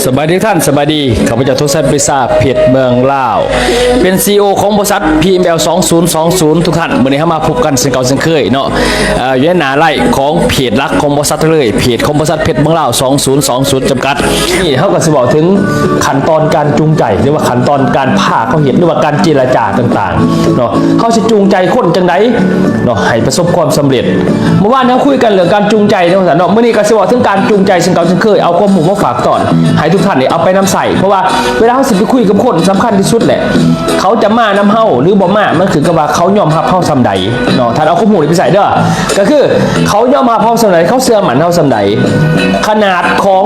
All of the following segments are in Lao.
ສະບາຍດີທ່ານ ສະບາຍດີ ຂ້າພະເຈົ້າ ທົດສັດ ປິສາ ເພດເມືອງລາວ ເປັນ ຊີອີໂອ ຂອງບໍລິສັດ ພີເອັມແອລ ສອງສູນສອງສູນ ທຸກທ່ານ. ມື້ນີ້ເຮົາມາພົບກັນເຊັ່ນເກົ່າເຊັ່ນເຄີຍເນາະ ເອີ ຢູ່ໃນໜ້າໄລຟ໌ຂອງເພດຫຼັກຂອງບໍລິສັດເລີຍ ເພດຂອງບໍລິສັດເພັດເມືອງລາວ ສອງສູນສອງສູນ ຈຳກັດ. ນີ້ເຮົາກໍຊິເວົ້າເຖິງຂັ້ນຕອນການຈູງໃຈ ຫຼືວ່າຂັ້ນຕອນການພາເຂົາເຮັດ ຫຼືວ່າການເຈລະຈາຕ່າງໆເນາະ ເຮົາຊິຈູງໃຈຄົນຈັ່ງໃດເນາະ ໃຫ້ປະສົບຄວາມສຳເລັດ. ເມື່ອວານເຮົາຄຸຍກັນເລື່ອງການຈູງໃຈເນາະ ວ່າຊັ້ນເນາະ ມື້ນີ້ກໍຊິເວົ້າເຖິງການຈູງໃຈເຊິ່ງເກົ່າເຊັ່ນເຄີຍ ເອົາຄວາມຮູ້ມາຝາກຕ້ອນໃຫ້ທຸກທ່ານໄດ້ເອົາໄປນຳໃຊ້ ເພາະວ່າເວລາເຮົາຊິໄປຄຸຍກັບຄົນ ສຳຄັນທີ່ສຸດແຫຼະ ເຂົາຈະມານຳເຮົາ ຫຼື ບໍ່ມາ ມັນຂຶ້ນກັບວ່າເຂົາຍອມຮັບເຮົາສ່ຳໃດເນາະ. ທ່ານເອົາຄວາມຮູ້ນີ້ໄປໃຊ້ເດີ້ ກໍຄືເຂົາຍອມຮັບເຮົາສ່ຳໃດ ເຂົາເຊື່ອໝັ້ນເຮົາສ່ຳໃດ. ຂະໜາດຂອງ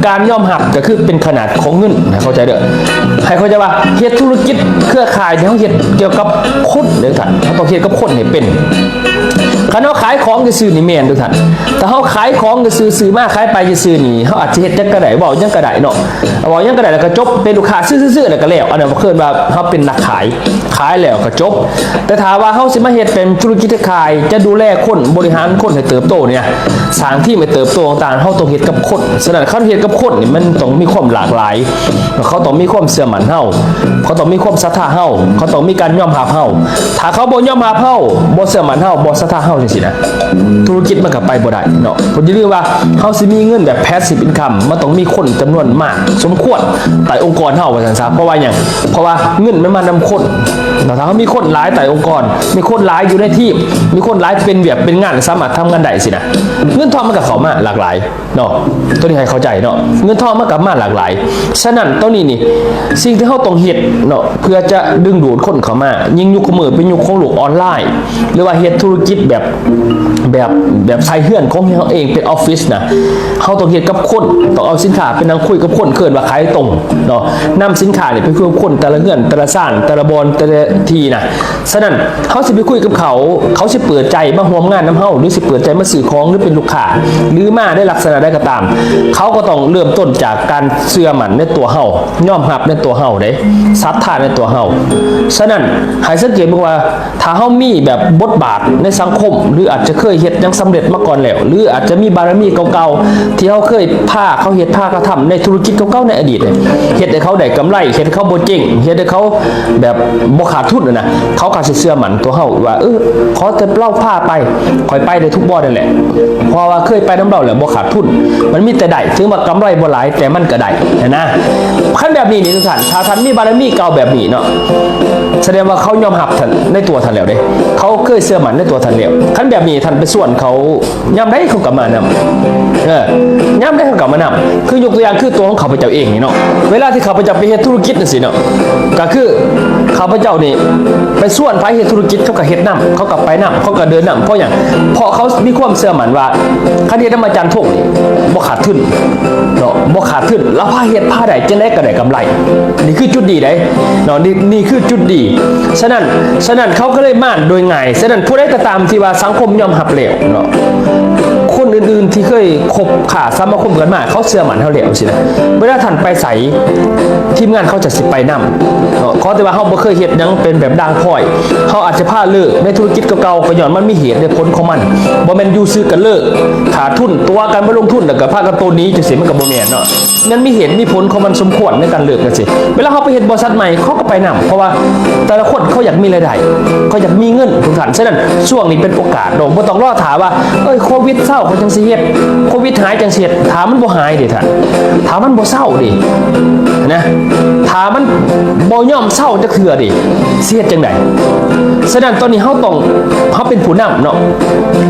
ການຍອມຮັບກໍຄືເປັນຂະໜາດຂອງເງິນ ໃຫ້ເຂົ້າໃຈເດີ້ ໃຫ້ເຂົ້າໃຈວ່າເຮັດທຸລະກິດເຄືອຂ່າຍທີ່ເຮົາເຮັດກ່ຽວກັບຄົນເດີ້ທ່ານ ເຮົາຕ້ອງເຮັດກັບຄົນໃຫ້ເປັນ. ຄັນເຮົາຂາຍຂອງຊື່ໆນີ້ແມ່ນເດີ້ທ່ານ ຖ້າເຮົາຂາຍຂອງຊື່ໆ ຊື້ມາຂາຍໄປຊື່ໆນີ້ ເຮົາອາດຈະເຮັດຫຍັງກໍໄດ້ ເວົ້າຫຍັງກໍໄດ້ເນາະ ເວົ້າຫຍັງກໍໄດ້ ແລ້ວກໍຈົບ ເປັນລູກຄ້າຊື້ໆໆ ແລ້ວກໍແລ້ວ ອັນນັ້ນເຂົາເອີ້ນວ່າເຮົາເປັນນັກຂາຍ ຂາຍແລ້ວກໍຈົບ. ແຕ່ຖ້າວ່າເຮົາຊິມາເຮັດເປັນທຸລະກິດຂາຍ ຈະດູແລຄົນ ບໍລິຫານຄົນໃຫ້ເຕີບໂຕນີ້ນະ ສ້າງທີມໃຫ້ເຕີບໂຕຕ່າງໆ ເຮົາຕ້ອງເຮັດກັບຄົນ. ສະນັ້ນ ຄັນເຮົາເຮັດກັບຄົນນີ້ ມັນຕ້ອງມີຄວາມຫຼາກຫຼາຍ ເຂົາຕ້ອງມີຄວາມເຊື່ອໝັ້ນເຮົາ ເຂົາຕ້ອງມີຄວາມສັດທາເຮົາ ເຂົາຕ້ອງມີການຍອມຮັບເຮົາ. ຖ້າເຂົາບໍ່ຍອມຮັບເຮົາ ບໍ່ເຊື່ອໝັ້ນເຮົາ ບໍ່ສັດທາເຮົາ ຈັ່ງຊີ້ນະ ທຸລະກິດມັນກໍໄປບໍ່ໄດ້ເນາະ. ເພິ່ນຢ່າລືມວ່າເຮົາຊິມີເງິນແບບ passive income ມັນຕ້ອງມີຄົນຈຳນວນມາກສົມຄວນໃຕ້ອົງກອນເຮົາ ວ່າຊັ້ນຊະ. ເພາະວ່າຫຍັງ? ເພາະວ່າເງິນມັນມານຳຄົນເນາະ. ຖ້າເຮົາມີຄົນຫຼາຍໃຕ້ອົງກອນ ມີຄົນຫຼາຍຢູ່ໃນທີມ ມີຄົນຫຼາຍເປັນວຽກເປັນງານ ສາມາດທຳງານໄດ້ຊີ້ນະ ເງິນທອງມັນກໍເຂົ້າມາຫຼາກຫຼາຍເນາະ. ໂຕນີ້ໃຫ້ເຂົ້າໃຈເນາະ ເງິນທອງມັນກໍມາຫຼາກຫຼາຍ. ສະນັ້ນ ໂຕນີ້ນີ້ ສິ່ງທີ່ເຮົາຕ້ອງເຮັດເນາະ ເພື່ອຈະດຶງດູດຄົນເຂົ້າມາ ຍິ່ງຍຸກຄຸມື້ເປັນຍຸກຂອງໂລກອອນລາຍ ຫຼືວ່າເຮັດທຸລະກິດແບບ ແບບ ແບບໃສ່ເຮືອນຂອງເຮົາເອງເປັນອອບຟິດນະ ເຮົາຕ້ອງເຮັດກັບຄົນ ຕ້ອງເອົາສິນຄ້າໄປນັ່ງຄຸຍກັບຄົນ ເອີ້ນວ່າຂາຍຕົງເນາະ. ນຳສິນຄ້ານີ້ໄປຄຸຍກັບຄົນແຕ່ລະເຮືອນ ແຕ່ລະຊານ ແຕ່ລະບ່ອນ ແຕ່ລະທີ່ນະ. ສະນັ້ນ ເຮົາຊິໄປຄຸຍກັບເຂົາ ເຂົາຊິເປີດໃຈມາຮ່ວມງານນຳເຮົາ ຫຼື ຊິເປີດໃຈມາຊື້ຂອງ ຫຼື ເປັນລູກຄ້າ ຫຼື ມາໃນລັກສະນະໃດກໍຕາມ ເຂົາກໍຕ້ອງເລີ່ມຕົ້ນຈາກການເຊື່ອໝັ້ນໃນຕົວເຮົາ ຍອມຮັບໃນຕົວເຮົາເດ້ ສັດທາໃນຕົວເຮົາ. ສະນັ້ນ ໃຫ້ສັງເກດເບິ່ງວ່າ ຖ້າເຮົາມີແບບບົດບາດໃນສັງຄົມ ຫຼື ອາດຈະເຄີຍເຮັດຫຍັງສຳເລັດມາກ່ອນແລ້ວ ຫຼື ອາດຈະມີບາລະມີເກົ່າໆ ທີ່ເຮົາເຄີຍພາເຂົາເຮັດພາກະທຳໃນທຸລະກິດເກົ່າໆໃນອະດີດ ເຮັດໃຫ້ເຂົາໄດ້ກຳໄລ ເຮັດໃຫ້ເຂົາບໍ່ເຈັງ ເຮັດໃຫ້ເຂົາແບບບໍ່ຂາດທຶນຫັ້ນນະ ເຂົາກໍຊິເຊື່ອໝັ້ນຕົວເຮົາວ່າ ເອີ ຂໍແຕ່ລາວພາໄປ ຂ້ອຍໄປໄດ້ທຸກບ່ອນນັ້ນແຫຼະ ເພາະວ່າເຄີຍໄປນຳລາວແລ້ວບໍ່ຂາດທຶນ ມັນມີແຕ່ໄດ້ ເຖິງວ່າກຳໄລບໍ່ຫຼາຍ ແຕ່ມັນກໍໄດ້ຫັ້ນນະ. ຄັນແບບນີ້ນີ້ ທ່ານ ຖ້າທ່ານມີບາລະມີເກົ່າແບບນີ້ເນາະ ສະແດງວ່າເຂົາຍອມຮັບທ່ານໃນຕົວທ່ານແລ້ວເດ້ ເຂົາເຄີຍເຊື່ອໝັ້ນໃນຕົວທ່ານແລ້ວ. ຄັນແບບນີ້ທ່ານໄປຊວນເຂົາ ຍາມໃດເຂົາກໍມານຳ ເອີ ຍາມໃດເຂົາກໍມານຳ. ຄືຍົກຕົວຢ່າງຄືຕົວຂອງຂ້າພະເຈົ້າເອງນີ້ເນາະ ເວລາທີ່ຂ້າພະເຈົ້າໄປເຮັດທຸລະກິດຈັ່ງຊີ້ເນາະ ກໍຄືຂ້າພະເຈົ້ານີ້ໄປຊວນໃຜເຮັດທຸລະກິດ ເຂົາກໍເຮັດນຳ ເຂົາກໍໄປນຳ ເຂົາກໍເດີນນຳ. ເພາະຫຍັງ? ເພາະເຂົາມີຄວາມເຊື່ອໝັ້ນວ່າ ຄັນເຮັດນຳອາຈານພົງນີ້ບໍ່ຂາດທຶນເນາະ ບໍ່ຂາດທຶນ ລາວພາເຮັດພາໄດ້ ຈັ່ງໃດກໍໄດ້ກຳໄລ. ນີ້ຄືຈຸດດີເດ້ເນາະ ນີ້ ນີ້ຄືຈຸດດີ. ສະນັ້ນ ສະນັ້ນເຂົາກໍເລີຍມາໂດຍງ່າຍ. ສະນັ້ນຜູ້ໃດກໍຕາມທີ່ວ່າສັງຄົມຍອມຮັບແລ້ວເນາະ ຄົນອື່ນໆທີ່ເຄີຍຄົບຄ້າສະມາຄົມກັນມາ ເຂົາເຊື່ອໝັ້ນເຮົາແລ້ວຊີ້ນະ ເວລາທ່ານໄປໃສ ທີມງານເຂົາຈະຊິໄປນຳເນາະ. ຂໍແຕ່ວ່າເຮົາບໍ່ເຄີຍເຮັດຫຍັງເປັນແບບດ່າງພ້ອຍ ເຮົາອາດຈະພາເລີກໃນທຸລະກິດເກົ່າໆ ກໍຍ້ອນມັນມີເຫດແລະຜົນຂອງມັນ ບໍ່ແມ່ນຢູ່ຊື່ກັນເລີກ ຂາດທຶນ ຕົວະກັນມາລົງທຶນ ແລ້ວກໍພາກັນໂຕໜີ ຈັ່ງຊີ້ ມັນກໍບໍ່ແມ່ນເນາະ. ມັນມີເຫດມີຜົນຂອງມັນສົມຄວນໃນການເລີກຈັ່ງຊີ້. ເວລາເຮົາໄປເຮັດບໍລິສັດໃໝ່ ເຂົາກໍໄປນຳ ເພາະວ່າແຕ່ລະຄົນເຂົາຢາກມີລາຍໄດ້ ເຂົາຢາກມີເງິນ ທຸກທ່ານ. ສະນັ້ນ ຊ່ວງນີ້ເປັນໂອກາດເນາະ ບໍ່ຕ້ອງລໍຖ້າວ່າ ເອີຍ ໂຄວິດເຊົາ ຂ້ອຍຈັ່ງຊິເຮັດ ໂຄວິດຫາຍຈັ່ງຊິເຮັດ. ຖ້າມັນບໍ່ຫາຍເດທ່ານ ຖ້າມັນບໍ່ເຊົາເດນະ ຖ້າມັນບໍ່ຍອມເຊົາຈັກເທື່ອເດ ຊິເຮັດຈັ່ງໃດ? ສະນັ້ນ ຕອນນີ້ເຮົາຕ້ອງ ເຮົາເປັນຜູ້ນຳເນາະ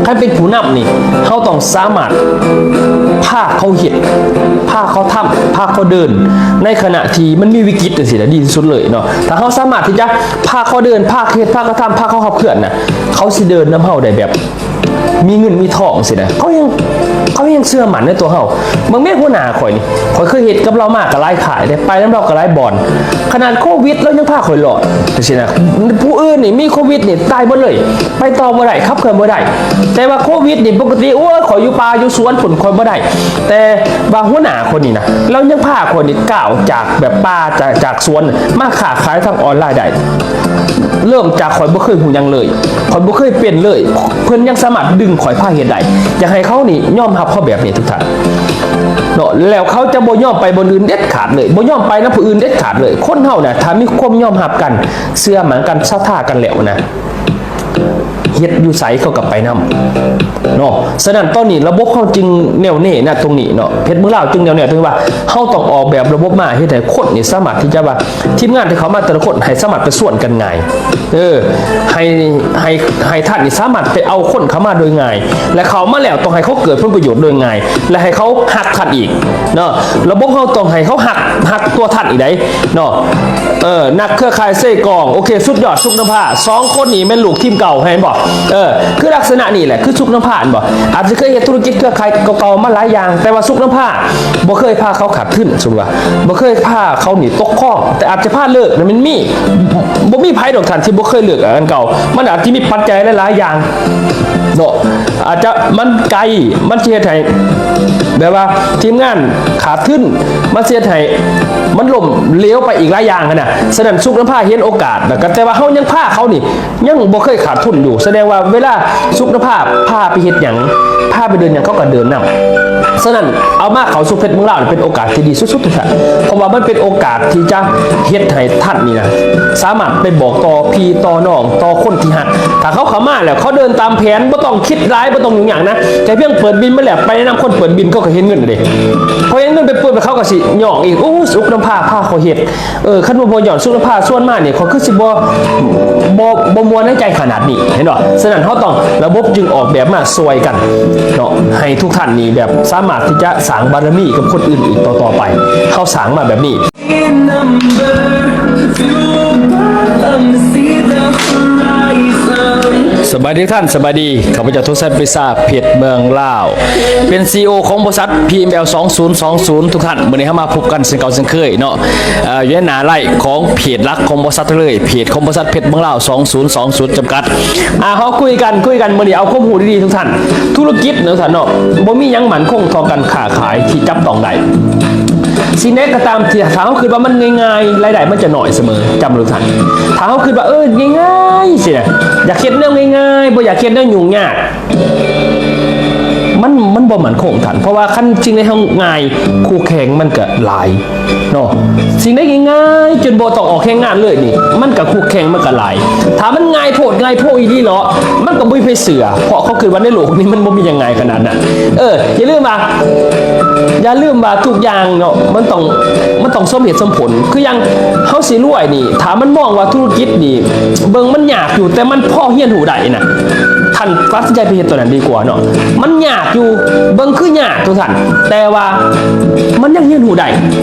ຄັນເປັນຜູ້ນຳນີ້ ເຮົາຕ້ອງສາມາດພາເຂົາເຮັດ ພາເຂົາທຳ ພາເຂົາເດີນ ໃນຂະນະທີ່ມັນມີວິກິດຈັ່ງຊີ້ນະ ດີທີ່ສຸດເລີຍເນາະ. ຖ້າເຮົາສາມາດທີ່ຈະພາເຂົາເດີນ ພາເຂົາເຮັດ ພາເຂົາທຳ ພາເຂົາຂັບເຄື່ອນນະ ເຂົາຊິເດີນນຳເຮົາໄດ້ແບບມີເງິນມີທອງຊີ້ນະ ເຂົາຍັງ ເຂົາຍັງເຊື່ອໝັ້ນໃນຕົວເຮົາ. ເບິ່ງແມ້ຫົວໜ້າຂ້ອຍນີ້ ຂ້ອຍເຄີຍເຮັດກັບລາວມາກໍຫຼາຍຄ້າຍເດ້ ໄປນຳລາວກໍຫຼາຍບ່ອນ ຂະໜາດໂຄວິດລາວຍັງພາຂ້ອຍລອດຈັ່ງຊີ້ນະ. ຜູ້ອື່ນນີ້ມີໂຄວິດນີ້ຕາຍໝົດເລີຍ ໄປຕໍ່ບໍ່ໄດ້ ຂັບເຄື່ອນບໍ່ໄດ້ ແຕ່ວ່າໂຄວິດນີ້ປົກກະຕິ ໂອ້ຍ ຂ້ອຍຢູ່ປ່າຢູ່ສວນພຸ້ນ ຂ້ອຍບໍ່ໄດ້. ແຕ່ວ່າຫົວໜ້າຂ້ອຍນີ້ນະ ລາວຍັງພາຂ້ອຍນີ້ກ້າວຈາກແບບປ່າ ຈາກ ຈາກສວນ ມາຄ້າຂາຍທາງອອນລາຍໄດ້ ເລີ່ມຈາກຂ້ອຍບໍ່ເຄີຍຮູ້ຫຍັງເລີຍ ຂ້ອຍບໍ່ເຄີຍເປັນເລີຍ ເພິ່ນຍັງສາມາດດຶ ຈຶ່ງຂ້ອຍພາເຮັດໄດ້. ຢາກໃຫ້ເຂົານີ້ຍອມຮັບເຮົາແບບນີ້ທຸກທ່ານເນາະ ແລ້ວເຂົາຈະບໍ່ຍອມໄປບ່ອນອື່ນເດັດຂາດເລີຍ, ບໍ່ຍອມໄປນຳຜູ້ອື່ນເດັດຂາດເລີຍ. ຄົນເຮົານະ ຖ້າມີຄວາມຍອມຮັບກັນ, ເຊື່ອໝັ້ນກັນ, ສັດທາກັນແລ້ວນະ, ເຮັດຢູ່ໃສເຂົາກໍໄປນຳເນາະ. ສະນັ້ນຕອນນີ້ລະບົບເຮົາຈຶ່ງແນ່ວແນ່ນະ ຕົງນີ້ເນາະ, ເພັດເມືອງລາວຈຶ່ງແນ່ວແນ່ ເຖິງວ່າເຮົາຕ້ອງອອກແບບລະບົບມາເຮັດໃຫ້ຄົນນີ້ສາມາດທີ່ຈະວ່າ ທີມງານທີ່ເຂົ້າມາແຕ່ລະຄົນໃຫ້ສາມາດໄປຊວນກັນງ່າຍ, ເອີ ໃຫ້ ໃຫ້ ໃຫ້ທ່ານນີ້ສາມາດໄປເອົາຄົນເຂົ້າມາໂດຍງ່າຍ ແລະ ເຂົ້າມາແລ້ວຕ້ອງໃຫ້ເຂົາເກີດຜົນປະໂຫຍດໂດຍງ່າຍ ແລະ ໃຫ້ເຂົາຮັກທ່ານອີກເນາະ. ລະບົບເຮົາຕ້ອງໃຫ້ເຂົາຮັກ ຮັກຕົວທ່ານອີກໃດ໋ເນາະ. ເອີ ນັກເຄືອຂ່າຍເຊກອງ ໂອເຄ ສຸດຍອດ ສຸກນຳພາ ສອງຄົນນີ້ແມ່ນລູກທີມເກົ່າ ເຫັນບໍ່? ເອີ ຄືລັກສະນະນີ້ແຫຼະ ຄືສຸກນຳພາ ເຫັນບໍ່? ອາດຈະເຄີຍເຮັດທຸລະກິດເຄືອຂ່າຍເກົ່າໆມາຫຼາຍຢ່າງ ແຕ່ວ່າສຸກນຳພາບໍ່ເຄີຍພາເຂົາຂາດທຶນ, ສົມມຸດວ່າບໍ່ເຄີຍພາເຂົານີ້ຕົກຄອງ, ແຕ່ອາດຈະພາເລີກນະ ມັນມີ ບໍ່ມີໃຜດອກທ່ານທີ່ບໍ່ເຄີຍເລີກອັນເກົ່າ. ມັນອາດຈະມີປັດໄຈຫຼາຍໆຢ່າງເນາະ, ອາດຈະມັນໄກ ມັນຊິເຮັດໃຫ້ແບບວ່າທີມງານຂາດທຶນ, ມັນຊິເຮັດໃຫ້ມັນລົ້ມເຫຼວໄປອີກຫຼາຍຢ່າງຫັ້ນນະ. ສະນັ້ນ ສຸກນຳພາເຫັນໂອກາດ ແລ້ວກໍ ແຕ່ວ່າເຮົາຍັງພາເຂົານີ້ ຍັງບໍ່ເຄີຍຂາດທຶນຢູ່, ສະແດງວ່າເວລາສຸກນະພາພາໄປເຮັດຫຍັງ ພາໄປເດີນຫຍັງ ເຂົາກໍເດີນນຳ. ສະນັ້ນ ເອົາມາເຂົ້າສູ່ເພັດເມືອງລາວນີ້ເປັນໂອກາດທີ່ດີສຸດໆ ທຸກທ່ານ, ເພາະວ່າມັນເປັນໂອກາດທີ່ຈະເຮັດໃຫ້ທ່ານນີ້ນະ ສາມາດໄປບອກຕໍ່ພີ່ຕໍ່ນ້ອງ ຕໍ່ຄົນທີ່ຮັກ. ຖ້າເຂົາເຂົ້າມາແລ້ວ ເຂົາເດີນຕາມແຜນ ບໍ່ຕ້ອງຄິດຫຼາຍ ບໍ່ຕ້ອງຫຍຸ້ງຍາກນະ, ແຕ່ພຽງເປີດບິນມາແລ້ວ ໄປແນະນຳຄົນເປີດບິນ ເຂົາກໍເຫັນເງິນເດ້. ພໍເຫັນເງິນໄປປຶບ ແລ້ວເຂົາກໍຊິຍ້ອງອີກ, ໂອ້ ສຸກນຳພາພາຂ້ອຍເຮັດ ເອີ ຄັນວ່າບໍ່ຍ້ອນສຸກນຳພາຊວນມານີ້ ຂ້ອຍຄືຊິບໍ່ ບໍ່ ບໍ່ມ່ວນໃນໃຈຂະໜາດນີ້ ເຫັນບໍ່? ສະນັ້ນເຮົາຕ້ອງ ລະບົບຈຶ່ງອອກແບບມາຊ່ວຍກັນເນາະ ໃຫ້ທຸກທ່ານນີ້ແບບສາມາດທີ່ຈະສ້າງບາລະມີກັບຄົນອື່ນອີກຕໍ່ໆໄປ. ເຮົາສ້າງມາແບບນີ້. ສະບາຍດີທ່ານ, ສະບາຍດີ. ຂ້າພະເຈົ້າ ທົງໄຊ ປຣີຊາ ເພັດເມືອງລາວ ເປັນ ຊີອີໂອ ຂອງບໍລິສັດ ພີເອັມແອລ ສອງສູນສອງສູນ ທຸກທ່ານ. ມື້ນີ້ເຮົາມາພົບກັນເຊັ່ນເກົ່າເຊັ່ນເຄີຍເນາະ ເອີ ຢູ່ໃນໜ້າໄລຟ໌ຂອງເພຈຫຼັກຂອງບໍລິສັດເລີຍ, ເພຈຂອງບໍລິສັດເພັດເມືອງລາວ ສອງສູນສອງສູນ ຈຳກັດ. ອ່າ ເຮົາຄຸຍກັນ ຄຸຍກັນມື້ນີ້ ເອົາຄວາມຮູ້ດີໆ ທຸກທ່ານ. ທຸລະກິດນະທ່ານເນາະ ບໍ່ມີຫຍັງໝັ້ນຄົງເທົ່າການຄ້າຂາຍທີ່ຈັບຕ້ອງໄດ້. ສິ່ງໃດກໍຕາມທີ່ ຖ້າເຮົາຄິດວ່າມັນງ່າຍໆ ລາຍໄດ້ມັນຈະໜ້ອຍສະເໝີ. ຈຳໄວ້ເດີທ່ານ, ຖ້າເຮົາຄິດວ່າ ເອີ ງ່າຍໆ ຊີ້ນະ, ຢາກເຮັດແນວງ່າຍໆ ບໍ່ຢາກເຮັດແນວຫຍຸ້ງຍາກ ມັນ ມັນບໍ່ໝັ້ນຄົງທ່ານ, ເພາະວ່າຄັນສິ່ງໃດເຮົາງ່າຍ ຄູ່ແຂ່ງມັນກະຫຼາຍເນາະ. ສິ່ງໃດງ່າຍໆ ຈົນບໍ່ຕ້ອງອອກແຮງງານເລີຍນີ້ ມັນກະຄູ່ແຂ່ງມັນກະຫຼາຍ. ຖ້າມັນງ່າຍໂພດງ່າຍໂພອີ່ຫຼີເນາະ ມັນກະບໍ່ມີໃຜເຊື່ອ, ເພາະເຂົາຄິດວ່າໃນໂລກນີ້ມັນບໍ່ມີຫຍັງງ່າຍຂະໜາດນັ້ນ. ເອີ ຢ່າລືມວ່າ ຢ່າລືມວ່າທຸກຢ່າງເນາະ ມັນຕ້ອງ ມັນຕ້ອງສົມເຫດສົມຜົນ. ຄືຢ່າງເຮົາຊິລວຍນີ້ ຖ້າມັນມອງວ່າທຸລະກິດນີ້ ເບິ່ງມັນຍາກຢູ່ ແຕ່ມັນພໍຮຽນຮູ້ໄດ້ນະ ທ່ານຕັດສິນໃຈໄປເຮັດຕົວນັ້ນດີກວ່າເນາະ. ມັນຍາກຢູ່ ເບິ່ງຄືຍາກທຸກທ່ານ ແຕ່ວ່າມັນຍັງຮຽນຮູ້ໄດ້.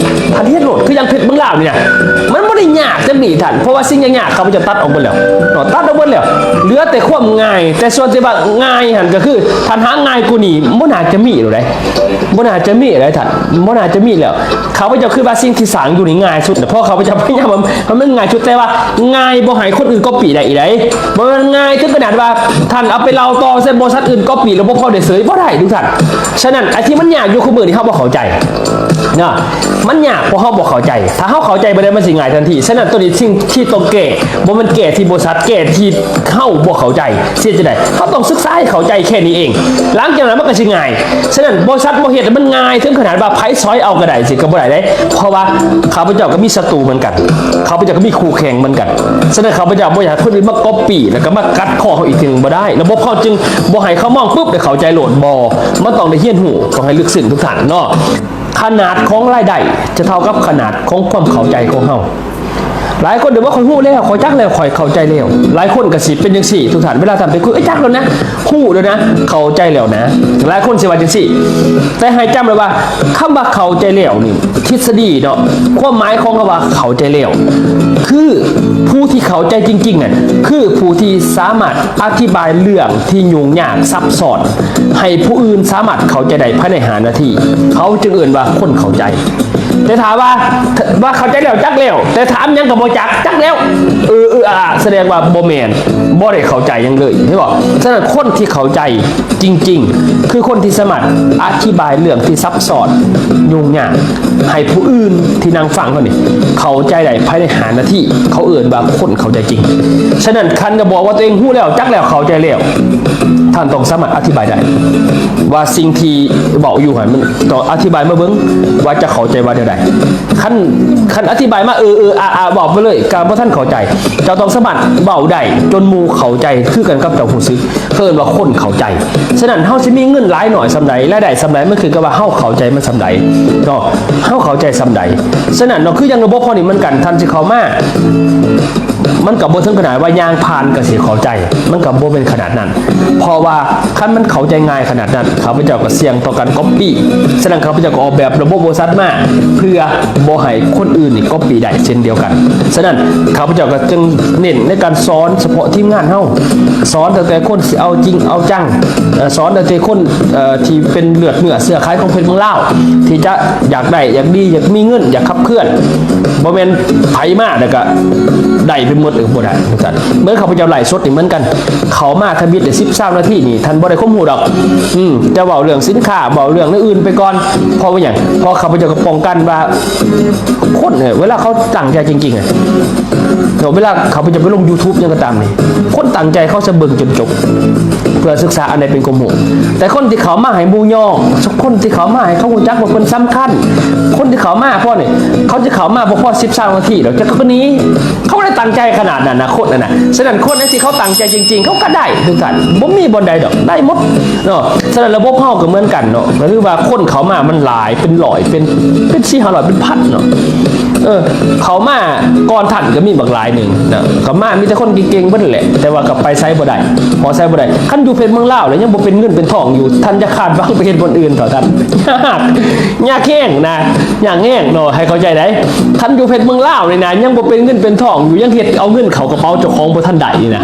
ທ່ານເຮັດໂລດ ຄືຢ່າງເພັດເມືອງລາວນີ້ນະ ມັນບໍ່ໄດ້ຍາກຈຳນີ້ທ່ານ, ເພາະວ່າສິ່ງຍາກໆ ຂ້າພະເຈົ້າຕັດອອກເບິດແລ້ວເນາະ ຕັດອອກເບິດແລ້ວ ເຫຼືອແຕ່ຄວາມງ່າຍ. ແຕ່ສ່ວນທີ່ວ່າງ່າຍຫັ້ນ ກໍຄືທ່ານຫາງ່າຍກວ່ານີ້ ບໍ່ໜ້າຈະມີແລ້ວໃດ໋ ບໍ່ໜ້າຈະມີແລ້ວທ່ານ ບໍ່ໜ້າຈະມີແລ້ວ. ຂ້າພະເຈົ້າຄິດວ່າສິ່ງທີ່ສ້າງຢູ່ນີ້ງ່າຍສຸດນະ ເພາະຂ້າພະເຈົ້າພະຍາຍາມເອົາໃຫ້ມັນງ່າຍສຸດ, ແຕ່ວ່າງ່າຍບໍ່ໃຫ້ຄົນອື່ນກັອບປີ້ໄດ້ອີກໃດ໋. ບໍ່ແມ່ນງ່າຍເຖິງຂະໜາດວ່າທ່ານເອົາໄປເລົ່າຕໍ່ໃສ່ບໍລິສັດອື່ນ ກັອບປີ້ລະບົບເຮົາໄດ້ເສີຍ ບໍ່ໄດ້ທຸກທ່ານ. ສະນັ້ນ ອັນທີ່ມັນຍາກຢູ່ຄູ່ມື້ນີ້ ເຮົາບໍ່ເຂົ້າໃຈເນາະ ມັນຍາກເພາະເຮົາບໍ່ເຂົ້າໃຈ. ຖ້າເຮົາເຂົ້າໃຈໄປແລ້ວ ມັນຊິງ່າຍທັນທີ. ສະນັ້ນ ໂຕນີ້ສິ່ງທີ່ຕ້ອງແກ້ ບໍ່ແມ່ນແກ້ທີ່ບໍລິສັດ ແກ້ທີ່ເຮົາບໍ່ເຂົ້າໃຈ. ຊິເຮັດຈັ່ງໃດ? ເຮົາຕ້ອງສຶກສາໃຫ້ເຂົ້າໃຈແຄ່ນີ້ເອງ ຫຼັງຈາກນັ້ນມັນກໍຊິງ່າຍ. ສະນັ້ນ ບໍລິສັດບໍ່ເຮັດໃຫ້ມັນງ່າຍເຖິງຂະໜາດວ່າໃຜສອຍເອົາກໍໄດ້ ຊິກໍບໍ່ໄດ້ເດ້. ເພາະວ່າຂ້າພະເຈົ້າກໍມີສັດຕູເໝືອນກັນ ຂ້າພະເຈົ້າກໍມີຄູ່ແຂ່ງເໝືອນກັນ. ສະນັ້ນ ຂ້າພະເຈົ້າບໍ່ຢາກໃຫ້ຄົນອື່ນມາກັອບປີ້ ແລ້ວກໍມາກັດຄໍເຮົາອີກເທື່ອໜຶ່ງ ບໍ່ໄດ້. ລະບົບເຮົາຈຶ່ງບໍ່ໃຫ້ເຂົາມອງປຶບ ໄດ້ເຂົ້າໃຈໂລດ ບໍ່ ມັນຕ້ອງໄດ້ຮຽນຮູ້ ຕ້ອງໃຫ້ເລິກເຊິ່ງທຸກທ່ານເນາະ. ຂະໜາດຂອງລາຍໄດ້ຈະເທົ່າກັບຂະໜາດຂອງຄວາມເຂົ້າໃຈຂອງເຮົາ. ຫຼາຍຄົນເດີວ່າ ຂ້ອຍຮູ້ແລ້ວ ຂ້ອຍຈັກແລ້ວ ຂ້ອຍເຂົ້າໃຈແລ້ວ. ຫຼາຍຄົນກໍຊິເປັນຈັ່ງຊີ້ທຸກທ່ານ ເວລາທ່ານໄປຄຸຍ ເອີຍ ຈັກແລ້ວນະ ຮູ້ແລ້ວນະ ເຂົ້າໃຈແລ້ວນະ. ຫຼາຍຄົນຊິວ່າຈັ່ງຊີ້ ແຕ່ໃຫ້ຈຳໄວ້ວ່າ ຄຳວ່າເຂົ້າໃຈແລ້ວນີ້ ທິດສະດີເນາະ ຄວາມໝາຍຂອງຄຳວ່າເຂົ້າໃຈແລ້ວ ຄືຜູ້ທີ່ເຂົ້າໃຈຈິງໆນັ້ນ ຄືຜູ້ທີ່ສາມາດອະທິບາຍເລື່ອງທີ່ຫຍຸ້ງຍາກຊັບຊ້ອນ ໃຫ້ຜູ້ອື່ນສາມາດເຂົ້າໃຈໄດ້ພາຍໃນຫ້ານາທີ ເຂົາຈຶ່ງເອີ້ນວ່າຄົນເຂົ້າໃຈ. ແຕ່ຖ້າວ່າ ວ່າເຂົ້າໃຈແລ້ວ ຈັກແລ້ວ ແຕ່ຖາມຫຍັງກໍບໍ່ຈັກ ຈັກແລ້ວ ເອີໆ ອາໆ ສະແດງວ່າບໍ່ແມ່ນ ບໍ່ໄດ້ເຂົ້າໃຈຫຍັງເລີຍ ເຫັນບໍ່? ສະນັ້ນ ຄົນທີ່ເຂົ້າໃຈຈິງໆ ຄືຄົນທີ່ສາມາດອະທິບາຍເລື່ອງທີ່ຊັບຊ້ອນ ຫຍຸ້ງຍາກ ໃຫ້ຜູ້ອື່ນທີ່ນັ່ງຟັງເຂົານີ້ເຂົ້າໃຈໄດ້ພາຍໃນຫ້ານາທີ ເຂົາເອີ້ນວ່າຄົນເຂົ້າໃຈຈິງ. ສະນັ້ນ ຄັນຈະບອກວ່າຕົວເອງຮູ້ແລ້ວ ຈັກແລ້ວ ເຂົ້າໃຈແລ້ວ ທ່ານຕ້ອງສາມາດອະທິບາຍໄດ້ວ່າສິ່ງທີ່ເວົ້າຢູ່ຫັ້ນ ມັນຕ້ອງອະທິບາຍມາເບິ່ງວ່າຈະເຂົ້າໃຈວ່າແນວໃດ. ຄັນ ຄັນອະທິບາຍມາເອີໆ ອາໆ ເວົ້າໄປເລີຍ ກໍບໍ່ທັນເຂົ້າໃຈ. ເຈົ້າຕ້ອງສາມາດເວົ້າໄດ້ຈົນໝູ່ເຂົ້າໃຈຄືກັນກັບເຈົ້າຮູ້ສຶກ ເອີ້ນວ່າຄົນເຂົ້າໃຈ. ສະນັ້ນ ເຮົາຊິມີເງິນຫຼາຍໜ້ອຍສ່ຳໃດ ລາຍໄດ້ສ່ຳໃດ ມັນຂຶ້ນກັບວ່າເຮົາເຂົ້າໃຈມັນສ່ຳໃດເນາະ ເຮົາເຂົ້າໃຈສ່ຳໃດ. ສະນັ້ນເນາະ ຄືຢ່າງລະບົບເຮົານີ້ເໝືອນກັນ ທ່ານຊິເຂົ້າມາ ມັນກໍບໍ່ເຖິງຂະໜາດວ່າຍ່າງຜ່ານກໍຊິເຂົ້າໃຈ ມັນກໍບໍ່ແມ່ນຂະໜາດນັ້ນ. ເພາະວ່າຄັນມັນເຂົ້າໃຈງ່າຍຂະໜາດນັ້ນ ຂ້າພະເຈົ້າກໍສ່ຽງຕໍ່ການກັອບປີ້. ສະນັ້ນ ຂ້າພະເຈົ້າກໍອອກແບບລະບົບບໍລິສັດມາ ເພື່ອບໍ່ໃຫ້ຄົນອື່ນນີ້ກັອບປີ້ໄດ້ເຊັ່ນດຽວກັນ. ສະນັ້ນ ຂ້າພະເຈົ້າກໍຈຶ່ງເນັ້ນໃນການສອນສະເພາະທີມງານເຮົາ, ສອນຕັ້ງແຕ່ຄົນທີ່ເອົາຈິງເອົາຈັງ, ເອີ ສອນຕັ້ງແຕ່ຄົນ ເອີ ທີ່ເປັນເລືອດເນື້ອເຊື້ອໄຂຂອງເພັດເມືອງລາວ ທີ່ຈະຢາກໄດ້ ຢາກດີ ຢາກມີເງິນ ຢາກຂັບເຄື່ອນ. ບໍ່ແມ່ນໃຜມາແລ້ວກໍໄດ້ໄປໝົດ ເອີ ບໍ່ໄດ້ ຈັ່ງຊັ້ນ. ເມື່ອຂ້າພະເຈົ້າໄລຟ໌ສົດນີ້ເໝືອນກັນ ເຂົ້າມາທຳອິດໄດ້ສິບ ຊາວນາທີນີ້ ທ່ານບໍ່ໄດ້ຄວາມຮູ້ດອກ. ອືມ ຈະເວົ້າເລື່ອງສິນຄ້າ ເວົ້າເລື່ອງແນວອື່ນໄປກ່ອນ. ເພາະວ່າຫຍັງ? ເພາະຂ້າພະເຈົ້າກໍປ້ອງກັນວ່າ ຄົນເອີ ເວລາເຂົາຕັ້ງໃຈຈິງໆ ເນາະ ເວລາຂ້າພະເຈົ້າໄປລົງຢູທູບຫຍັງກໍຕາມນີ້ ຄົນຕັ້ງໃຈເຂົາຈະເບິ່ງຈົນຈົບ ເພື່ອສຶກສາອັນໃດເປັນຄວາມຮູ້. ແຕ່ຄົນທີ່ເຂົ້າມາໃຫ້ໝູ່ຍໍ ຄົນທີ່ເຂົ້າມາໃຫ້ເຂົາຮູ້ຈັກວ່າເພິ່ນສຳຄັນ ຄົນທີ່ເຂົ້າມາພໍນີ້ ເຂົາຈະເຂົ້າມາບໍ່ພໍສິບ ຊາວນາທີດອກ ຈັກເຂົາໜີ. ເຂົາບໍ່ໄດ້ຕັ້ງໃຈຂະໜາດນັ້ນນະ ຄົນນັ້ນນະ. ສະນັ້ນ ຄົນທີ່ເຂົາຕັ້ງໃຈຈິງໆ ເຂົາກໍໄດ້ຄືກັນ ບໍ່ມີບ່ອນໃດດອກ ໄດ້ໝົດເນາະ. ສະນັ້ນ ລະບົບເຮົາກໍເໝືອນກັນເນາະ ກໍຄືວ່າຄົນເຂົ້າມາມັນຫຼາຍ ເປັນຮ້ອຍ ເປັນ ເປັນສີ່ຫ້າຮ້ອຍ ເປັນພັນເນາະ. ເອີ ເຂົ້າມາກ່ອນທ່ານກໍມີບັກຫຼາຍໜຶ່ງນະ ກໍມາມີແຕ່ຄົນເກັ່ງໆ ເບິດແຫຼະ ແຕ່ວ່າກໍໄປໃສບໍ່ໄດ້ ເພາະໃສບໍ່ໄດ້. ຄັນຢູ່ເພດເມືອງລາວແລ້ວຍັງບໍ່ເປັນເງິນເປັນທອງຢູ່ ທ່ານຢ່າຄາດຫວັງໄປເຮັດບ່ອນອື່ນເຖາະທ່ານ. ຍາກ ຍາກແຮງນະ ຍາກແຮງເນາະ ໃຫ້ເຂົ້າໃຈໄດ໋. ຄັນຢູ່ເພດເມືອງລາວນີ້ນະ ຍັງບໍ່ເປັນເງິນເປັນທອງຢູ່ ຍັງເຮັດເອົາເງິນເຂົ້າກະເປົາເຈົ້າຂອງບໍ່ທັນໄດ້ນີ້ນະ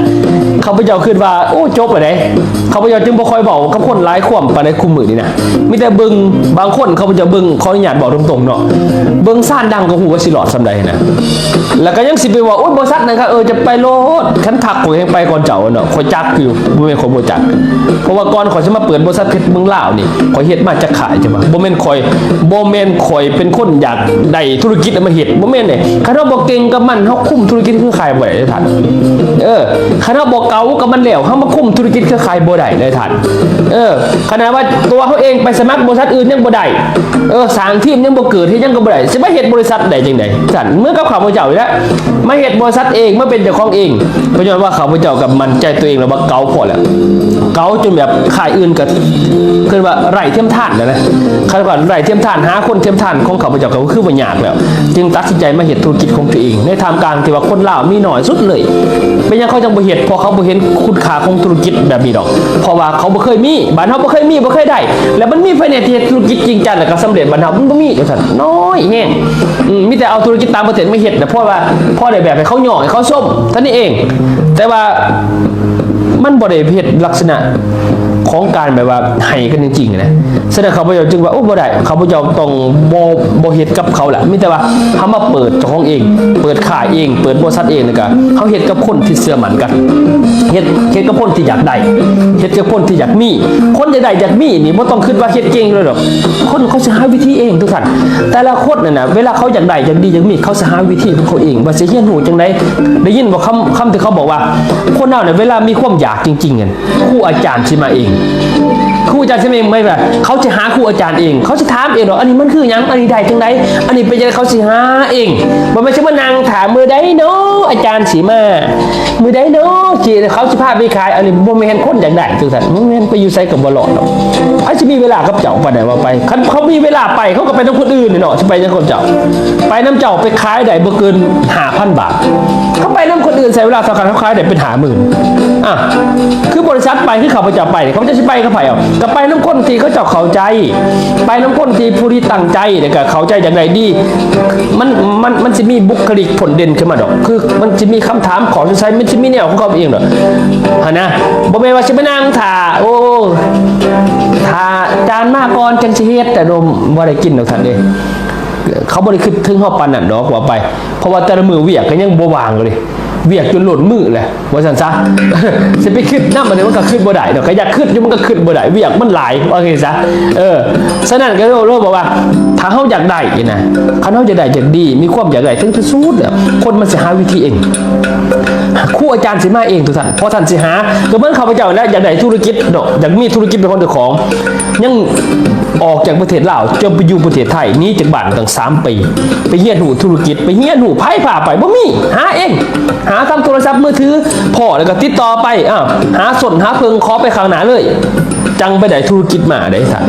ຂ້າພະເຈົ້າຄິດວ່າ ໂອ້ ຈົບແລ້ວເດ້. ຂ້າພະເຈົ້າຈຶ່ງບໍ່ຄ່ອຍເວົ້າກັບຄົນຫຼາຍຄວາມປານໃດຄູ່ມື້ນີ້ນະ. ມີແຕ່ເບິ່ງ ບາງຄົນຂ້າພະເຈົ້າເບິ່ງ ຂໍອະນຸຍາດເວົ້າຕົງໆເນາະ ເບິ່ງຊານດັງກໍຮູ້ວ່າຊິລອດສ່ຳໃດນະ ແລ້ວກໍຍັງຊິໄປເວົ້າ ໂອ້ຍ ບໍລິສັດນັ້ນກໍ ເອີ ຈະໄປໂລດ ຄັນທັກຂ້ອຍແຮ່ງໄປກ່ອນເຈົ້າເນາະ ຂ້ອຍຈັກຢູ່ ບໍ່ແມ່ນຂ້ອຍບໍ່ຈັກ. ເພາະວ່າກ່ອນຂ້ອຍຊິມາເປີດບໍລິສັດເພດເມືອງລາວນີ້ ຂ້ອຍເຮັດມາຈັກຄ້າຍ ຈະວ່າ ບໍ່ແມ່ນຂ້ອຍ ບໍ່ແມ່ນຂ້ອຍເປັນຄົນຢາກໄດ້ທຸລະກິດມາເຮັດ ບໍ່ແມ່ນເດ້. ຄັນເຮົາບໍ່ເກັ່ງກັບມັນ ເຮົາຄຸມທຸລະກິດເຄືອຂ່າຍບໍ່ໄດ້ເດ້ທ່ານ. ເອີ ຄັນເຮົາບໍ່ເກົ່າກັບມັນແລ້ວ ເຮົາມາຄຸມທຸລະກິດເຄືອຂ່າຍບໍ່ໄດ້ເດ້ທ່ານ. ເອີ ຂະໜາດວ່າຕົວເຮົາເອງໄປສະໝັກບໍລິສັດອື່ນຍັງບໍ່ໄດ້ ເອີ ສ້າງທີມຍັງບໍ່ເກີດ ເຮັດຫຍັງກໍບໍ່ໄດ້ ຊິມາເຮັດບໍລິສັດໄດ້ຈັ່ງໃດ? ຊັ້ນເໝືອນກັບຂ້າພະເຈົ້ານີ້ແຫຼະ ມາເຮັດບໍລິສັດເອງ ມາເປັນເຈົ້າຂອງເອງ ກໍຍ້ອນວ່າຂ້າພະເຈົ້າກໍໝັ້ນໃຈຕົວເອງແລ້ວວ່າເກົ່າພໍແລ້ວ ເກົ່າຈົນແບບຄ້າຍອື່ນກໍ ເອີ້ນວ່າໄຮ້ທຽມທານແລ້ວນະ. ຄັນວ່າໄຮ້ທຽມທານ ຫາຄົນທຽມທານຂອງຂ້າພະເຈົ້າກໍຄືວ່າຍາກແລ້ວ ຈຶ່ງຕັດສິນໃຈມາເຮັດທຸລະກິດຂອງຕົວເອງ ໃນທ່າມກາງທີ່ວ່າຄົນລາວມີໜ້ອຍສຸດເລີຍ. ເປັນຫຍັງເຂົາຈັ່ງບໍ່ເຮັດ? ເພາະເຂົາບໍ່ເຫັນຄຸນຄ່າຂອງທຸລະກິດແບບນີ້ດອກ ເພາະວ່າເຂົາບໍ່ເຄີຍມີ ບ້ານເຮົາບໍ່ເຄີຍມີ ບໍ່ເຄີຍໄດ້ ແລ້ວມັນມີໃຜແດ່ທີ່ເຮັດທຸລະກິດຈິງຈັງ ແລ້ວກໍສຳເລັດ? ບ້ານເຮົາມັນບໍ່ມີ ວ່າຊັ້ນ ນ້ອຍແຮງ. ອືມ ມີແຕ່ເອົາທຸລະກິດຕ່າງປະເທດມາເຮັດນະ ເພາະວ່າ ພໍໄດ້ແບບໃຫ້ເຂົາຍ້ອງ ໃຫ້ເຂົາຊົມເທົ່ານັ້ນເອງ ແຕ່ວ່າມັນບໍ່ໄດ້ເຮັດລັກສະນະຂອງການແບບວ່າໃຫ້ກັນຈິງໆນະ. ສະນັ້ນຂ້າພະເຈົ້າຈຶ່ງວ່າ ໂອ້ ບໍ່ໄດ້ ຂ້າພະເຈົ້າຕ້ອງບໍ່ ບໍ່ເຮັດກັບເຂົາລະ ມີແຕ່ວ່າເຮົາມາເປີດເຈົ້າຂອງເອງ ເປີດຄ້າຍເອງ ເປີດບໍລິສັດເອງ ແລ້ວກະເຮົາເຮັດກັບຄົນທີ່ເຊື່ອໝັ້ນກັນ ເຮັດ ເຮັດກັບຄົນທີ່ຢາກໄດ້ ເຮັດກັບຄົນທີ່ຢາກມີ. ຄົນຢາກໄດ້ຢາກມີນີ້ບໍ່ຕ້ອງຄິດວ່າເຮັດເກັ່ງເລີຍດອກ ຄົນເຂົາຊິຫາວິທີເອງທຸກທ່ານ. ແຕ່ລະຄົນນັ້ນນະ ເວລາເຂົາຢາກໄດ້ ຢາກດີ ຢາກມີ ເຂົາຊິຫາວິທີຂອງເຂົາເອງ ວ່າຊິຮຽນຮູ້ຈັ່ງໃດ. ໄດ້ຍິນບໍ່ຄຳ ຄຳທີ່ເຂົາບອກວ່າ ຄົນເຮົານີ້ເວລາມີຄວາມຢາກຈິງໆນັ້ນ ຄູອາຈານຊິມາເອງ ຄູອາຈານຊິມາເອງ. ໝາຍວ່າເຂົາຊິຫາຄູອາຈານເອງ ເຂົາຊິຖາມເອງດອກ ອັນນີ້ມັນຄືຫຍັງ? ອັນນີ້ໄດ້ຈັ່ງໃດ? ອັນນີ້ເປັນຈັ່ງໃດ? ເຂົາຊິຫາເອງ ບໍ່ແມ່ນຊິມານັ່ງຖ້າມື້ໃດເນາະອາຈານຊິມາ ມື້ໃດເນາະຊິ ເຂົາຊິພາໄປຂາຍ. ອັນນີ້ບໍ່ແມ່ນຄົນຢາກໄດ້ຈັ່ງຊັ້ນ ບໍ່ແມ່ນ ໄປຢູ່ໃສກໍບໍ່ລອດດອກ. ໃຜຊິມີເວລາກັບເຈົ້າປານໃດວ່າໄປ? ຄັນເຂົາມີເວລາໄປ ເຂົາກໍໄປນຳຄົນອື່ນນີ້ເນາະ ຊິໄປນຳຄົນເຈົ້າ ໄປນຳເຈົ້າໄປຂາຍໄດ້ບໍ່ເກີນຫ້າພັນບາດ. ເຂົາໄປນຳຄົນອື່ນໃຊ້ເວລາເທົ່າກັນ ເຂົາຂາຍໄດ້ເປັນຫ້າໝື່ນ. ອ່ະ ຄືບໍລິສັດໄປ ຄືຂ້າພະເຈົ້າໄປ ຂ້າພະເຈົ້າຊິໄປກັບໃຜເອົາ? ກໍໄປນຳຄົນທີ່ເຂົາເຈົ້າເຂົ້າໃຈ ໄປນຳຄົນທີ່ຜູ້ທີ່ຕັ້ງໃຈ ແລ້ວກໍເຂົ້າໃຈຢາກໄດ້ດີ. ມັນ ມັນ ມັນຊິມີບຸກຄະລິກພົ້ນເດັ່ນຂຶ້ນມາດອກ ຄືມັນຊິມີຄຳຖາມ ຂໍ້ສົງໄສ ມັນຊິມີແນວຂອງເຂົາເອງດອກ ຫັ້ນນະ. ບໍ່ແມ່ນວ່າຊິມານັ່ງຖ້າ ໂອ້ ຖ້າຈານມາກ່ອນຈັ່ງຊິເຮັດ ແຕ່ບໍ່ໄດ້ກິນດອກທ່ານເອີຍ. ເຂົາບໍ່ໄດ້ຄິດເຖິງເຮົາປານນັ້ນດອກວ່າໄປ ເພາະວ່າແຕ່ລະມື້ວຽກກໍຍັງບໍ່ວ່າງເລີຍ. ວຽກຈົນລົ້ນມື້ແຫຼະ ວ່າຊັ້ນຊະ. ຊິໄປຄິດນຳອັນນີ້ ມັນກໍຄິດບໍ່ໄດ້ເນາະ, ກໍຢາກຄິດຢູ່ ມັນກໍຄິດບໍ່ໄດ້ ວຽກມັນຫຼາຍ ວ່າຊັ້ນຊະ. ເອີ ສະນັ້ນກໍເລີຍບອກວ່າ ຖ້າເຮົາຢາກໄດ້ນີ້ນະ ຄັນເຮົາຢາກໄດ້ ຢາກດີ ມີຄວາມຢາກໄດ້ເຖິງທີ່ສຸດແລ້ວ ຄົນມັນຊິຫາວິທີເອງ. ຄູອາຈານຊິມາເອງທຸກທ່ານ ເພາະທ່ານຊິຫາ. ກໍເໝືອນຂ້າພະເຈົ້າແຫຼະ ຢາກໄດ້ທຸລະກິດເນາະ, ຢາກມີທຸລະກິດເປັນຂອງເຈົ້າຂອງ, ຍັງອອກຈາກປະເທດລາວ ຈະໄປຢູ່ປະເທດໄທ ໜີຈາກບ້ານຕັ້ງສາມປີ ໄປຮຽນຮູ້ທຸລະກິດ ໄປຮຽນຮູ້ ໃຜພາໄປ? ບໍ່ມີ ຫາເອງ ຫາທາງໂທລະສັບມືຖືພໍ້ ແລ້ວກໍຕິດຕໍ່ໄປ ອ້າວ ຫາສົ້ນຫາເຜິ້ງ ຂໍໄປຂ້າງໜ້າເລີຍ ຈັ່ງໄປໄດ້ທຸລະກິດມາເດ້ທ່ານ.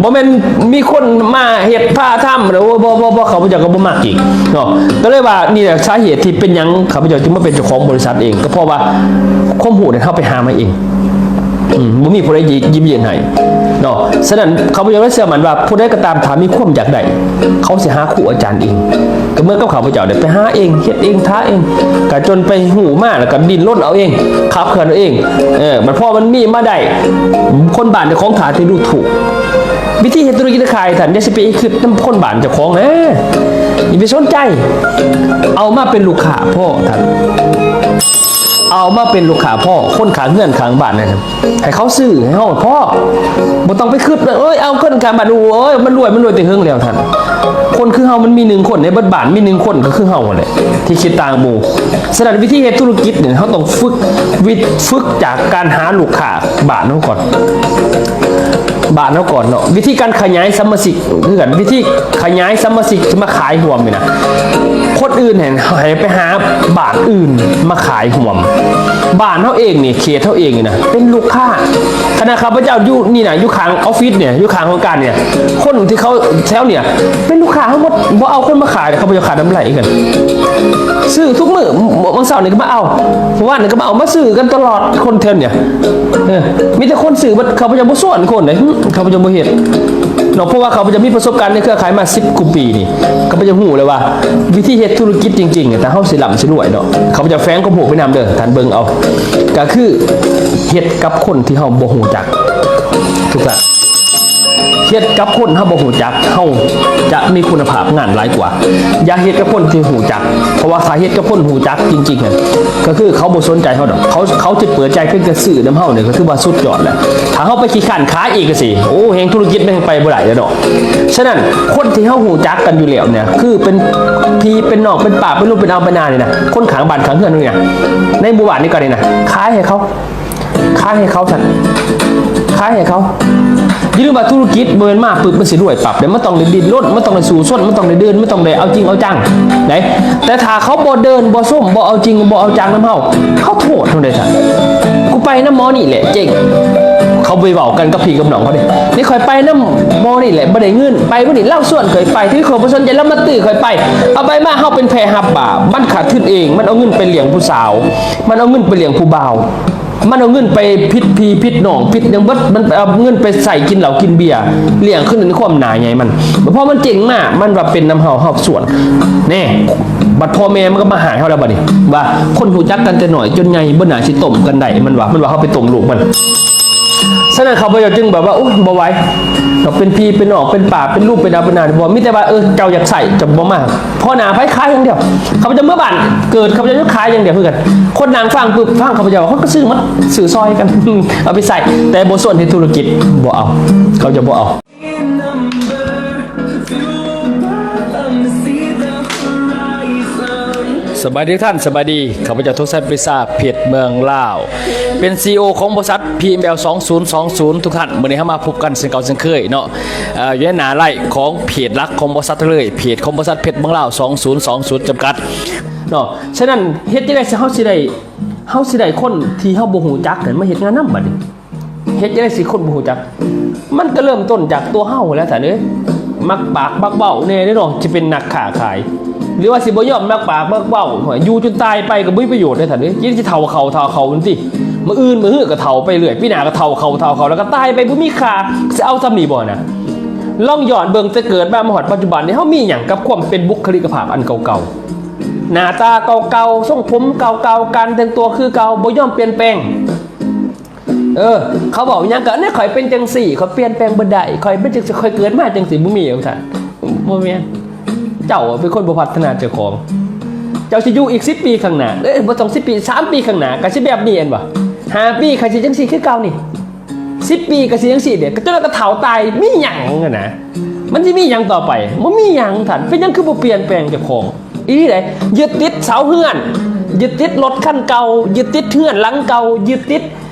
ບໍ່ແມ່ນມີຄົນມາເຮັດພາທຳ ໂອ້ ບໍ່ ບໍ່ ບໍ່ ຂ້າພະເຈົ້າກໍບໍ່ມັກອີກເນາະ. ກໍເລີຍວ່ານີ້ແຫຼະສາເຫດທີ່ເປັນຫຍັງຂ້າພະເຈົ້າຈຶ່ງມາເປັນເຈົ້າຂອງບໍລິສັດເອງ ກໍເພາະວ່າຄວາມຮູ້ນັ້ນເຮົາໄປຫາມາເອງ. ອືມ ບໍ່ມີຜູ້ໃດຢິບ ຢິບຍື່ນໃຫ້ເນາະ. ສະນັ້ນ ຂ້າພະເຈົ້າເລີຍເຊື່ອໝັ້ນວ່າ ຜູ້ໃດກໍຕາມ ຖ້າມີຄວາມຢາກໄດ້ ເຂົາຊິຫາຄູອາຈານເອງ. ກໍເໝືອນກັບຂ້າພະເຈົ້າໄດ້ໄປຫາເອງ ເຮັດເອງ ທາເອງ ກໍຈົນໄປຮູ້ມາ ແລ້ວກໍດີ້ນລົນເອົາເອງ ຂັບເຄື່ອນເອົາເອງ. ເອີ ບັດພໍມັນມີມາໄດ້ ຄົນບ້ານເຈົ້າຂອງຖ້າຊິດູຖູກ. ວິທີເຮັດທຸລະກິດຂາຍທ່ານ ຢ່າຊິໄປຄິດນຳຄົນບ້ານເຈົ້າຂອງນະ ຢ່າໄປສົນໃຈ. ເອົາມາເປັນລູກຄ້າພໍທ່ານ ເອົາມາເປັນລູກຄ້າພໍ ຄົນຂ້າງເຮືອນຂ້າງບ້ານນັ້ນ ໃຫ້ເຂົາຊື້ໃຫ້ເຮົາພໍ. ບໍ່ຕ້ອງໄປຄິດວ່າ ເອີຍ ເອົາຄົນຂ້າງບ້ານ ໂອ້ຍ ມັນລວຍ ມັນລວຍແຕ່ເຫິງແລ້ວທ່ານ. ຄົນຄືເຮົາມັນມີໜຶ່ງຄົນໃນເບິດບ້ານ ມີໜຶ່ງຄົນກໍຄືເຮົາຫັ້ນແຫຼະ ທີ່ຄິດຕ່າງໝູ່. ສະນັ້ນ ວິທີເຮັດທຸລະກິດນີ້ ເຮົາຕ້ອງຝຶກ ວິ ຝຶກຈາກການຫາລູກຄ້າບ້ານເຮົາກ່ອນ ບ້ານເຮົາກ່ອນເນາະ. ວິທີການຂະຫຍາຍສະມາຊິກຄືກັນ ວິທີຂະຫຍາຍສະມາຊິກທີ່ມາຂາຍຮ່ວມນີ້ນະ ຄົນອື່ນໃຫ້ ໃຫ້ໄປຫາບ້ານອື່ນມາຂາຍຮ່ວມ. ບ້ານເຮົາເອງນີ້ ເຂດເຮົາເອງນີ້ນະ ເປັນລູກຄ້າ. ຂະໜາດຂ້າພະເຈົ້າຢູ່ນີ້ນະ ຢູ່ຂ້າງອອບຟິດນີ້ ຢູ່ຂ້າງຫ້ອງການນີ້ ຄົນທີ່ເຂົາແຖວນີ້ເປັນລູກຄ້າເຮົາໝົດ ບໍ່ເອົາຄົນມາຂາຍ ເຂົາບໍ່ຢາກຂາຍນຳໄລຄືກັນ. ຊື້ທຸກມື້ ມື້ເຊົ້ານີ້ກໍມາເອົາ ມື້ວານນີ້ກໍມາເອົາ ມາຊື້ກັນຕະຫຼອດ ຄົນແຖວນີ້. ເອີ ມີແຕ່ຄົນຊື້ເບິດ ເຂົາບໍ່ຢາກ ບໍ່ຊວນຄົນເດ້ ເຂົາບໍ່ຢາກ ບໍ່ເຮັດເນາະ. ເພາະວ່າເຂົາບໍ່ຢາກ ມີປະສົບການໃນເຄືອຂ່າຍມາສິບກວ່າປີນີ້ ເຂົາບໍ່ຢາກຮູ້ເລີຍວ່າ ວິທີເຮັດທຸລະກິດຈິງໆ ຖ້າເຮົາຊິລ່ຳຊິລວຍເນາະ ເຂົາບໍ່ຢາກ ແຝງຄວາມຮູ້ໄປນຳເດີ ທ່ານເບິ່ງເອົາ ກໍຄືເຮັດກັບຄົນທີ່ເຮົາບໍ່ຮູ້ຈັກ ທຸກທ່ານ. ເຮັດກັບຄົນເຮົາບໍ່ຮູ້ຈັກ ເຮົາຈະມີຄຸນນະພາບງານຫຼາຍກວ່າ. ຢ່າເຮັດກັບຄົນທີ່ຮູ້ຈັກ ເພາະວ່າຖ້າເຮັດກັບຄົນຮູ້ຈັກຈິງໆ ນັ້ນ ກໍຄືເຂົາບໍ່ສົນໃຈເຮົາດອກ ເຂົາ ເຂົາຈະເປີດໃຈພຽງແຕ່ຊື້ນຳເຮົານີ້ ກໍຖືວ່າສຸດຍອດແລ້ວ. ຖ້າເຮົາໄປຂີ້ຄ້ານຂາຍອີກຈັ່ງຊີ້ ໂອ້ ແຮ່ງທຸລະກິດມັນແຮ່ງໄປບໍ່ໄດ້ແລ້ວເນາະ. ສະນັ້ນ ຄົນທີ່ເຮົາຮູ້ຈັກກັນຢູ່ແລ້ວນີ້ ຄືເປັນພີ່ເປັນນ້ອງ ເປັນປ້າເປັນລຸງ ເປັນອາເປັນອານີ້ນະ ຄົນຂ້າງບ້ານຂ້າງເຮືອນນີ້ນະ ໃນໝູ່ບ້ານນີ້ກໍໄດ້ນະ ຂາຍໃຫ້ເຂົາ ຂາຍໃຫ້ເຂົາຊັ້ນ ຂາຍໃຫ້ເຂົາ. ຢ່າລືມວ່າທຸລະກິດບໍ່ແມ່ນມາປຶບມັນຊິລວຍປັບເດ້ ມັນຕ້ອງໄດ້ດີ້ນລົນ ມັນຕ້ອງໄດ້ສູ້ຊົນ ມັນຕ້ອງໄດ້ເດີນ ມັນຕ້ອງໄດ້ເອົາຈິງເອົາຈັງເດ້. ແຕ່ຖ້າເຂົາບໍ່ເດີນ ບໍ່ຊົມ ບໍ່ເອົາຈິງ ບໍ່ເອົາຈັງນຳເຮົາ ເຂົາໂທດເຮົາເດ້ຊັ້ນ. ກູໄປນຳໝໍນີ້ແຫຼະເຈັງ ເຂົາໄປເວົ້າກັນກັບພີ່ກັບນ້ອງເຂົາເດ້ ນີ້ຂ້ອຍໄປນຳໝໍນີ້ແຫຼະບໍ່ໄດ້ເງິນ ໄປມື້ນີ້ລາວຊວນຂ້ອຍໄປ ທີ່ຂ້ອຍບໍ່ສົນໃຈລາວມາຕື້ຂ້ອຍໄປ. ເອົາໄປມາເຮົາເປັນແພຮັບບາບ ມັນຂາດທຶນເອງ ມັນເອົາເງິນໄປລ້ຽງຜູ້ສາວ ມັນເອົາເງິນໄປລ້ຽງຜູ້ບ່າວ ມັນເອົາເງິນໄປຜິດພີ່ຜິດນ້ອງຜິດຫຍັງເບິດ ມັນໄປເອົາເງິນໄປໃຊ້ກິນເຫຼົ້າກິນເບຍ ລ້ຽງຄືນໃນຄວາມໜ້າໃຫຍ່ມັນ. ບັດພໍມັນເຈັງມາ ມັນວ່າເປັນນຳເຮົາ ເຮົາສວນແນ່ ບັດພໍ່ແມ່ມັນກໍມາຮ້າຍເຮົາແລ້ວບັດນີ້ ວ່າຄົນຮູ້ຈັກກັນແຕ່ນ້ອຍຈົນໃຫຍ່ບໍ່ໜ້າຊິຕົ້ມກັນໄດ້ ມັນວ່າ ມັນວ່າເຮົາໄປຕົ້ມລູກມັນ. ສະນັ້ນຂ້າພະເຈົ້າຈຶ່ງແບບວ່າ ໂອ້ຍ ບໍ່ໄຫວ ເຮົາເປັນພີ່ເປັນນ້ອງ ເປັນປ້າເປັນລຸງ ເປັນອາເປັນອາ ບໍ່ ມີແຕ່ວ່າ ເອີ ເຈົ້າຢາກໃຊ້ ເຈົ້າບໍ່ມາ ພໍໜ້າໄປຂາຍຢ່າງດຽວ. ຂ້າພະເຈົ້າເມືອບ້ານເກີດ ຂ້າພະເຈົ້າຍັງຂາຍຢ່າງດຽວຄືກັນ. ຄົນນັ່ງຟັງປຶບ ຟັງຂ້າພະເຈົ້າ ເຂົາກໍຊື້ໝົດ ຊື້ຊອຍກັນ ເອົາໄປໃຊ້ ແຕ່ບໍ່ຊວນເຮັດທຸລະກິດ ບໍ່ເອົາ ເຂົາຈະບໍ່ເອົາ. ສະບາຍດີທ່ານ ສະບາຍດີ ຂ້າພະເຈົ້າ ທົງໄຊ ປຣີຊາ ເພດເມືອງລາວ ເປັນ ຊີອີໂອ ຂອງບໍລິສັດ ພີເອັມແອລ ສອງສູນສອງສູນ ທຸກທ່ານ. ມື້ນີ້ເຮົາມາພົບກັນເຊັ່ນເກົ່າເຊັ່ນເຄີຍເນາະ ເອີ ຢູ່ໃນໜ້າໄລຂອງເພຈຫຼັກຂອງບໍລິສັດເລີຍ ເພຈຂອງບໍລິສັດເພດເມືອງລາວ ສອງສູນສອງສູນ ຈຳກັດເນາະ. ສະນັ້ນ ເຮັດຈັ່ງໃດເຮົາຊິໄດ້ ເຮົາຊິໄດ້ຄົນທີ່ເຮົາບໍ່ຮູ້ຈັກນັ້ນມາເຮັດງານນຳບັດນີ້? ເຮັດຈັ່ງໃດຊິຄົນບໍ່ຮູ້ຈັກ? ມັນກໍເລີ່ມຕົ້ນຈາກຕົວເຮົາແຫຼະທ່ານເອີຍ ມັກປາກມັກເວົ້າແດ່ເນາະ ຊິເປັນນັກຄ້າຂາຍ ຫຼືວ່າຊິບໍ່ຍອມມັກປາກມັກເວົ້າ ຢູ່ຈົນຕາຍໄປກໍບໍ່ມີປະໂຫຍດເດ້ທ່ານເອີຍ. ຊິເຖົ້າເຂົ້າ ເຖົ້າເຂົ້າຫັ້ນຕິ ມື້ອື່ນມື້ຮືກໍເຖົ້າໄປເລື້ອຍ ປີໜ້າກໍເຖົ້າເຂົ້າ ເຖົ້າເຂົ້າ ແລ້ວກໍຕາຍໄປ ບໍ່ມີຄ່າ ຊິເອົາສ່ຳນີ້ບໍ່ນະ? ລອງຍ້ອນເບິ່ງ ແຕ່ເກີດມາມາຮອດປັດຈຸບັນນີ້ ເຮົາມີຫຍັງກັບຄວາມເປັນບຸກຄະລິກະພາບອັນເກົ່າໆ? ໜ້າຕາເກົ່າໆ ຊົງຜົມເກົ່າໆ ການແຕ່ງຕົວຄືເກົ່າ ບໍ່ຍອມປ່ຽນແປງ. ເອີ ເຂົາເວົ້າຫຍັງກໍ ອັນນີ້ຂ້ອຍເປັນຈັ່ງຊີ້ ຂ້ອຍປ່ຽນແປງບໍ່ໄດ້ ຂ້ອຍເປັນຈັ່ງຊີ້ ຂ້ອຍເກີດມາຈັ່ງຊີ້ ບໍ່ມີວ່າຊັ້ນ. ບໍ່ແມ່ນ ເຈົ້າເປັນຄົນບໍ່ພັດທະນາເຈົ້າຂອງ. ເຈົ້າຊິຢູ່ອີກສິບປີຂ້າງໜ້າ ເອີຍ ບໍ່ຕ້ອງສິບປີ ສາມປີຂ້າງໜ້າ ກໍຊິແບບນີ້ແມ່ນບໍ່? ຫ້າປີກໍຊິຈັ່ງຊີ້ຄືເກົ່ານີ້ ສິບປີກໍຊິຈັ່ງຊີ້ເດ້ ກໍຈົນວ່າກໍເຖົ້າຕາຍ ມີຫຍັງຫັ້ນນະ? ມັນຊິມີຫຍັງຕໍ່ໄປ? ບໍ່ມີຫຍັງທ່ານ. ເປັນຫຍັງຄືບໍ່ປ່ຽນແປງເຈົ້າຂອງ? ອີ່ເດ້ ຍຶດຕິດເສົາເຮືອນ, ຍຶດຕິດລົດຄັນເກົ່າ, ຍຶດຕິດເຮືອນຫຼັງເກົ່າ, ຍຶດຕິດ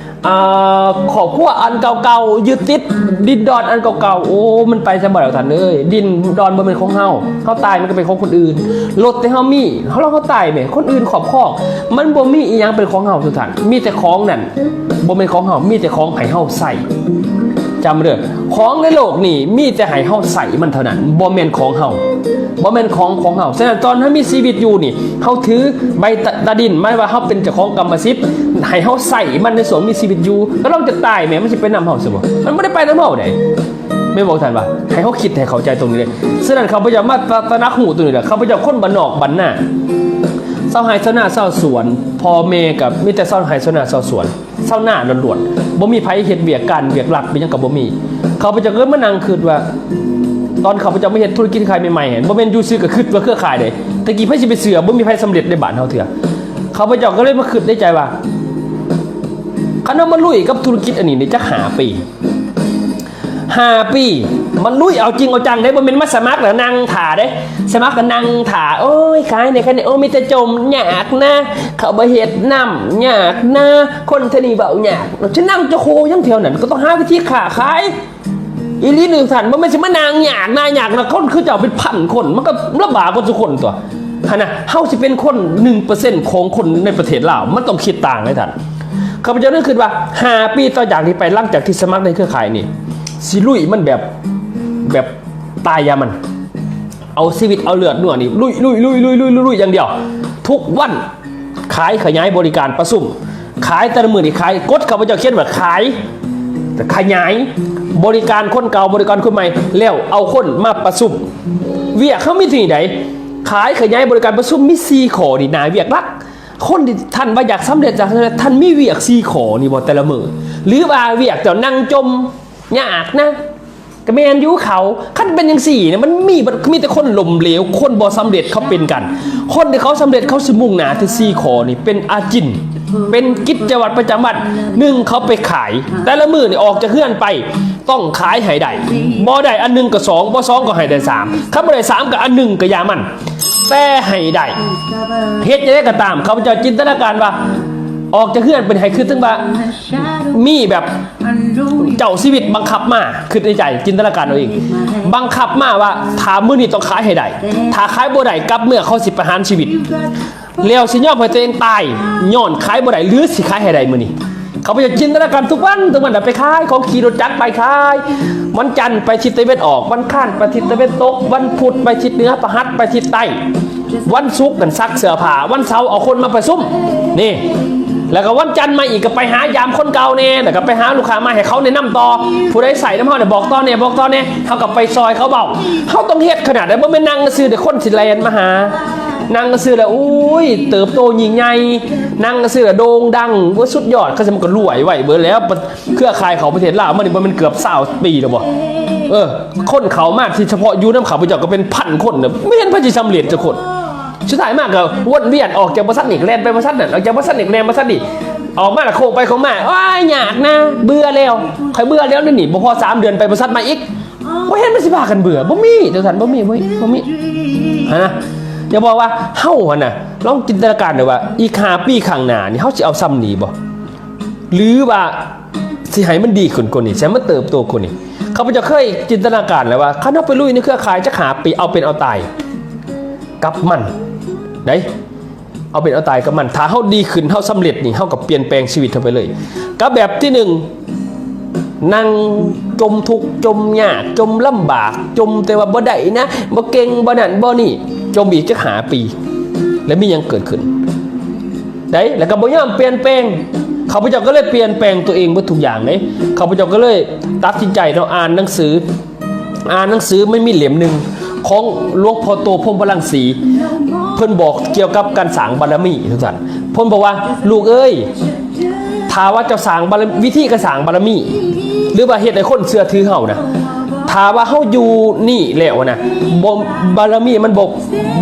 ອ່າ ຄອບຄົວອັນເກົ່າໆ, ຍຶດຕິດດິນດອນອັນເກົ່າໆ. ໂອ້ ມັນໄປໃສບໍ່ໄດ້ທ່ານເອີຍ. ດິນດອນບໍ່ແມ່ນຂອງເຮົາ, ເຮົາຕາຍມັນກໍເປັນຂອງຄົນອື່ນ. ລົດທີ່ເຮົາມີ, ເຮົາ ເຮົາຕາຍແມ່ນຄົນອື່ນຄອບຄອງ. ມັນບໍ່ມີອີ່ຫຍັງເປັນຂອງເຮົາທຸກທ່ານ. ມີແຕ່ຂອງນັ້ນບໍ່ແມ່ນຂອງເຮົາ, ມີແຕ່ຂອງໃຫ້ເຮົາໃຊ້. ຈຳເດີ, ຂອງໃນໂລກນີ້ມີແຕ່ໃຫ້ເຮົາໃຊ້ມັນເທົ່ານັ້ນ, ບໍ່ແມ່ນຂອງເຮົາ, ບໍ່ແມ່ນຂອງຂອງເຮົາ. ສະນັ້ນຕອນເຮົາມີຊີວິດຢູ່ນີ້, ເຮົາຖືໃບຕາດິນມາວ່າເຮົາເປັນເຈົ້າຂອງກຳມະສິດ, ໃຫ້ເຮົາໃຊ້ມັນໃນຊ່ວງມີຊີວິດຢູ່. ແລ້ວລອງຈະຕາຍແມ້, ມັນຊິໄປນຳເຮົາຊະບໍ່? ມັນບໍ່ໄດ້ໄປນຳເຮົາໃດ. ແມ່ນບໍ່ທ່ານວ່າ? ໃຫ້ເຮົາຄິດໃຫ້ເຂົ້າໃຈຕົງນີ້ເດ້. ສະນັ້ນຂ້າພະເຈົ້າມາຕະ ຕະໜັກຮູ້ຕົງນີ້ແຫຼະ. ຂ້າພະເຈົ້າຄົນບ້ານນອກບ້ານນາ, ຊາວໄຮ່ຊາວນາຊາວສວນ, ພໍ່ແມ່ກໍມີແຕ່ຊາວໄຮ່ຊາວນາຊາວສວນ. ຊາວນາລ້ວນໆ, ບໍ່ມີໃຜເຮັດວຽກການວຽກລັດ ເປັນຫຍັງກໍບໍ່ມີ. ຂ້າພະເຈົ້າກໍມານັ່ງຄິດວ່າ ຕອນຂ້າພະເຈົ້າມາເຮັດທຸລະກິດຂາຍໃໝ່ໆຫັ້ນ, ບໍ່ແມ່ນຢູ່ຊື່ກໍຄິດວ່າເຄືອຂ່າຍເດ້. ແຕ່ກີ້ໃຜຊິໄປເຊື່ອ, ບໍ່ມີໃຜສຳເລັດໃນບ້ານເຮົາເທື່ອ. ຂ້າພະເຈົ້າກໍເລີຍມາຄິດໃນໃຈວ່າ ຄັນເຮົາມາລຸຍກັບທຸລະກິດອັນນີ້ນີ້ຈັກຫ້າປີ, ຫ້າປີ ມາລຸຍເອົາຈິງເອົາຈັງເດ້, ບໍ່ແມ່ນມາສະໝັກແລ້ວນັ່ງຖ້າເດ້. ສະໝັກກໍນັ່ງຖ້າ, ໂອ້ຍ ຂາຍແດ່ ຂາຍແດ່, ໂອ້ ມີແຕ່ຈົ່ມ, ຍາກນະ, ເຂົາບໍ່ເຮັດນຳ, ຍາກນະ, ຄົນເທື່ອນີ້ເວົ້າຍາກ. ຊິນັ່ງຈະໂຄຫຍັງແຖວນັ້ນ? ກໍຕ້ອງຫາວິທີຄ້າຂາຍ. ອີ່ຫຼີໜຶ່ງທ່ານ, ບໍ່ແມ່ນຊິມານັ່ງຍາກນະ, ຍາກນະ, ຄົນຄືເຈົ້າເປັນພັນຄົນ, ມັນກໍລຳບາກກວ່າທຸກຄົນຕົວະ. ຫັ້ນນະ, ເຮົາຊິເປັນຄົນໜຶ່ງເປີເຊັນຂອງຄົນໃນປະເທດລາວ, ມັນຕ້ອງຄິດຕ່າງເລີຍທ່ານ. ຂ້າພະເຈົ້ານັ້ນຄິດວ່າ ຫ້າປີຕໍ່ຈາກນີ້ໄປ, ຫຼັງຈາກທີ່ສະໝັກໃນເຄືອຂ່າຍນີ້, ຊິລຸຍມັນແບບ ແບບຕາຍຢ່າມັນ. ເອົາຊີວິດເອົາເລືອດເນື້ອນີ້ລຸຍ ລຸຍ ລຸຍ ລຸຍ ລຸຍ ລຸຍຢ່າງດຽວ. ທຸກວັນ ຂາຍຂະຫຍາຍບໍລິການປະຊຸມ, ຂາຍແຕ່ລະມື້ນີ້ຂາຍ, ກົດຂ້າພະເຈົ້າຂຽນວ່າຂາຍ ຂະຫຍາຍບໍລິການຄົນເກົ່າ, ບໍລິການຄົນໃໝ່, ແລ້ວເອົາຄົນມາປະຊຸມ. ວຽກເຮົາມີເທົ່ານີ້ໃດ, ຂາຍຂະຫຍາຍບໍລິການປະຊຸມ ມີສີ່ຂໍ້ນີ້ໜ້າວຽກຫຼັກ. ຄົນທີ່ທ່ານວ່າຢາກສຳເລັດ, ຢາກສຳເລັດ, ທ່ານມີວຽກສີ່ຂໍ້ນີ້ບໍ່ແຕ່ລະມື້? ຫຼືວ່າວຽກເຈົ້ານັ່ງຈົ່ມຍາກນະ? ກໍແມ່ນຢູ່ເຂົາ, ຄັນເປັນຈັ່ງຊີ້ນະ ມັນມີ ມີແຕ່ຄົນລົ້ມເຫຼວ, ຄົນບໍ່ສຳເລັດເຂົາເປັນກັນ. ຄົນທີ່ເຂົາສຳເລັດ ເຂົາຊິມຸ່ງໜ້າທີ່ສີ່ຂໍ້ນີ້ ເປັນອາຈິນ, ເປັນກິດຈະວັດປະຈຳວັນ. ໜຶ່ງ ເຂົາໄປຂາຍ, ແຕ່ລະມື້ນີ້ອອກຈາກເຮືອນໄປ ຕ້ອງຂາຍໃຫ້ໄດ້, ບໍ່ໄດ້ອັນໜຶ່ງກໍສອງ, ບໍ່ສອງກໍໃຫ້ໄດ້ສາມ, ຄັນບໍ່ໄດ້ສາມກໍອັນໜຶ່ງກໍຢ່າມັນ, ແຕ່ໃຫ້ໄດ້. ເຮັດຈັ່ງໃດກໍຕາມ, ຂ້າພະເຈົ້າຈິນຕະນາການວ່າ ອອກຈາກເຮືອນໄປໃຫ້ ຄືເຖິງວ່າມີແບບ ເຈົ້າຊີວິດບັງຄັບມາ, ຄິດໃນໃຈ, ຈິນຕະນາການເອົາເອງ, ບັງຄັບມາວ່າ ຖ້າມື້ນີ້ຕ້ອງຂາຍໃຫ້ໄດ້, ຖ້າຂາຍບໍ່ໄດ້ ກັບເມືອເຂົາຊິປະຫານຊີວິດ. ແລ້ວຊິຍອມໃຫ້ຕົວເອງຕາຍ ຍ້ອນຂາຍບໍ່ໄດ້ ຫຼື ຊິຂາຍໃຫ້ໄດ້ມື້ນີ້. ເຂົາພະເຈົ້າຈິນຕະນາການທຸກວັນ, ທຸກວັນໄປຂາຍຂອງ, ຂີ່ລົດຈັກໄປຂາຍ, ວັນຈັນໄປທິດຕາເວັນອອກ, ວັນຄານໄປທິດຕາເວັນຕົກ, ວັນພຸດໄປທິດເໜືອ, ພະຫັດໄປທິດໃຕ້. ວັນສຸກນັ້ນຊັກເສື້ອຜ້າ, ວັນເສົາເອົາຄົນມາປະຊຸມ ນີ້, ແລ້ວກໍວັນຈັນມາອີກກໍໄປຫາຢາມຄົນເກົ່າແດ່, ແລ້ວກໍໄປຫາລູກຄ້າມາໃຫ້ເຂົາແນະນຳຕໍ່, ຜູ້ໃດໃຊ້ນຳເຮົາແດ່ ບອກຕໍ່ແດ່ ບອກຕໍ່ແດ່, ເຮົາກໍໄປຊ່ອຍເຂົາເວົ້າ. ເຮົາຕ້ອງເຮັດຂະໜາດໃດ, ບໍ່ແມ່ນນັ່ງຊື່ແຕ່ຄົນຊິແລ່ນມາຫາ, ນັ່ງຊື່ແລ້ວ ໂອ້ຍ ເຕີບໂຕຍິ່ງໃຫຍ່, ນັ່ງຊື່ແລ້ວໂດ່ງດັງ, ເວີ້ ສຸດຍອດ, ເຂົາຊິມັນກໍລວຍໄວເບີດແລ້ວ. ເຄືອຂ່າຍເຂົ້າປະເທດລາວມານີ້ບໍ່ແມ່ນເກືອບຊາວປີແລ້ວບໍ່? ເອີ ຄົນເຂົ້າມາທີ່ສະເພາະຢູ່ນຳຂ້າພະເຈົ້າກໍເປັນພັນຄົນນະ, ບໍ່ເຫັນໃຜຊິສຳເລັດຈັກຄົນ. ສຸດທ້າຍມາກໍວົນວຽນອອກຈາກບໍລິສັດນີ້ ແລ່ນໄປບໍລິສັດນັ້ນ, ອອກຈາກບໍລິສັດນີ້ແລ່ນບໍລິສັດນີ້, ອອກມາລະໂຄ້ງໄປໂຄ້ງມາ. ໂອ້ຍ ຍາກນະ, ເບື່ອແລ້ວ, ຂ້ອຍເບື່ອແລ້ວນີ້. ບໍ່ພໍສາມເດືອນໄປບໍລິສັດໃໝ່ອີກ. ບໍ່ເຫັນມັນຊິພາກັນເບື່ອ, ບໍ່ມີ, ຈັ່ງຊັ້ນ ບໍ່ມີ, ບໍ່ມີ, ບໍ່ມີ. ຫັ້ນນະ, ຈະບອກວ່າເຮົາຫັ້ນນະ, ລອງຈິນຕະນາການເດີວ່າ ອີກຫ້າປີຂ້າງໜ້ານີ້ ເຮົາຊິເອົາສ່ຳນີ້ບໍ່? ຫຼືວ່າ ຊິໃຫ້ມັນດີຂຶ້ນກວ່ານີ້, ຊິໃຫ້ມັນເຕີບໂຕກວ່ານີ້. ຂ້າພະເຈົ້າເຄີຍຈິນຕະນາການແລ້ວວ່າ ຄັນເຮົາໄປລຸຍໃນເຄືອຂ່າຍຈັກຫ້າປີ, ເອົາເປັນເອົາຕາຍກັບມັນເດ້, ເອົາເປັນເອົາຕາຍກັບມັນ. ຖ້າເຮົາດີຂຶ້ນ, ເຮົາສຳເລັດນີ້, ເຮົາກໍປ່ຽນແປງຊີວິດເຮົາໄປເລີຍ. ກັບແບບທີໜຶ່ງ, ນັ່ງຈົ່ມທຸກ, ຈົ່ມຍາກ, ຈົ່ມລຳບາກ, ຈົ່ມແຕ່ວ່າບໍ່ໄດ້ນະ, ບໍ່ເກັ່ງ, ບໍ່ນັ້ນ, ບໍ່ນີ້, ຈົ່ມອີກຈັກຫ້າປີ ແລ້ວມີຫຍັງເກີດຂຶ້ນ? ໄດ້ ແລ້ວກໍບໍ່ຍອມປ່ຽນແປງ. ຂ້າພະເຈົ້າກໍເລີຍປ່ຽນແປງຕົວເອງເບິດທຸກຢ່າງເດ້. ຂ້າພະເຈົ້າກໍເລີຍຕັດສິນໃຈເນາະ, ອ່ານໜັງສື, ອ່ານໜັງສືມັນມີເຫຼັ້ມໜຶ່ງຂອງຫຼວງພໍ່ໂຕ ພົມພະລັງສີ, ເພິ່ນບອກກ່ຽວກັບການສ້າງບາລະມີ ວ່າຊັ້ນ. ເພິ່ນບອກວ່າ ລູກເອີຍ, ຖ້າວ່າເຈົ້າສ້າງບາລະ ວິທີການສ້າງບາລະມີ ຫຼືວ່າເຮັດໃຫ້ຄົນເຊື່ອຖືເຮົານະ, ຖ້າວ່າເຮົາຢູ່ນີ້ແລ້ວນະ ບໍ່ ບາລະມີມັນບໍ່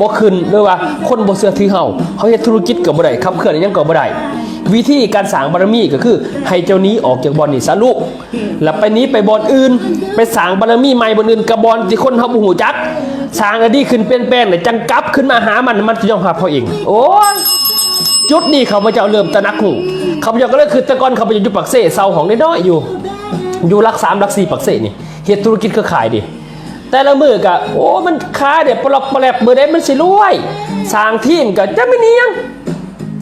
ບໍ່ຂຶ້ນ ຫຼືວ່າຄົນບໍ່ເຊື່ອຖືເຮົາ ເຮົາເຮັດທຸລະກິດກໍບໍ່ໄດ້ ຂັບເຄື່ອນອີ່ຫຍັງກໍບໍ່ໄດ້. ວິທີການສ້າງບາລະມີກໍຄື ໃຫ້ເຈົ້າໜີອອກຈາກບ່ອນນີ້ຊະລູກ ແລ້ວໄປໜີໄປບ່ອນອື່ນ ໄປສ້າງບາລະມີໃໝ່ບ່ອນອື່ນ ກັບບ່ອນທີ່ຄົນເຮົາບໍ່ຮູ້ຈັກ. ສ້າງແລ້ວດີຂຶ້ນປ່ຽນແປງ ແລ້ວຈັ່ງກັບຄືນມາຫາມັນ ມັນຈະຍອມຮັບເຮົາເອງ. ໂອ້ຍ ຈຸດນີ້ຂ້າພະເຈົ້າເລີ່ມຕະໜັກຮູ້. ຂ້າພະເຈົ້າກໍເລີຍຄິດ ແຕ່ກ່ອນຂ້າພະເຈົ້າຢູ່ປາກເຊ ເຊົ່າຫ້ອງນ້ອຍໆຢູ່ ຢູ່ຫຼັກສາມ ຫຼັກສີ່ປາກເຊນີ້ ເຮັດທຸລະກິດເຄືອຂ່າຍເດ້. ແຕ່ລະມື້ກະ ໂອ້ ມັນຂາຍໄດ້ປະຫຼອບປະແຫຼບ ມື້ໃດມັນຊິລວຍ ສ້າງທີມກະຈັກແມ່ນອີ່ຫຍັງ.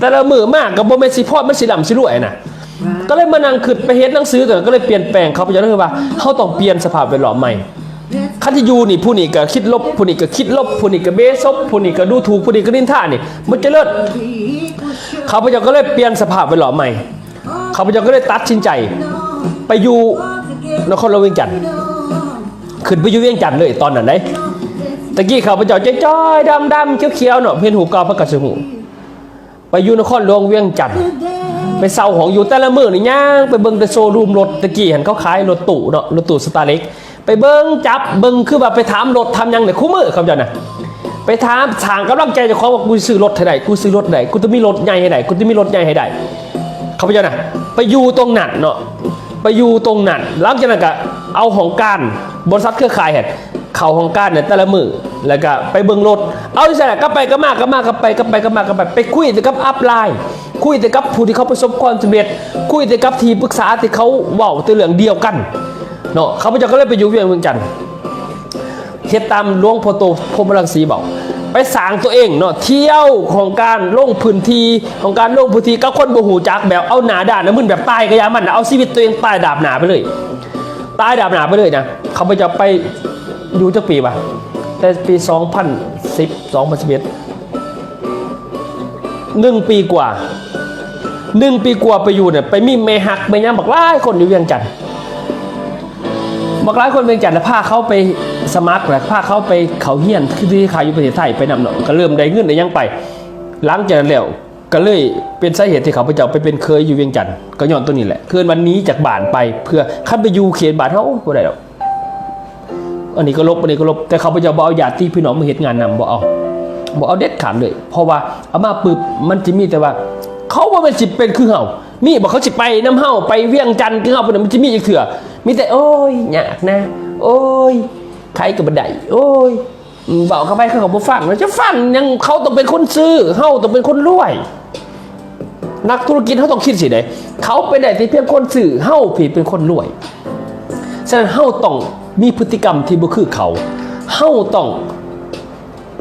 ແຕ່ລະມື້ມາກະບໍ່ແມ່ນຊິພໍ້ ມັນຊິລ່ຳຊິລວຍນະ. ກໍເລີຍມານັ່ງຄິດ ໄປເຮັດໜັງສື ກໍເລີຍປ່ຽນແປງ. ຂ້າພະເຈົ້າເລີຍວ່າ ເຮົາຕ້ອງປ່ຽນສະພາບແວດລ້ອມໃໝ່. ຄັນທີ່ຢູ່ນີ້ ຜູ້ນີ້ກໍຄິດລົບ ຜູ້ນີ້ກໍຄິດລົບ ຜູ້ນີ້ກໍເບສົບ ຜູ້ນີ້ກໍດູຖູກ ຜູ້ນີ້ກໍນິນທານີ້ ມັນຈະເລີດ. ຂ້າພະເຈົ້າກໍເລີຍປ່ຽນສະພາບແວດລ້ອມໃໝ່. ຂ້າພະເຈົ້າກໍເລີຍຕັດສິນໃຈໄປຢູ່ນະຄອນຫຼວງວຽງຈັນ ຂຶ້ນໄປຢູ່ວຽງຈັນເລີຍຕອນນັ້ນເດ້. ຕະກີ້ຂ້າພະເຈົ້າຈ້ອຍໆ ດຳໆ ຂຽວໆ ເນາະ ເຫັນຮູບເກົ່າເພິ່ນກໍຊິຮູ້. ໄປຢູ່ນະຄອນຫຼວງວຽງຈັນ ໄປເຊົ່າຫ້ອງຢູ່ ແຕ່ລະມື້ນີ້ຍ່າງໄປເບິ່ງແຕ່ໂຊຣູມລົດ. ຕະກີ້ຫັ້ນເຂົາຂາຍລົດຕູ້ເນາະ ລົດຕູ້ສະຕາເລັກ ໄປເບິ່ງຈັບເບິ່ງ ຄືວ່າໄປຖາມລົດຖາມຫຍັງນີ້ ຄູ່ມື້ຂ້າພະເຈົ້ານະ ໄປຖາມສ້າງກຳລັງໃຈເຈົ້າຂອງວ່າ ກູຊິຊື້ລົດໃຫ້ໄດ້ ກູຊື້ລົດໃຫ້ໄດ້ ກູຕ້ອງມີລົດໃຫຍ່ໃຫ້ໄດ້ ກູຕ້ອງມີລົດໃຫຍ່ໃຫ້ໄດ້. ຂ້າພະເຈົ້ານະ ໄປຢູ່ຕົງນັ້ນເນາະ ໄປຢູ່ຕົງນັ້ນ. ຫຼັງຈາກນັ້ນກໍເອົາຫ້ອງການບໍລິສັດເຄືອຂ່າຍຫັ້ນ ເຂົ້າຫ້ອງການໃນແຕ່ລະມື້ ແລ້ວກໍໄປເບິ່ງລົດ. ເອົາຈັ່ງຊັ້ນລະ ກັບໄປກັບມາ ກັບມາກັບໄປ ກັບໄປກັບມາກັບໄປ ໄປຄຸຍແຕ່ກັບອັບລາຍ ຄຸຍແຕ່ກັບຜູ້ທີ່ເຂົາປະສົບຄວາມສຳເລັດ ຄຸຍແຕ່ກັບທີ່ປຶກສາທີ່ເຂົາເວົ້າແຕ່ເລື່ອງດຽວກັນເນາະ. ຂ້າພະເຈົ້າກໍເລີຍໄປຢູ່ວຽງ ວຽງຈັນ ເຮັດຕາມຫຼວງພໍ່ໂຕ ພົມມະລັງສີເວົ້າ ໄປສ້າງຕົວເອງເນາະ ທ່ຽວຫ້ອງການ ລົງພື້ນທີ່ ຫ້ອງການລົງພື້ນທີ່ກັບຄົນບໍ່ຮູ້ຈັກ ແບບເອົາໜ້າດ້ານໜ້າມຶນ ແບບຕາຍກໍຢ່າມັນນະ ເອົາຊີວິດຕົວເອງຕາຍດາບໜ້າໄປເລີຍ ຕາຍດາບໜ້າໄປເລີຍນະ. ຂ້າພະເຈົ້າໄປຢູ່ຈັກປີວະ ແຕ່ປີສອງພັນສິບ ສອງພັນສິບເອັດ ໜຶ່ງປີກວ່າ ໜຶ່ງປີກວ່າໄປຢູ່ນະ ໄປມີແມ່ຮັກແມ່ຫຍັງບັກຫຼາຍຄົນຢູ່ວຽງຈັນ ບັກຫຼາຍຄົນວຽງຈັນນະ ພາເຂົາໄປສະໝັກ ແລ້ວພາເຂົາໄປເຂົ້າຮຽນ ຄືທີ່ຂາຍຢູ່ປະເທດໄທໄປນຳເນາະ ກໍເລີ່ມໄດ້ເງິນໄດ້ຫຍັງໄປ. ຫຼັງຈາກນັ້ນແລ້ວ ກໍເລີຍເປັນສາເຫດທີ່ຂ້າພະເຈົ້າໄປເປັນເຂີຍຢູ່ວຽງຈັນ ກໍຍ້ອນຕົວນີ້ແຫຼະ ຄືວ່າໜີຈາກບ້ານໄປ ເພື່ອ ຄັນໄປຢູ່ເຂດບ້ານເຮົາບໍ່ໄດ້ດອກ. ອັນນີ້ກໍລົບ ອັນນີ້ກໍລົບ ແຕ່ຂ້າພະເຈົ້າບໍ່ເອົາຍາດຕິພີ່ນ້ອງມາເຮັດງານນຳ ບໍ່ເອົາ ບໍ່ເອົາເດັດຂາດເລີຍ. ເພາະວ່າເອົາມາປຶບ ມັນຈະມີແຕ່ວ່າ ເຂົາບໍ່ແມ່ນຊິເປັນຄືເຮົາ ມີບໍ່ ເຂົາຊິໄປນຳເຮົາ ໄປວຽງຈັນຄືເຮົາ ມັນຈະມີຈັກເທື່ອ? ມີແຕ່ ໂອ້ຍ ຍາກນະ ໂອ້ຍ ໃຜກໍບໍ່ໄດ້ ໂອ້ຍ ເວົ້າກັບໃຜເຂົາກໍບໍ່ຟັງ ແລ້ວຈະຟັງຫຍັງ? ເຂົາຕ້ອງເປັນຄົນຊື້ ເຮົາຕ້ອງເປັນຄົນລວຍ. ນັກທຸລະກິດເຮົາຕ້ອງຄິດຊີ້ເດ້ ເຂົາເປັນໄດ້ແຕ່ພຽງຄົນຊື້ ເຮົາພີ້ເປັນຄົນລວຍ. ສະນັ້ນເຮົາຕ້ອງມີພຶດຕິກຳທີ່ບໍ່ຄືເຂົາ ເຮົາຕ້ອງ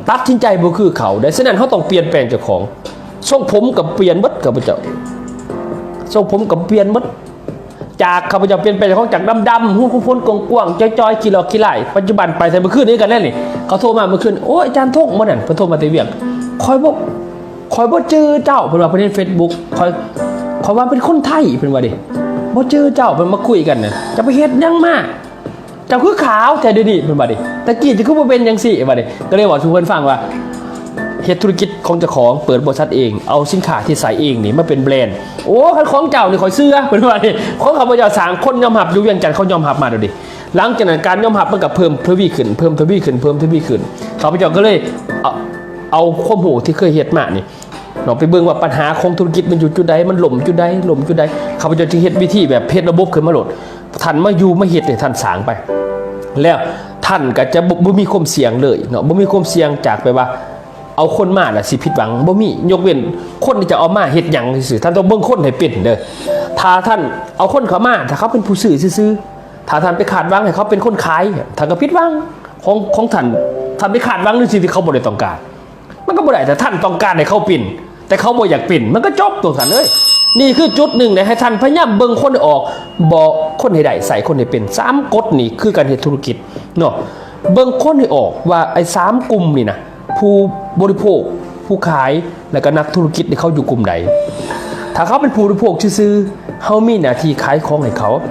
ຕັດສິນໃຈບໍ່ຄືເຂົາເດ້. ສະນັ້ນເຮົາຕ້ອງປ່ຽນແປງເຈົ້າຂອງ. ຊົງຜົມກໍປ່ຽນເບິດ ຂ້າພະເຈົ້າ ຊົງຜົມກໍປ່ຽນເບິດ. ຈາກຂ້າພະເຈົ້າປ່ຽນແປງເຈົ້າຂອງຈາກດຳໆ ຮູຂຸມຂົນກວ້າງໆ ຈ່ອຍໆ ຂີ້ຫຼອກຂີ້ລ້າຍ ປັດຈຸບັນໄປໃສ ມື້ຄືນນີ້ກັນແນ່ນີ້ ເຂົາໂທມາມື້ຄືນ ໂອ້ຍ ອາຈານທົງ ມື້ນັ້ນເພິ່ນໂທມາແຕ່ວຽງ ຂ້ອຍບໍ່ ຂ້ອຍບໍ່ຈື່ເຈົ້າ ເພິ່ນວ່າ ເພິ່ນເຫັນເຟສບຸກ ຂ້ອຍ ຂ້ອຍວ່າເປັນຄົນໄທ ເພິ່ນວ່າເດ້ ບໍ່ຈື່ເຈົ້າ ເພິ່ນມາຄຸຍກັນນະ ເຈົ້າໄປເຮັດຫຍັງມາ ເຈົ້າຄືຂາວແທ້ດຽວນີ້ ເພິ່ນວ່າເດ້ ຕະກີ້ເຈົ້າຄືບໍ່ເປັນຈັ່ງຊີ້ ວ່າເດ້. ກໍເລີຍເວົ້າສູ່ເພິ່ນຟັງວ່າ ເຮັດທຸລະກິດຂອງເຈົ້າຂອງ ເປີດບໍລິສັດເອງ ເອົາສິນຄ້າທີ່ໃຊ້ເອງນີ້ມາເປັນແບຣນ. ໂອ້ ຄັນຂອງເຈົ້ານີ້ຂ້ອຍເຊື່ອ ເພິ່ນວ່ານີ້ ຂອງຂ້າພະເຈົ້າສ້າງຄົນຍອມຮັບ ຢູ່ວຽງຈັນເຂົາຍອມຮັບມາໂດດເດ. ຫຼັງຈາກນັ້ນການຍອມຮັບມັນກໍເພີ່ມທະວີຂຶ້ນ ເພີ່ມທະວີຂຶ້ນ ເພີ່ມທະວີຂຶ້ນ. ຂ້າພະເຈົ້າກໍເລີຍເອົາ ເອົາຄວາມຮູ້ທີ່ເຄີຍເຮັດມານີ້ເນາະ ໄປເບິ່ງວ່າບັນຫາຂອງທຸລະກິດມັນຢູ່ຈຸດໃດ ມັນລົ້ມຈຸດໃດ ລົ້ມຈຸດໃດ. ຂ້າພະເຈົ້າຈຶ່ງເຮັດວິທີແບບເຮັດລະບົບຂຶ້ນມາໂລດ. ທ່ານມາຢູ່ມາເຮັດໃຫ້ທ່ານສ້າງໄປ ແລ້ວທ່ານກໍຈະບໍ່ ບໍ່ມີຄວາມສ່ຽງເລີຍເນາະ ບໍ່ມີຄວາມສ່ຽງຈາກແບບວ່າ ເອົາຄົນມາແລ້ວຊິຜິດຫວັງ ບໍ່ມີ. ຍົກເວັ້ນຄົນທີ່ຈະເອົາມາເຮັດຫຍັງຊື່ໆ ທ່ານຕ້ອງເບິ່ງຄົນໃຫ້ເປັນເດີ. ຖ້າທ່ານເອົາຄົນເຂົ້າມາ ຖ້າເຂົາເປັນຜູ້ຊື້ຊື່ໆ ຖ້າທ່ານໄປຄາດຫວັງໃຫ້ເຂົາເປັນຄົນຂາຍ ທ່ານກໍຜິດຫວັງ. ຂອງ ຂອງທ່ານ ທ່ານໄປຄາດຫວັງໃນສິ່ງທີ່ເຂົາບໍ່ໄດ້ຕ້ອງການ ມັນກໍບໍ່ໄດ້. ຖ້າທ່ານຕ້ອງການໃຫ້ເຂົາເປັນ ແຕ່ເຂົາບໍ່ຢາກເປັນ ມັນກໍຈົບຕົວທ່ານເອີຍ. ນີ້ຄືຈຸດໜຶ່ງເດ້ ໃຫ້ທ່ານພະຍາຍາມເບິ່ງຄົນໃຫ້ອອກ ບໍ່ ຄົນໃຫ້ໄດ້ ໃສ່ຄົນໃຫ້ເປັນ. ສາມກົດນີ້ຄືການເຮັດທຸລະກິດເນາະ ເບິ່ງຄົນໃຫ້ອອກວ່າໄອ້ສາມກຸ່ມນີ້ນະ ຜູ້ບໍລິໂພກ ຜູ້ຂາຍ ແລ້ວກໍນັກທຸລະກິດນີ້ ເຂົາຢູ່ກຸ່ມໃດ. ຖ້າເຂົາເປັນຜູ້ບໍລິໂພກຊື່ໆ ເຮົາມີໜ້າທີ່ຂາຍຂອງໃຫ້ເຂົາ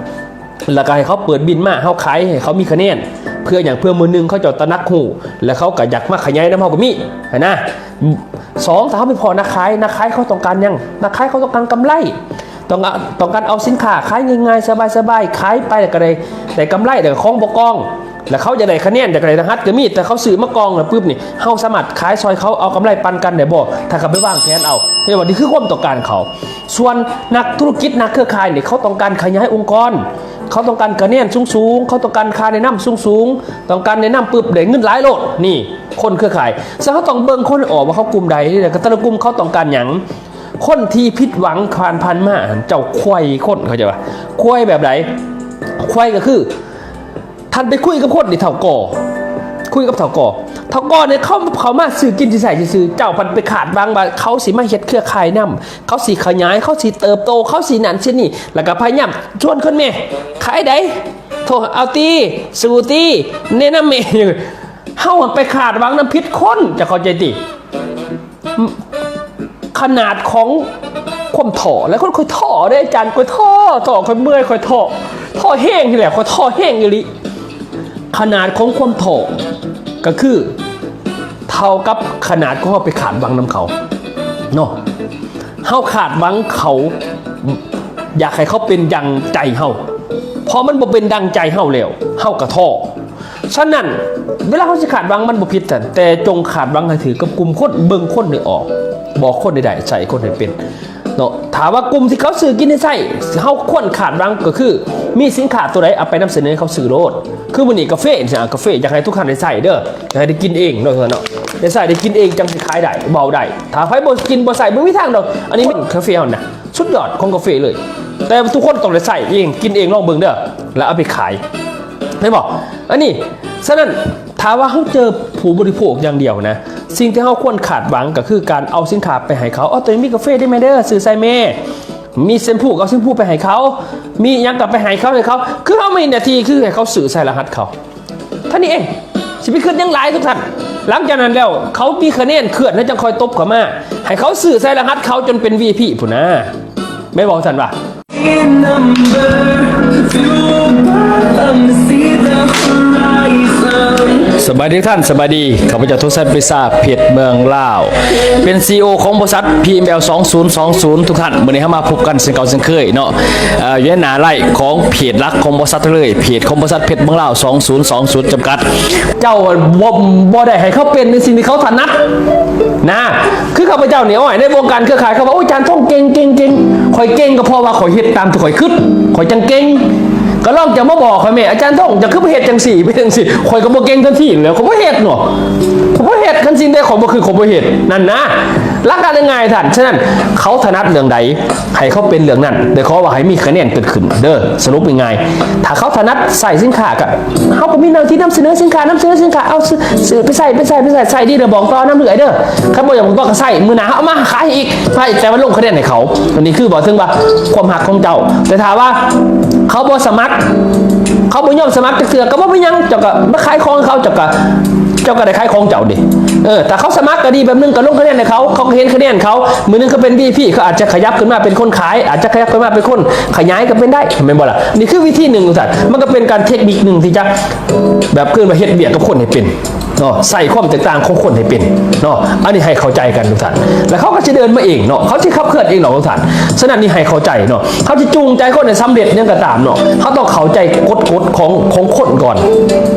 ແລ້ວກໍໃຫ້ເຂົາເປີດບິນມາ ເຮົາຂາຍໃຫ້ເຂົາມີຄະແນນ. ເພື່ອຫຍັງ? ເພື່ອມື້ໜຶ່ງເຂົາເຈົ້າຕະໜັກຮູ້ ແລ້ວເຂົາກໍຢາກມາຂະຫຍາຍນຳເຮົາກໍມີຫັ້ນນະ. ສອງ ຖ້າເຮົາໄປພໍ້ນັກຂາຍ ນັກຂາຍເຂົາຕ້ອງການຫຍັງ? ນັກຂາຍເຂົາຕ້ອງການກຳໄລ ຕ້ອງ ຕ້ອງການເອົາສິນຄ້າຂາຍງ່າຍໆ ສະບາຍໆ ຂາຍໄປແລ້ວກໍໄດ້ ໄດ້ກຳໄລ ແລ້ວກໍຂອງບໍ່ກອງ. ແລ້ວເຂົາຢາກໄດ້ຄະແນນ ຢາກໄດ້ລະຫັດກໍມີ, ແຕ່ເຂົາຊື້ມາກ່ອງແລ້ວປຶບນີ້ ເຮົາສາມາດຂາຍຊ່ອຍເຂົາ ເອົາກຳໄລປັນກັນໄດ້ບໍ່? ຖ້າເຂົາໄປວາງແຜນເອົາ ເຫັນບໍ່? ນີ້ຄືຄວາມຕ້ອງການເຂົາ. ສ່ວນນັກທຸລະກິດ ນັກເຄືອຂ່າຍນີ້ ເຂົາຕ້ອງການຂະຫຍາຍອົງກອນ, ເຂົາຕ້ອງການຄະແນນສູງໆ, ເຂົາຕ້ອງການຄ່າແນະນຳສູງໆ, ຕ້ອງການແນະນຳປຶບ ໄດ້ເງິນຫຼາຍໂລດ. ນີ້ຄົນເຄືອຂ່າຍ. ສະນັ້ນ ເຮົາຕ້ອງເບິ່ງຄົນໃຫ້ອອກວ່າເຂົາກຸ່ມໃດ ແລ້ວກໍແຕ່ລະກຸ່ມເຂົາຕ້ອງການຫຍັງ. ຄົນທີ່ຜິດຫວັງຜ່ານໆມາ ເຈົ້າຄວາຍຄົນ ເຂົາເຈົ້າວ່າຄວາຍແບບໃດ? ຄວາຍກໍຄື ທ່ານໄປຄຸຍກັບຄົນນີ້ ເຖົ້າກໍ ຄຸຍກັບເຖົ້າກໍ ເຖົ້າກໍນີ້ ເຂົາ ເຂົາມາຊື້ກິນຊື້ໃຊ້ຊື່ໆ, ເຈົ້າພັດໄປຄາດຫວັງວ່າເຂົາຊິມາເຮັດເຄືອຂ່າຍນຳ, ເຂົາຊິຂະຫຍາຍ, ເຂົາຊິເຕີບໂຕ, ເຂົາຊິນັ້ນຊິນີ້, ແລ້ວກໍພະຍາຍາມຊວນຄົນແມ່ ຂາຍໃດ ໂທເອົາຕິ ສູ້ຕິ ແນະນຳແມ່. ເຮົາໄປຄາດຫວັງນຳຜິດຄົນ ເຈົ້າເຂົ້າໃຈຕິ? ຂະໜາດຂອງຄວາມທໍ້ ຫຼາຍຄົນ ຂ້ອຍທໍ້ເດ້ອາຈານ ຂ້ອຍທໍ້ ທໍ້ ຂ້ອຍເມື່ອຍ ຂ້ອຍທໍ້ ທໍ້ແຮງນີ້ແຫຼະ ຂ້ອຍທໍ້ແຮງອີ່ຫຼີ. ຂະໜາດຂອງຄວາມທໍ້ກໍຄືເທົ່າກັບຂະໜາດຂອງເຮົາໄປຄາດຫວັງນຳເຂົາເນາະ. ເຮົາຄາດຫວັງເຂົາ ຢາກໃຫ້ເຂົາເປັນດັ່ງໃຈເຮົາ, ພໍມັນບໍ່ເປັນດັ່ງໃຈເຮົາແລ້ວ ເຮົາກໍທໍ້. ສະນັ້ນ ເວລາເຮົາຊິຄາດຫວັງມັນບໍ່ຜິດ ແຕ່ຈົ່ງຄາດຫວັງໃຫ້ຖືກກັບກຸ່ມຄົນ, ເບິ່ງຄົນໃຫ້ອອກ, ບອກຄົນໃຫ້ໄດ້, ໃຊ້ຄົນໃຫ້ເປັນເນາະ. ຖ້າວ່າກຸ່ມທີ່ເຂົາຊື້ກິນໃຫ້ໃຊ້ ເຮົາຄວນຄາດຫວັງກໍຄື ມີສິນຄ້າຕົວໃດເອົາໄປນຳສະເໜີໃຫ້ເຂົາຊື້ໂລດ. ຄືມື້ນີ້ກາເຟ ຈັ່ງຊີ້ ອາ ກາເຟຢາກໃຫ້ທຸກທ່ານໄດ້ໃຊ້ເດີ, ຢາກໃຫ້ໄດ້ກິນເອງເນາະ ເນາະ ໄດ້ໃຊ້ໄດ້ກິນເອງຈັ່ງຊິຂາຍໄດ້ ເວົ້າໄດ້. ຖ້າໃຜບໍ່ກິນບໍ່ໃຊ້ ບໍ່ມີທາງດອກ. ອັນນີ້ມັນກາເຟເຮົານະ ສຸດຍອດຂອງກາເຟເລີຍ, ແຕ່ທຸກຄົນຕ້ອງໄດ້ໃຊ້ເອງ ກິນເອງ ລອງເບິ່ງເດີ ແລ້ວເອົາໄປຂາຍ ເຫັນບໍ່? ອັນນີ້ ສະນັ້ນ ຖ້າວ່າເຮົາເຈີຜູ້ບໍລິໂພກຢ່າງດຽວນະ ສິ່ງທີ່ເຮົາຄວນຄາດຫວັງກໍຄືການເອົາສິນຄ້າໄປໃຫ້ເຂົາ. ເອົາ ໂຕນີ້ມີກາເຟເດ້ແມ່ເດີ ຊື້ໃສ່ແມ່, ມີແຊມພູ ເອົາແຊມພູໄປໃຫ້ເຂົາ, ມີຫຍັງກໍໄປໃຫ້ເຂົາ ໃຫ້ເຂົາ ຄືເຮົາມີໜ້າທີ່ຄືໃຫ້ເຂົາຊື້ໃສ່ລະຫັດເຂົາ. ເທົ່ານີ້ເອງ ຊິໄປຄິດຫຍັງຫຼາຍທຸກທ່ານ. ຫຼັງຈາກນັ້ນແລ້ວ ເຂົາມີຄະແນນເຄື່ອນ ແລ້ວຈັ່ງຄ່ອຍຕົບເຂົ້າມາ ໃຫ້ເຂົາຊື້ໃສ່ລະຫັດເຂົາຈົນເປັນ ວີໄອພີ ພຸ້ນນາ ແມ່ນບໍ່? ທ່ານວ່າ ສະບາຍດີທ່ານ ສະບາຍດີ. ຂ້າພະເຈົ້າ ທົກໄຊ ປຣີຊາ ເພດເມືອງລາວ ເປັນ ຊີອີໂອ ຂອງບໍລິສັດ ພີເອັມແອລ ສອງສູນສອງສູນ ທຸກທ່ານ. ມື້ນີ້ເຮົາມາພົບກັນເຊັ່ນເກົ່າເຊັ່ນເຄີຍເນາະ ເອີ ຢູ່ໃນໜ້າໄລຂອງເພຈຫຼັກຂອງບໍລິສັດເລີຍ ເພຈຂອງບໍລິສັດເພດເມືອງລາວ ສອງສູນສອງສູນ ຈຳກັດ. ເຈົ້າບໍ່ ບໍ່ໄດ້ໃຫ້ເຂົາເປັນໃນສິ່ງທີ່ເຂົາຖະໜັດນະ. ຄືຂ້າພະເຈົ້ານີ້ ໂອ້ຍ ໃນວົງການເຄືອຂ່າຍ ເຂົາວ່າ ໂອ້ຍ ອາຈານ ຕ້ອງເກັ່ງ ເກັ່ງ ເກັ່ງ. ຂ້ອຍເກັ່ງກໍເພາະວ່າຂ້ອຍເຮັດຕາມທີ່ຂ້ອຍຄິດ ຂ້ອຍຈັ່ງເກັ່ງ. ກໍລອງຈະມາບອກຂ້ອຍແມ້ ອາຈານ ຕ້ອງ ເຈົ້າຄືບໍ່ເຮັດຈັ່ງຊີ້ ເປັນຈັ່ງຊີ້. ຂ້ອຍກໍບໍ່ເກັ່ງທັນທີແລ້ວ ຂ້ອຍບໍ່ເຮັດເນາະ ຂ້ອຍບໍ່ເຮັດ. ຄັນສິ່ງໃດຂ້ອຍບໍ່ຄື ຂ້ອຍບໍ່ເຮັດນັ້ນນະ. ຫຼັກການງ່າຍໆ ທ່ານ. ສະນັ້ນ ເຂົາຖະໜັດເລື່ອງໃດ ໃຫ້ເຂົາເປັນເລື່ອງນັ້ນ ແຕ່ຂໍວ່າໃຫ້ມີຄະແນນເກີດຂຶ້ນເດີ. ສະຫຼຸບງ່າຍໆ ຖ້າເຂົາຖະໜັດໃຊ້ສິນຄ້າ ກໍ ເຮົາກໍມີໜ້າທີ່ນຳສະເໜີສິນຄ້າ ນຳສະເໜີສິນຄ້າ ເອົາ ຊື້ ຊື້ໄປໃຊ້ ໄປໃຊ້ ໄປໃຊ້ ໃຊ້ດີແລ້ວບອກຕໍ່ນຳເລື້ອຍເດີ. ຄັນບໍ່ຢາກບອກກໍໃຊ້ ມື້ໜ້າເຮົາເອົາມາຂາຍໃຫ້ອີກ ໃຫ້ ແຕ່ວ່າລົງຄະແນນໃຫ້ເຂົາ. ອັນນີ້ຄືບອກເຖິງວ່າຄວາມຮັກຂອງເຈົ້າ. ແຕ່ຖ້າວ່າເຂົາບໍ່ສະໝັກ ເຂົາບໍ່ຍອມສະໝັກຈັກເທື່ອ ກໍບໍ່ເປັນຫຍັງ ເຈົ້າກໍມາຂາຍຂອງໃຫ້ເຂົາ ເຈົ້າກໍ ເຈົ້າກໍໄດ້ຂາຍຂອງເຈົ້າເດ້. ເອີ ຖ້າເຂົາສະໝັກກໍດີແບບໜຶ່ງ ກໍລົງຄະແນນໃຫ້ເຂົາ ເຂົາກໍເຫັນຄະແນນເຂົາ ມື້ໜຶ່ງເຂົາເປັນ ວີໄອພີ ເຂົາອາດຈະຂະຫຍັບຂຶ້ນມາເປັນຄົນຂາຍ ອາດຈະຂະຫຍັບຂຶ້ນມາເປັນຄົນຂະຫຍາຍກໍເປັນໄດ້ ແມ່ນບໍ່ລະ? ນີ້ຄືວິທີໜຶ່ງ ວ່າຊັ້ນ. ມັນກໍເປັນການເທັກນິກໜຶ່ງທີ່ຈະແບບ ເອີ້ນວ່າເຮັດວຽກກັບຄົນໃຫ້ເປັນເນາະ ໃຊ້ຄວາມແຕກຕ່າງຂອງຄົນໃຫ້ເປັນເນາະ. ອັນນີ້ໃຫ້ເຂົ້າໃຈກັນທຸກທ່ານ ແລ້ວເຂົາກໍຊິເດີນມາເອງເນາະ ເຂົາຊິຂັບເຄື່ອນເອງເນາະທຸກທ່ານ. ສະນັ້ນນີ້ໃຫ້ເຂົ້າໃຈເນາະ ເຮົາຊິຈູງໃຈຄົນໃຫ້ສຳເລັດຫຍັງກໍຕາມເນາະ ເຮົາຕ້ອງເຂົ້າໃຈກົດ ກົດຂອງ ຂອງຄົນກ່ອນ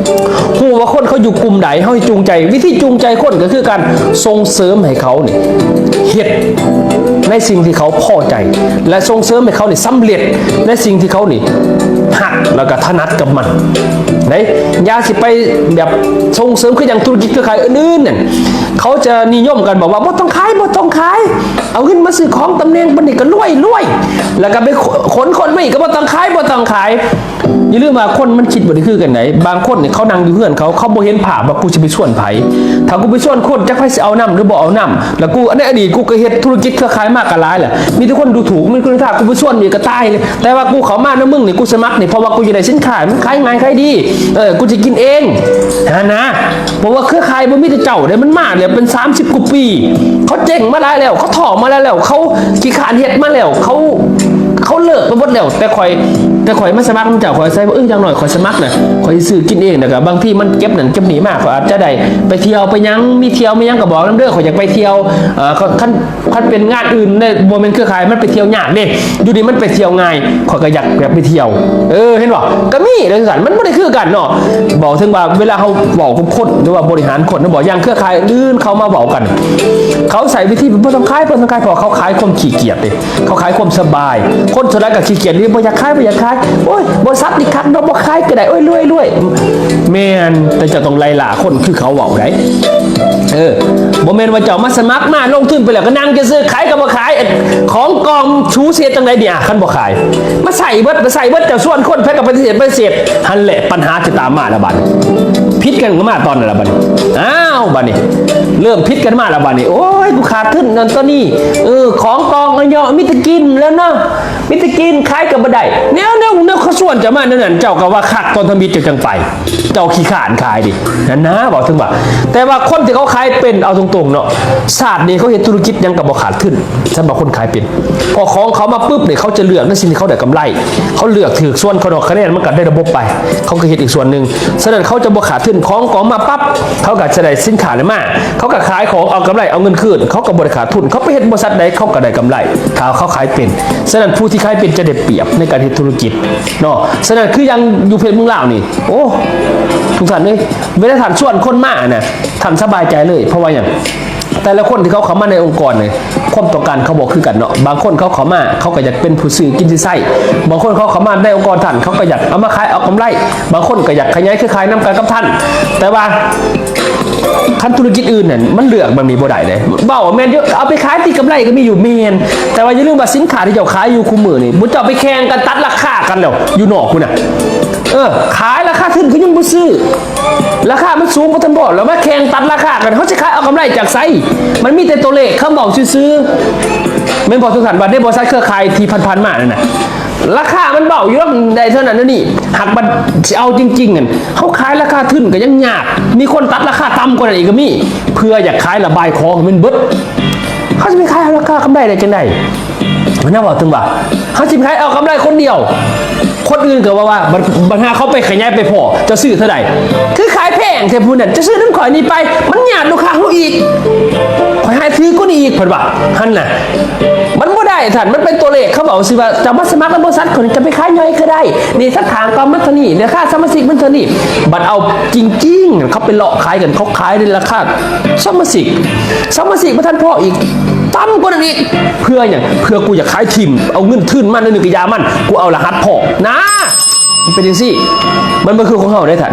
ຮູ້ວ່າຄົນເຂົາຢູ່ກຸ່ມໃດ ເຮົາຊິຈູງໃຈ. ວິທີຈູງໃຈຄົນກໍຄືການສົ່ງເສີມໃຫ້ເຂົານີ້ເຮັດໃນສິ່ງທີ່ເຂົາພໍໃຈ ແລະ ສົ່ງເສີມໃຫ້ເຂົານີ້ສຳເລັດໃນສິ່ງທີ່ເຂົານີ້ຮັກ ແລ້ວກໍຖະໜັດກັບມັນເດ້. ຢ່າຊິໄປແບບສົ່ງເສີມຄືຢ່າງທຸລະກິດເຄືອຂ່າຍອື່ນໆນັ້ນ ເຂົາຈະນິຍົມກັນບອກວ່າ ບໍ່ຕ້ອງຂາຍ ບໍ່ຕ້ອງຂາຍ ເອົາເງິນມາຊື້ຂອງ ຕຳແໜ່ງປານນີ້ກໍລວຍ ລວຍ ແລ້ວກໍໄປຂົນຄົນມາອີກ ກໍບໍ່ຕ້ອງຂາຍ ບໍ່ຕ້ອງຂາຍ. ຢ່າລືມວ່າຄົນມັນຄິດບໍ່ໄດ້ຄືກັນໃດ໋. ບາງຄົນນີ້ເຂົານັ່ງຢູ່ເຮືອນເຂົາ ເຂົາບໍ່ເຫັນພາບວ່າກູຊິໄປຊວນໃຜ. ຖ້າກູໄປຊວນຄົນ ຈັກໃຜຊິເອົານຳຫຼືບໍ່ເອົານຳ. ແລ້ວກູ ໃນອະດີດກູກໍເຮັດທຸລະກິດເຄືອຂ່າຍມາກໍຫຼາຍແລ້ວ ມີແຕ່ຄົນດູຖູກ ມີຄົນນິນທາ ກູໄປຊວນນີ້ກໍຕາຍເລີຍ. ແຕ່ວ່າກູເຂົ້າມານຳມຶງນີ້ ກູສະໝັກນີ້ ເພາະວ່າກູຢາກໄດ້ສິນຄ້າ ມັນຂາຍງ່າຍຂາຍດີ ເອີ ກູຊິກິນເອງຫັ້ນນະ. ເພາະວ່າເຄືອຂ່າຍບໍ່ມີແຕ່ເຈົ້າເດ້ ມັນມາແລ້ວເປັນສາມສິບກວ່າປີ ເຂົາເຈັງມາຫຼາຍແລ້ວ ເຂົາທໍ້ມາຫຼາຍແລ້ວ ເຂົາຂີ້ຄ້ານເຮັດມາແລ້ວ ເຂົາ ເຂົາເລີກໄປໝົດແລ້ວ. ແຕ່ຂ້ອຍ ແຕ່ຂ້ອຍມາສະໝັກນຳເຈົ້າ ຂ້ອຍໃສ່ວ່າ ເອີ ຢ່າງໜ້ອຍຂ້ອຍສະໝັກນະ ຂ້ອຍຊື້ກິນເອງ ແລ້ວກໍບາງທີມັນເກັບນັ້ນເກັບນີ້ມາ ຂ້ອຍອາດຈະໄດ້ໄປທ່ຽວໄປຫຍັງ ມີທ່ຽວມີຫຍັງກໍບອກນຳເດີ ຂ້ອຍຢາກໄປທ່ຽວ. ເອີ ຄັນ ຄັນເປັນງານອື່ນເດ້ ບໍ່ແມ່ນເຄືອຂ່າຍ ມັນໄປທ່ຽວຍາກເດ້ ຢູ່ນີ້ມັນໄປທ່ຽວງ່າຍ ຂ້ອຍກໍຢາກ ຢາກໄປທ່ຽວ. ເອີ ເຫັນບໍ່ ກໍມີເດ້ຄືກັນ ມັນບໍ່ໄດ້ຄືກັນເນາະ. ເວົ້າເຖິງວ່າເວລາເຮົາເວົ້າກັບຄົນ ຫຼືວ່າບໍລິຫານຄົນ ເຮົາບອກ ຢ່າງເຄືອຂ່າຍອື່ນເຂົາມາເວົ້າກັນ ເຂົາໃຊ້ວິທີບໍ່ຕ້ອງຂາຍ ບໍ່ຕ້ອງຂາຍ ເພາະເຂົາຂາຍຄວາມຂີ້ກຽດເດ້ ເຂົາຂາຍຄວາມສະບາຍ. ຄົນສ່ວນຫຼາຍກໍຂີ້ກຽດເດ້ ບໍ່ຢາກຂາຍ ບໍ່ຢາກຂາຍ ໂອ້ຍ ບໍລິສັດນີ້ຄັກເນາະ ບໍ່ຂາຍກໍໄດ້ ໂອ້ຍ ລວຍໆ. ແມ່ນ ແຕ່ເຈົ້າຕ້ອງໄລ່ລ່າຄົນຄືເຂົາເວົ້າໄດ໋. ເອີ ບໍ່ແມ່ນວ່າເຈົ້າມາສະໝັກມາລົງທຶນໄປແລ້ວກໍນັ່ງຊື່ໆ ຂາຍກໍບໍ່ຂາຍ ຂອງກອງ ສູຊິເຮັດຈັ່ງໃດນີ້ ຄັນບໍ່ຂາຍ ມາໃຊ້ເບິດ ມາໃຊ້ເບິດ ເຈົ້າຊວນຄົນ ໃຜກໍປະຕິເສດ ປະຕິເສດ ຫັ້ນແຫຼະ ບັນຫາຈະຕາມມາລະບາດນີ້ ຜິດກັນກໍມາຕອນນັ້ນລະບາດນີ້. ອ້າວ ບາດນີ້ເລີ່ມຜິດກັນມາລະບາດນີ້ ໂອ້ຍ ກູຂາດທຶນນັ້ນຕົວນີ້ ເອີ ຂອງກອງອາຍຸມີແຕ່ກິນແລ້ວເນາະ ມີແຕ່ກິນ ຂາຍກໍບໍ່ໄດ້ ແນວ ແນວ ແນວເຂົາຊວນເຈົ້າມາແນວນັ້ນ ເຈົ້າກໍວ່າຄັກ ຕອນທຳອິດເຈົ້າຈັ່ງໄປ ເຈົ້າຂີ້ຄ້ານຂາຍເດ້ ນັ້ນນະ ເວົ້າເຖິງວ່າ. ແຕ່ວ່າຄົນທີ່ເຂົາຂາຍເປັນ ເອົາຕົງໆເນາະ ຊາດນີ້ເຂົາເຮັດທຸລະກິດຫຍັງກໍບໍ່ຂາດທຶນ ສຳລັບຄົນຂາຍເປັນ ເພາະຂອງເຂົາມາປຶບນີ້ ເຂົາຈະເລືອກໃນສິ່ງທີ່ເຂົາໄດ້ກຳໄລ ເຂົາເລືອກຖືກ ສ່ວນເຂົາດອກຄະແນນມັນກໍໄດ້ລະບົບໄປ ເຂົາກໍເຮັດອີກສ່ວນໜຶ່ງ. ສະນັ້ນເຂົາຈະບໍ່ຂາດທຶນ ຂອງກອງມາປັບ ເຂົາກໍຈະໄດ້ສິນຄ້ານັ້ນມາ ເຂົາກໍຂາຍຂອງເອົາກຳໄລເອົາເງິນຄືນ ເຂົາກໍບໍ່ໄດ້ຂາດທຶນ ເຂົາໄປເຮັດບໍລິສັດໃດເຂົາກໍໄດ້ກຳໄລ ຖ້າເຂົາຂາຍເປັນ. ສະນັ້ນຜູ້ທີ່ຂາຍເປັນຈະໄດ້ປຽບໃນການເຮັດທຸລະກິດເນາະ. ສະນັ້ນຄືຢ່າງຢູ່ເພດເມືອງລາວນີ້ ໂອ້ ທຸກທ່ານເອີຍ ເວລາທ່ານຊວນຄົນມານະ ທ່ານສະບາຍໃຈເລີຍ ເພາະວ່າຫຍັງ? ແຕ່ລະຄົນທີ່ເຂົາເຂົ້າມາໃນອົງກອນນີ້ ຄວາມຕ້ອງການເຂົາບໍ່ຄືກັນເນາະ. ບາງຄົນເຂົາເຂົ້າມາ ເຂົາກໍຢາກເປັນຜູ້ຊື້ກິນຊື້ໃຊ້, ບາງຄົນເຂົາເຂົ້າມາໃນອົງກອນທ່ານ ເຂົາກໍຢາກເອົາມາຂາຍເອົາກຳໄລ, ບາງຄົນກໍຢາກຂະຫຍາຍເຄືອຂ່າຍນຳກັນກັບທ່ານ. ແຕ່ວ່າຄັນທຸລະກິດອື່ນນັ້ນ ມັນເລືອກແບບນີ້ບໍ່ໄດ້ເດ້. ເວົ້າແມ່ນຢູ່ ເອົາໄປຂາຍຕິກຳໄລກໍມີຢູ່ ແມ່ນ, ແຕ່ວ່າຢ່າລືມວ່າສິນຄ້າທີ່ເຈົ້າຂາຍຢູ່ຄູ່ມື້ນີ້ ໝູ່ເຈົ້າໄປແຂ່ງກັນຕັດລາຄາກັນແລ້ວ ຢູ່ນອກພຸ້ນນະ. ເອີ ຂາຍລາຄາທຶນເຂົາຍັງບໍ່ຊື້. ລາຄາມັນສູງບໍ່ທັນພໍ ແລ້ວມາແຂ່ງຕັດລາຄາກັນ ເຮົາຊິຂາຍເອົາກຳໄລຈາກໃສ? ມັນມີແຕ່ຕົວເລກຄຳເວົ້າຊື່ໆ ແມ່ນບໍ່ທຸກທ່ານ? ວ່າໃນບໍລິສັດເຄືອຂ່າຍທີ່ຜ່ານໆມານັ້ນນະ ລາຄາມັນເວົ້າຢູ່ດອກ ໄດ້ເທົ່ານັ້ນເທົ່ານີ້ ຫາກບັດຊິເອົາຈິງໆນັ້ນ ເຮົາຂາຍລາຄາທຶນກໍຍັງຍາກ ມີຄົນຕັດລາຄາຕ່ຳກວ່ານັ້ນອີກກໍມີ ເພື່ອຢາກຂາຍລະບາຍຂອງໃຫ້ມັນເບິດ. ເຮົາຊິໄປຂາຍເອົາລາຄາກຳໄລໄດ້ຈັ່ງໃດ? ມັນນະ ເວົ້າເຖິງວ່າ ເຮົາຊິໄປຂາຍເອົາກຳໄລຄົນດຽວ ຄົນອື່ນກໍວ່າ ວ່າ ບັດ ບັດຫາເຂົາໄປຂະຫຍາຍໄປພໍ້ ເຈົ້າຊື້ເທົ່າໃດ? ຄືຂາຍແພງແທ້ຜູ້ນັ້ນ ເຈົ້າຊື້ນຳຂ້ອຍນີ້ໄປ ມັນຍາດລູກຄ້າເຮົາອີກ ຂ້ອຍໃຫ້ຖືກກວ່ານີ້ອີກ ເພິ່ນວ່າ ຫັ້ນນະ. ມັນບໍ່ໄດ້ທ່ານ ມັນເປັນຕົວເລກ ເຂົາເວົ້າຊື່ວ່າ ເຈົ້າມາສະໝັກນຳບໍລິສັດຂ້ອຍ ເຈົ້າໄປຂາຍຍ່ອຍກໍໄດ້ ນີ້ສັດຖາງກໍມັນເທົ່ານີ້ ລາຄາສະມາຊິກມັນເທົ່ານີ້ ບັດເອົາຈິງໆ ເຂົາໄປເລາະຂາຍກັນ ເຂົາຂາຍໃນລາຄາ ສະມາຊິກ ສະມາຊິກບໍ່ທັນພໍອີກ ຕ່ຳກວ່ານັ້ນອີກ ເພື່ອຫຍັງ? ເພື່ອກູຢາກຂາຍຖິ້ມ ເອົາເງິນທຶນມາໜ້ອຍໜຶ່ງກໍຢ່າມັນ ກູເອົາລະຫັດພໍ້ນະ. ມັນເປັນຈັ່ງຊີ້ ມັນບໍ່ຄືຂອງເຮົາເດ້ທ່ານ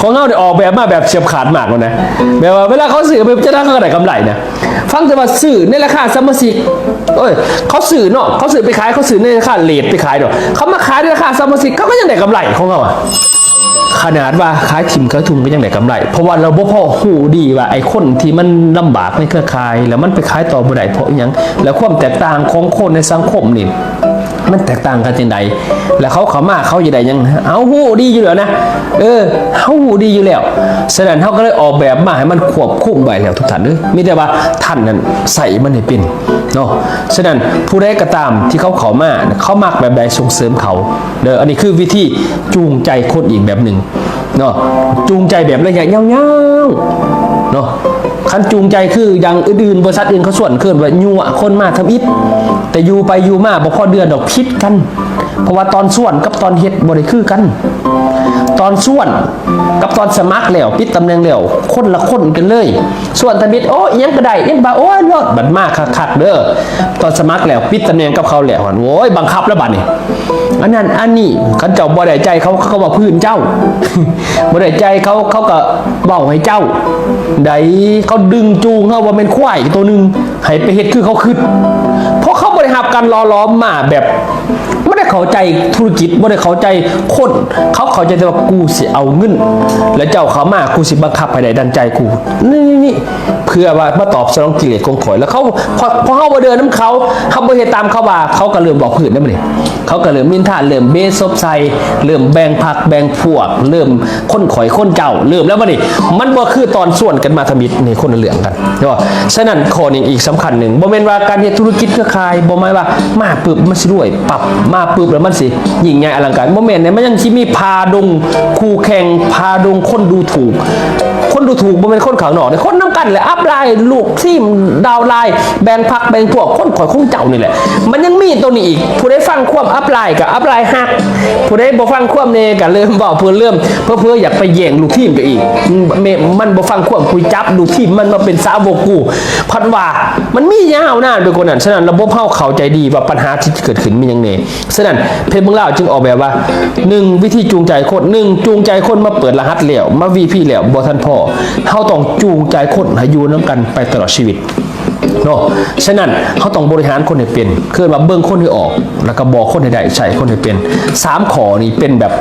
ຂອງເຮົານີ້ອອກແບບມາແບບຊຽບຂາດມາກແລ້ວນະ ແບບວ່າເວລາເຂົາຊື້ໄປຈັກນັ້ນ ເຂົາກໍໄດ້ກຳໄລນະ. ຟັງແຕ່ວ່າຊື້ໃນລາຄາສະມາຊິກ ເອີຍ ເຂົາຊື້ເນາະ ເຂົາຊື້ໄປຂາຍ ເຂົາຊື້ໃນລາຄາເຣດໄປຂາຍເນາະ ເຂົາມາຂາຍໃນລາຄາສະມາຊິກ ເຂົາກໍຍັງໄດ້ກຳໄລຂອງເຮົາອະ. ຂະໜາດວ່າຂາຍຖິ້ມຂາຍທຸ່ມກໍຍັງໄດ້ກຳໄລ ເພາະວ່າລາວບໍ່ພໍຮູ້ດີວ່າໄອ້ຄົນທີ່ມັນລຳບາກໃນເຄືອຂ່າຍ ແລ້ວມັນໄປຂາຍຕໍ່ບໍ່ໄດ້ເພາະອີ່ຫຍັງ ແລ້ວຄວາມແຕກຕ່າງຂອງຄົນໃນສັງຄົມນີ້ ມັນແຕກຕ່າງກັນຈັ່ງໃດ ແລ້ວເຂົາເຂົ້າມາເຂົາຈະໄດ້ຫຍັງ ເຮົາຮູ້ດີຢູ່ແລ້ວນະ ເອີ ເຮົາຮູ້ດີຢູ່ແລ້ວ. ສະນັ້ນເຮົາກໍເລີຍອອກແບບມາໃຫ້ມັນຄວບຄຸມໄວ້ແລ້ວທຸກທ່ານເອີຍ ມີແຕ່ວ່າທ່ານນັ້ນໃຊ້ມັນໃຫ້ເປັນເນາະ. ສະນັ້ນຜູ້ໃດກໍຕາມທີ່ເຂົາເຂົ້າມາ ເຂົາມັກແບບໃດສົ່ງເສີມເຂົາເດີ ອັນນີ້ຄືວິທີຈູງໃຈຄົນອີກແບບໜຶ່ງເນາະ ຈູງໃຈແບບໄລຍະຍາວໆເນາະ. ຄັນຈູງໃຈຄືຢ່າງອື່ນໆ ບໍລິສັດອື່ນເຂົາຊວນ ເອີ້ນວ່າຍົວະຄົນມາທຳອິດ ແຕ່ຢູ່ໄປຢູ່ມາບໍ່ພໍເດືອນດອກ ຜິດກັນ ເພາະວ່າຕອນຊວນກັບຕອນເຮັດບໍ່ໄດ້ຄືກັນ ຕອນຊວນກັບຕອນສະໝັກແລ້ວ ປິດຕຳແໜ່ງແລ້ວ ຄົນລະຄົນກັນເລີຍ. ຊວນທຳອິດ ໂອ້ ອີ່ຫຍັງກໍໄດ້ ເຮັດບາ ໂອ້ຍ ໂລດ ບັດມາຄັກໆເດີ ຕອນສະໝັກແລ້ວ ປິດຕຳແໜ່ງກັບເຂົາແລ້ວ ໂອ້ຍ ບັງຄັບແລ້ວບາດນີ້ ອັນນັ້ນອັນນີ້ ຄັນເຈົ້າບໍ່ໄດ້ໃຈເຂົາ ເຂົາກໍເວົ້າພື້ນເຈົ້າ ບໍ່ໄດ້ໃຈເຂົາ ເຂົາກໍເວົ້າໃຫ້ເຈົ້າ ໃດ ເຂົາດຶງຈູງເຮົາ ບໍ່ແມ່ນຄວາຍໂຕໜຶ່ງ ໃຫ້ໄປເຮັດຄືເຂົາຄິດ ເພາະເຂົາບໍ່ໄດ້ຮັບການຫຼໍ່ຫຼອມມາແບບ ບໍ່ໄດ້ ເຂົ້າໃຈທຸລະກິດ ບໍ່ໄດ້ເຂົ້າໃຈຄົນ. ເຂົາເຂົ້າໃຈແຕ່ວ່າ ກູຊິເອົາເງິນ ແລະເຈົ້າເຂົ້າມາ ກູຊິບັງຄັບໃຫ້ໄດ້ດັ່ງໃຈກູ. ນີ້ໆ ເພື່ອວ່າມາຕອບສະໜອງກິເລດຂອງຂ້ອຍ. ແລ້ວເຂົາ ພໍ ພໍເຮົາບໍ່ເດີນນຳເຂົາ ເຮົາບໍ່ເຮັດຕາມເຂົາວ່າ ເຂົາກໍເລີ່ມເວົ້າພື້ນນຳນີ້. ເຂົາກໍເລີ່ມນິນທາ ເລີ່ມເບສົບໃສ່ ເລີ່ມແບ່ງພັກແບ່ງພວກ ເລີ່ມຄົນຂ້ອຍຄົນເຈົ້າ ເລີ່ມແລ້ວບັດນີ້. ມັນບໍ່ຄືຕອນຊວນກັນມາທຳອິດ ນີ້ຄົນລະເລື່ອງກັນ. ເນາະ ສະນັ້ນຂໍ້ນີ້ອີກສຳຄັນໜຶ່ງ ບໍ່ແມ່ນວ່າການເຮັດທຸລະກິດເຄືອຂ່າຍ ບໍ່ໝາຍວ່າມາປຶບມັນຊິລວຍປັບ ມາປຶບແລ້ວມັນຊິຍິ່ງໃຫຍ່ອະລັງການ. ບໍ່ແມ່ນເດ້ ມັນຍັງຊິມີຜາດົງຄູ່ແຂ່ງ ຜາດົງຄົນດູຖູກ. ຄົນດູຖູກບໍ່ແມ່ນຄົນຂ້າງນອກເດ້ ຄົນນຳກັນແຫຼະ ອັບລາຍລູກທີມ ດາວລາຍ ແບ່ງພັກແບ່ງພວກ ຄົນຂ້ອຍຄົນເຈົ້ານີ້ແຫຼະ. ມັນຍັງມີຕົວນີ້ອີກ ຜູ້ໃດຟັງຄວາມອັບລາຍກໍອັບລາຍຮັກ ຜູ້ໃດບໍ່ຟັງຄວາມແດ່ກໍເລີ່ມເວົ້າ ເພິ່ນເລີ່ມ ເຜີໆຢາກໄປແຍ່ງລູກທີມເຈົ້າອີກ. ແມ່ນມັນບໍ່ຟັງຄວາມ ກູຈັບລູກທີມມັນມາເປັນສາວົກກູ ພັດວ່າມັນມີຍາວນານໄປກວ່ານັ້ນ. ສະນັ້ນລະບົບເຮົາເຂົ້າໃຈດີວ່າບັນຫາທີ່ເກີດຂຶ້ນມີຫຍັງແດ່. ສະນັ້ນເພຈເມືອງລາວຈຶ່ງອອກແບບວ່າ ໜຶ່ງ ວິທີຈູງໃຈຄົນ ໜຶ່ງ ຈູງໃຈຄົນມາເປີດລະຫັດແລ້ວ ມາວີພີແລ້ວບໍ່ທັນພໍ. ເຮົາຕ້ອງຈູງໃຈຄົນໃຫ້ຢູ່ນຳກັນໄປຕະຫຼອດຊີວິດ. ເນາະ ສະນັ້ນເຮົາຕ້ອງບໍລິຫານຄົນໃຫ້ເປັນ ເອີ້ນວ່າເບິ່ງຄົນໃຫ້ອອກ ແລ້ວກໍບອກຄົນໃຫ້ໄດ້ ໃຊ້ຄົນໃຫ້ເປັນ. ສາມຂໍ້ນີ້ເປັນແບບ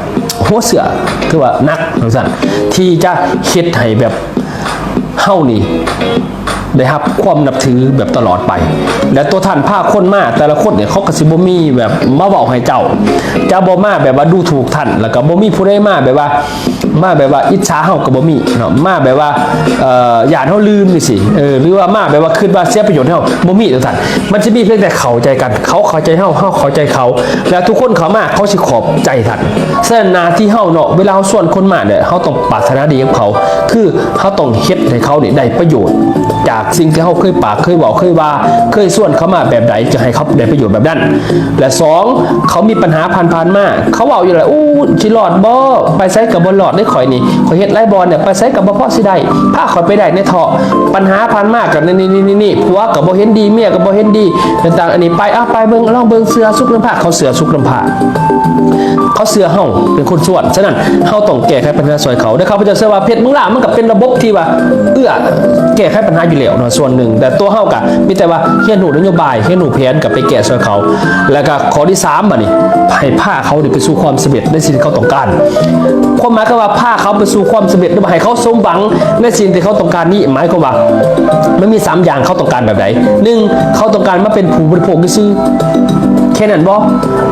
ຫົວເຊື້ອ ຄືວ່າໜັກວ່າຊັ້ນ ທີ່ຈະເຮັດໃຫ້ແບບເຮົານີ້ໄດ້ຮັບຄວາມນັບຖືແບບຕະຫຼອດໄປ. ແລະ ຕົວທ່ານພາຄົນມາ ແຕ່ລະຄົນນີ້ ເຂົາກໍຊິບໍ່ມີແບບມາເວົ້າໃຫ້ເຈົ້າ ຈະບໍ່ມາແບບວ່າດູຖູກທ່ານ ແລ້ວກໍບໍ່ມີຜູ້ໃດມາແບບວ່າ ມາແບບວ່າອິດສາເຮົາກໍບໍ່ມີເນາະ ມາແບບວ່າ ເອີ ຢ້ານເຮົາລືມຈັ່ງຊີ້ ເອີ ຫຼືວ່າມາແບບວ່າຄິດວ່າເສຍປະໂຫຍດເຮົາ ບໍ່ມີຈັ່ງຊັ້ນ. ມັນຈະມີພຽງແຕ່ເຂົ້າໃຈກັນ ເຂົາເຂົ້າໃຈເຮົາ ເຮົາເຂົ້າໃຈເຂົາ ແລ້ວທຸກຄົນເຂົ້າມາເຂົາຊິຂອບໃຈທ່ານ. ສະນັ້ນໜ້າທີ່ເຮົາເນາະ ເວລາເຮົາຊວນຄົນມາເນຍ ເຮົາຕ້ອງປາດຖະໜາດີກັບເຂົາ ຄືເຮົາຕ້ອງເຮັດໃຫ້ເຂົານີ້ໄດ້ປະໂຫຍດ ຈາກສິ່ງທີ່ເຮົາເຄີຍປາກເຄີຍເວົ້າເຄີຍວ່າ ເຄີຍຊວນເຂົາມາແບບໃດ ຈະໃຫ້ເຂົາໄດ້ປະໂຫຍດແບບນັ້ນ. ແລະ ສອງ ເຂົາມີບັນຫາຜ່ານໆມາ ເຂົາເວົ້າຢູ່ແລ້ວ ໂອ້ ຊິລອດບໍ່ ໄປໃສກໍບໍ່ລອດເດ້ຂ້ອຍນີ້ ຂ້ອຍເຮັດຫຼາຍບ່ອນແລ້ວ ໄປໃສກໍບໍ່ພໍຊິໄດ້ ພາຂ້ອຍໄປໄດ້ແດ່ເຖາະ ບັນຫາຜ່ານມາກໍນີ້ໆໆ ຜົວກໍບໍ່ເຫັນດີ ເມຍກໍບໍ່ເຫັນດີ ຕ່າງໆ ອັນນີ້ໄປ ເອົາໄປເບິ່ງ ລອງເບິ່ງ ເຊື່ອສຸກນຳພາ ເຂົາເຊື່ອສຸກນຳພາ ເຂົາເຊື່ອເຮົາເປັນຄົນຊວນ. ສະນັ້ນເຮົາຕ້ອງແກ້ໄຂບັນຫາຊ່ອຍເຂົາເດີ. ຂ້າພະເຈົ້າເຊື່ອວ່າເພຈເມືອງລາວມັນກໍເປັນລະບົບທີ່ວ່າເອື້ອແກ້ໄຂບັນຫາຢູ່ແລ້ວເນາະ ສ່ວນໜຶ່ງ ແຕ່ຕົວເຮົາກໍມີແຕ່ວ່າຮຽນຮູ້ນະໂຍບາຍ ຮຽນຮູ້ແຜນ ກໍໄປແກ້ຊ່ອຍເຂົາ. ແລ້ວກໍຂໍ້ທີສາມ ບາດນີ້ ໃຫ້ພາເຂົານີ້ໄປສູ່ຄວາມສຳເລັດໃນສິ່ງທີ່ເຂົາຕ້ອງການ. ຄວາມໝາຍຄືວ່າພາເຂົາໄປສູ່ຄວາມສຳເລັດ ຫຼືວ່າໃຫ້ເຂົາສົມຫວັງໃນສິ່ງທີ່ເຂົາຕ້ອງການນີ້ ໝາຍຄວາມວ່າມັນມີສາມຢ່າງ ເຂົາຕ້ອງການແບບໃດ? ໜຶ່ງ ເຂົາຕ້ອງການມາເປັນຜູ້ບໍລິໂພກຊື່ໆ ແຄ່ນັ້ນບໍ່?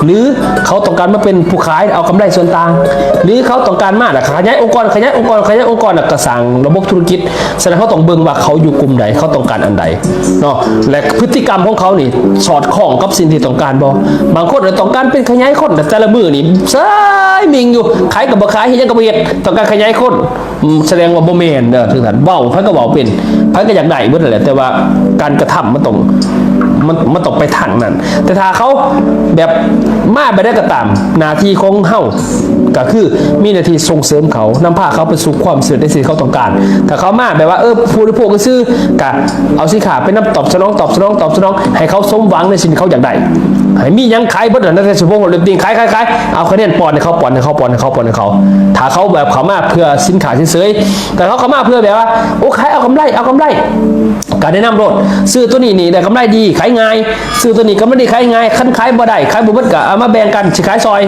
ຫຼືເຂົາຕ້ອງການມາເປັນຜູ້ຂາຍເອົາກຳໄລສ່ວນຕ່າງ? ຫຼືເຂົາຕ້ອງການມາແລ້ວຂະຫຍາຍອົງກອນ ຂະຫຍາຍອົງກອນ ຂະຫຍາຍອົງກອນ ແລ້ວກໍສ້າງລະບົບທຸລະກິດ? ສະນັ້ນເຮົາຕ້ອງເບິ່ງວ່າເຂົາຢູ່ກຸ່ມໃດ ເຂົາຕ້ອງການອັນໃດເນາະ ແລະ ພຶດຕິກຳຂອງເຂົານີ້ສອດຄ່ອງກັບສິ່ງທີ່ຕ້ອງການບໍ່? ບາງຄົນອະຕ້ອງການເປັນຂະຫຍາຍຄົນ ແຕ່ລະມື້ນີ້ເຊີຍມິ່ງຢູ່ ຂາຍກໍບໍ່ຂາຍ ເຮັດຫຍັງກໍບໍ່ເຮັດ ຕ້ອງການຂະຫຍາຍຄົນ. ອືມ ສະແດງວ່າບໍ່ແມ່ນເດີ ຄືກັນ ເວົ້າໃຜກໍເວົ້າເປັນ ໃຜກໍຢາກໄດ້ເບິດຫັ້ນແຫຼະ ແຕ່ວ່າການກະທຳມັນຕ້ອງ ມັນ ມັນຕ້ອງໄປທາງນັ້ນ. ແຕ່ຖ້າເຂົາແບບມາແບບໃດກໍຕາມ ໜ້າທີ່ຂອງເຮົາກໍຄືມີໜ້າທີ່ສົ່ງເສີມເຂົາ ນຳພາເຂົາໄປສູ່ຄວາມສຳເລັດໃນສິ່ງທີ່ເຂົາຕ້ອງການ. ຖ້າເຂົາມາແບບວ່າ ເອີ ຜູ້ບໍລິໂພກຊື່ໆ ກະເອົາສິນຄ້າໄປນຳ ຕອບສະໜອງ ຕອບສະໜອງ ຕອບສະໜອງ ໃຫ້ເຂົາສົມຫວັງໃນສິ່ງທີ່ເຂົາຢາກໄດ້ ໃຫ້ມີຫຍັງຂາຍເບິດຫັ້ນນະ ແຕ່ສະໂພກເລັບຕິງ ຂາຍ ຂາຍ ຂາຍ ເອົາຄະແນນປ້ອນໃຫ້ເຂົາ ປ້ອນໃຫ້ເຂົາ ປ້ອນໃຫ້ເຂົາ ປ້ອນໃຫ້ເຂົາ. ຖ້າເຂົາແບບເຂົ້າມາເພື່ອສິນຄ້າເສຍໆ ແຕ່ເຂົາເຂົ້າມາເພື່ອແບບວ່າ ໂອ້ ຂາຍເອົາກຳໄລ ເອົາກຳໄລ ກໍແນະນຳໂລດ ຊື້ຕົວນີ້ນີ້ໄດ້ກຳໄລດີ ຂາຍງ່າຍ ຊື້ຕົວນີ້ກຳໄລດີ ຂາຍງ່າຍ ຄັນຂາຍບໍ່ໄດ້ ຂາຍບໍ່ເບິດກໍເອົາມາແບ່ງກັນ ຊິຂາຍຊ່ອຍ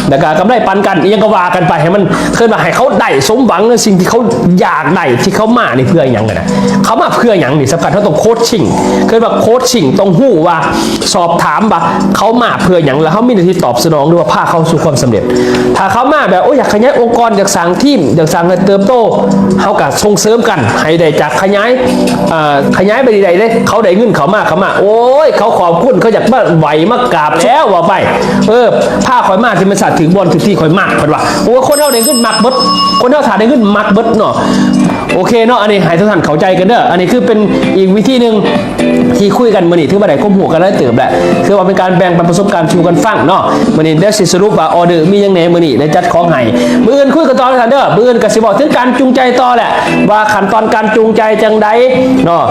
ແລ້ວກໍກຳໄລປັນກັນ ອີ່ຫຍັງກໍວ່າກັນໄປ ໃຫ້ມັນ ເອີ້ນວ່າໃຫ້ເຂົາໄດ້ສົມຫວັງໃນສິ່ງທີ່ເຂົາຢາກໄດ້ ທີ່ເຂົາມານີ້ເພື່ອຫຍັງກັນນະ ເຂົາມາເພື່ອຫຍັງນີ້ສຳຄັນ ເຮົາຕ້ອງໂຄດຊິງ ເອີ້ນວ່າໂຄດຊິງ ຕ້ອງຮູ້ວ່າ ສອບຖາມວ່າເຂົາມາເພື່ອຫຍັງ ແລ້ວເຮົາມີໜ້າທີ່ຕອບສະໜອງ ຫຼືວ່າພາເຂົາສູ່ຄວາມສຳເລັດ. ຖ້າເຂົາມາແບບ ໂອ້ຍ ຢາກຂະຫຍາຍອົງກອນ ຢາກສ້າງທີມ ຢາກສ້າງໃຫ້ເຕີບໂຕ ເຮົາກໍສົ່ງເສີມກັນໃຫ້ໄດ້ຈາກຂະຫຍາຍ ເອີ ຂະຫຍາຍໄປໄດ້ເດ້ ເຂົາໄດ້ເງິນເຂົ້າມາ ເຂົ້າມາ ໂອ້ຍ ເຂົາຂອບຄຸນ ເຂົາຢາກມາໄຫວ້ມາກາບແລ້ວວ່າໄປ ເອີ ພາຂ້ອຍມາທີ່ມັນສະຖືກບ່ອນຖືກທີ່ ຂ້ອຍມັກ ເພິ່ນວ່າ. ໂອ້ຍ ຄົນເຮົາໄດ້ເງິນມັກເບິດ ຄົນເຮົາຖ້າໄດ້ເງິນມັກເບິດເນາະ. ໂອເຄເນາະ ອັນນີ້ໃຫ້ທຸກທ່ານເຂົ້າໃຈກັນເດີ ອັນນີ້ຄືເປັນອີກວິທີໜຶ່ງ ທີ່ຄຸຍກັນມື້ນີ້ ຖືວ່າໄດ້ຄວາມຮູ້ກັນຫຼາຍເຕີບແຫຼະ ຄືວ່າເປັນການແບ່ງປັນປະສົບການສູ່ກັນຟັງເນາະ. ມື້ນີ້ດຽວຊິສະຫຼຸບວ່າອໍເດີມີຫຍັງແດ່ ມື້ນີ້ໄດ້ຈັດຂອງໃຫ້ ມື້ອື່ນຄຸຍກັນຕໍ່ນຳກັນເດີ. ມື້ອື່ນກໍຊິເວົ້າເຖິງການຈູງໃຈຕໍ່ແຫຼະ ວ່າຂັ້ນຕອນການຈູງໃຈຈັ່ງໃດເນາະ.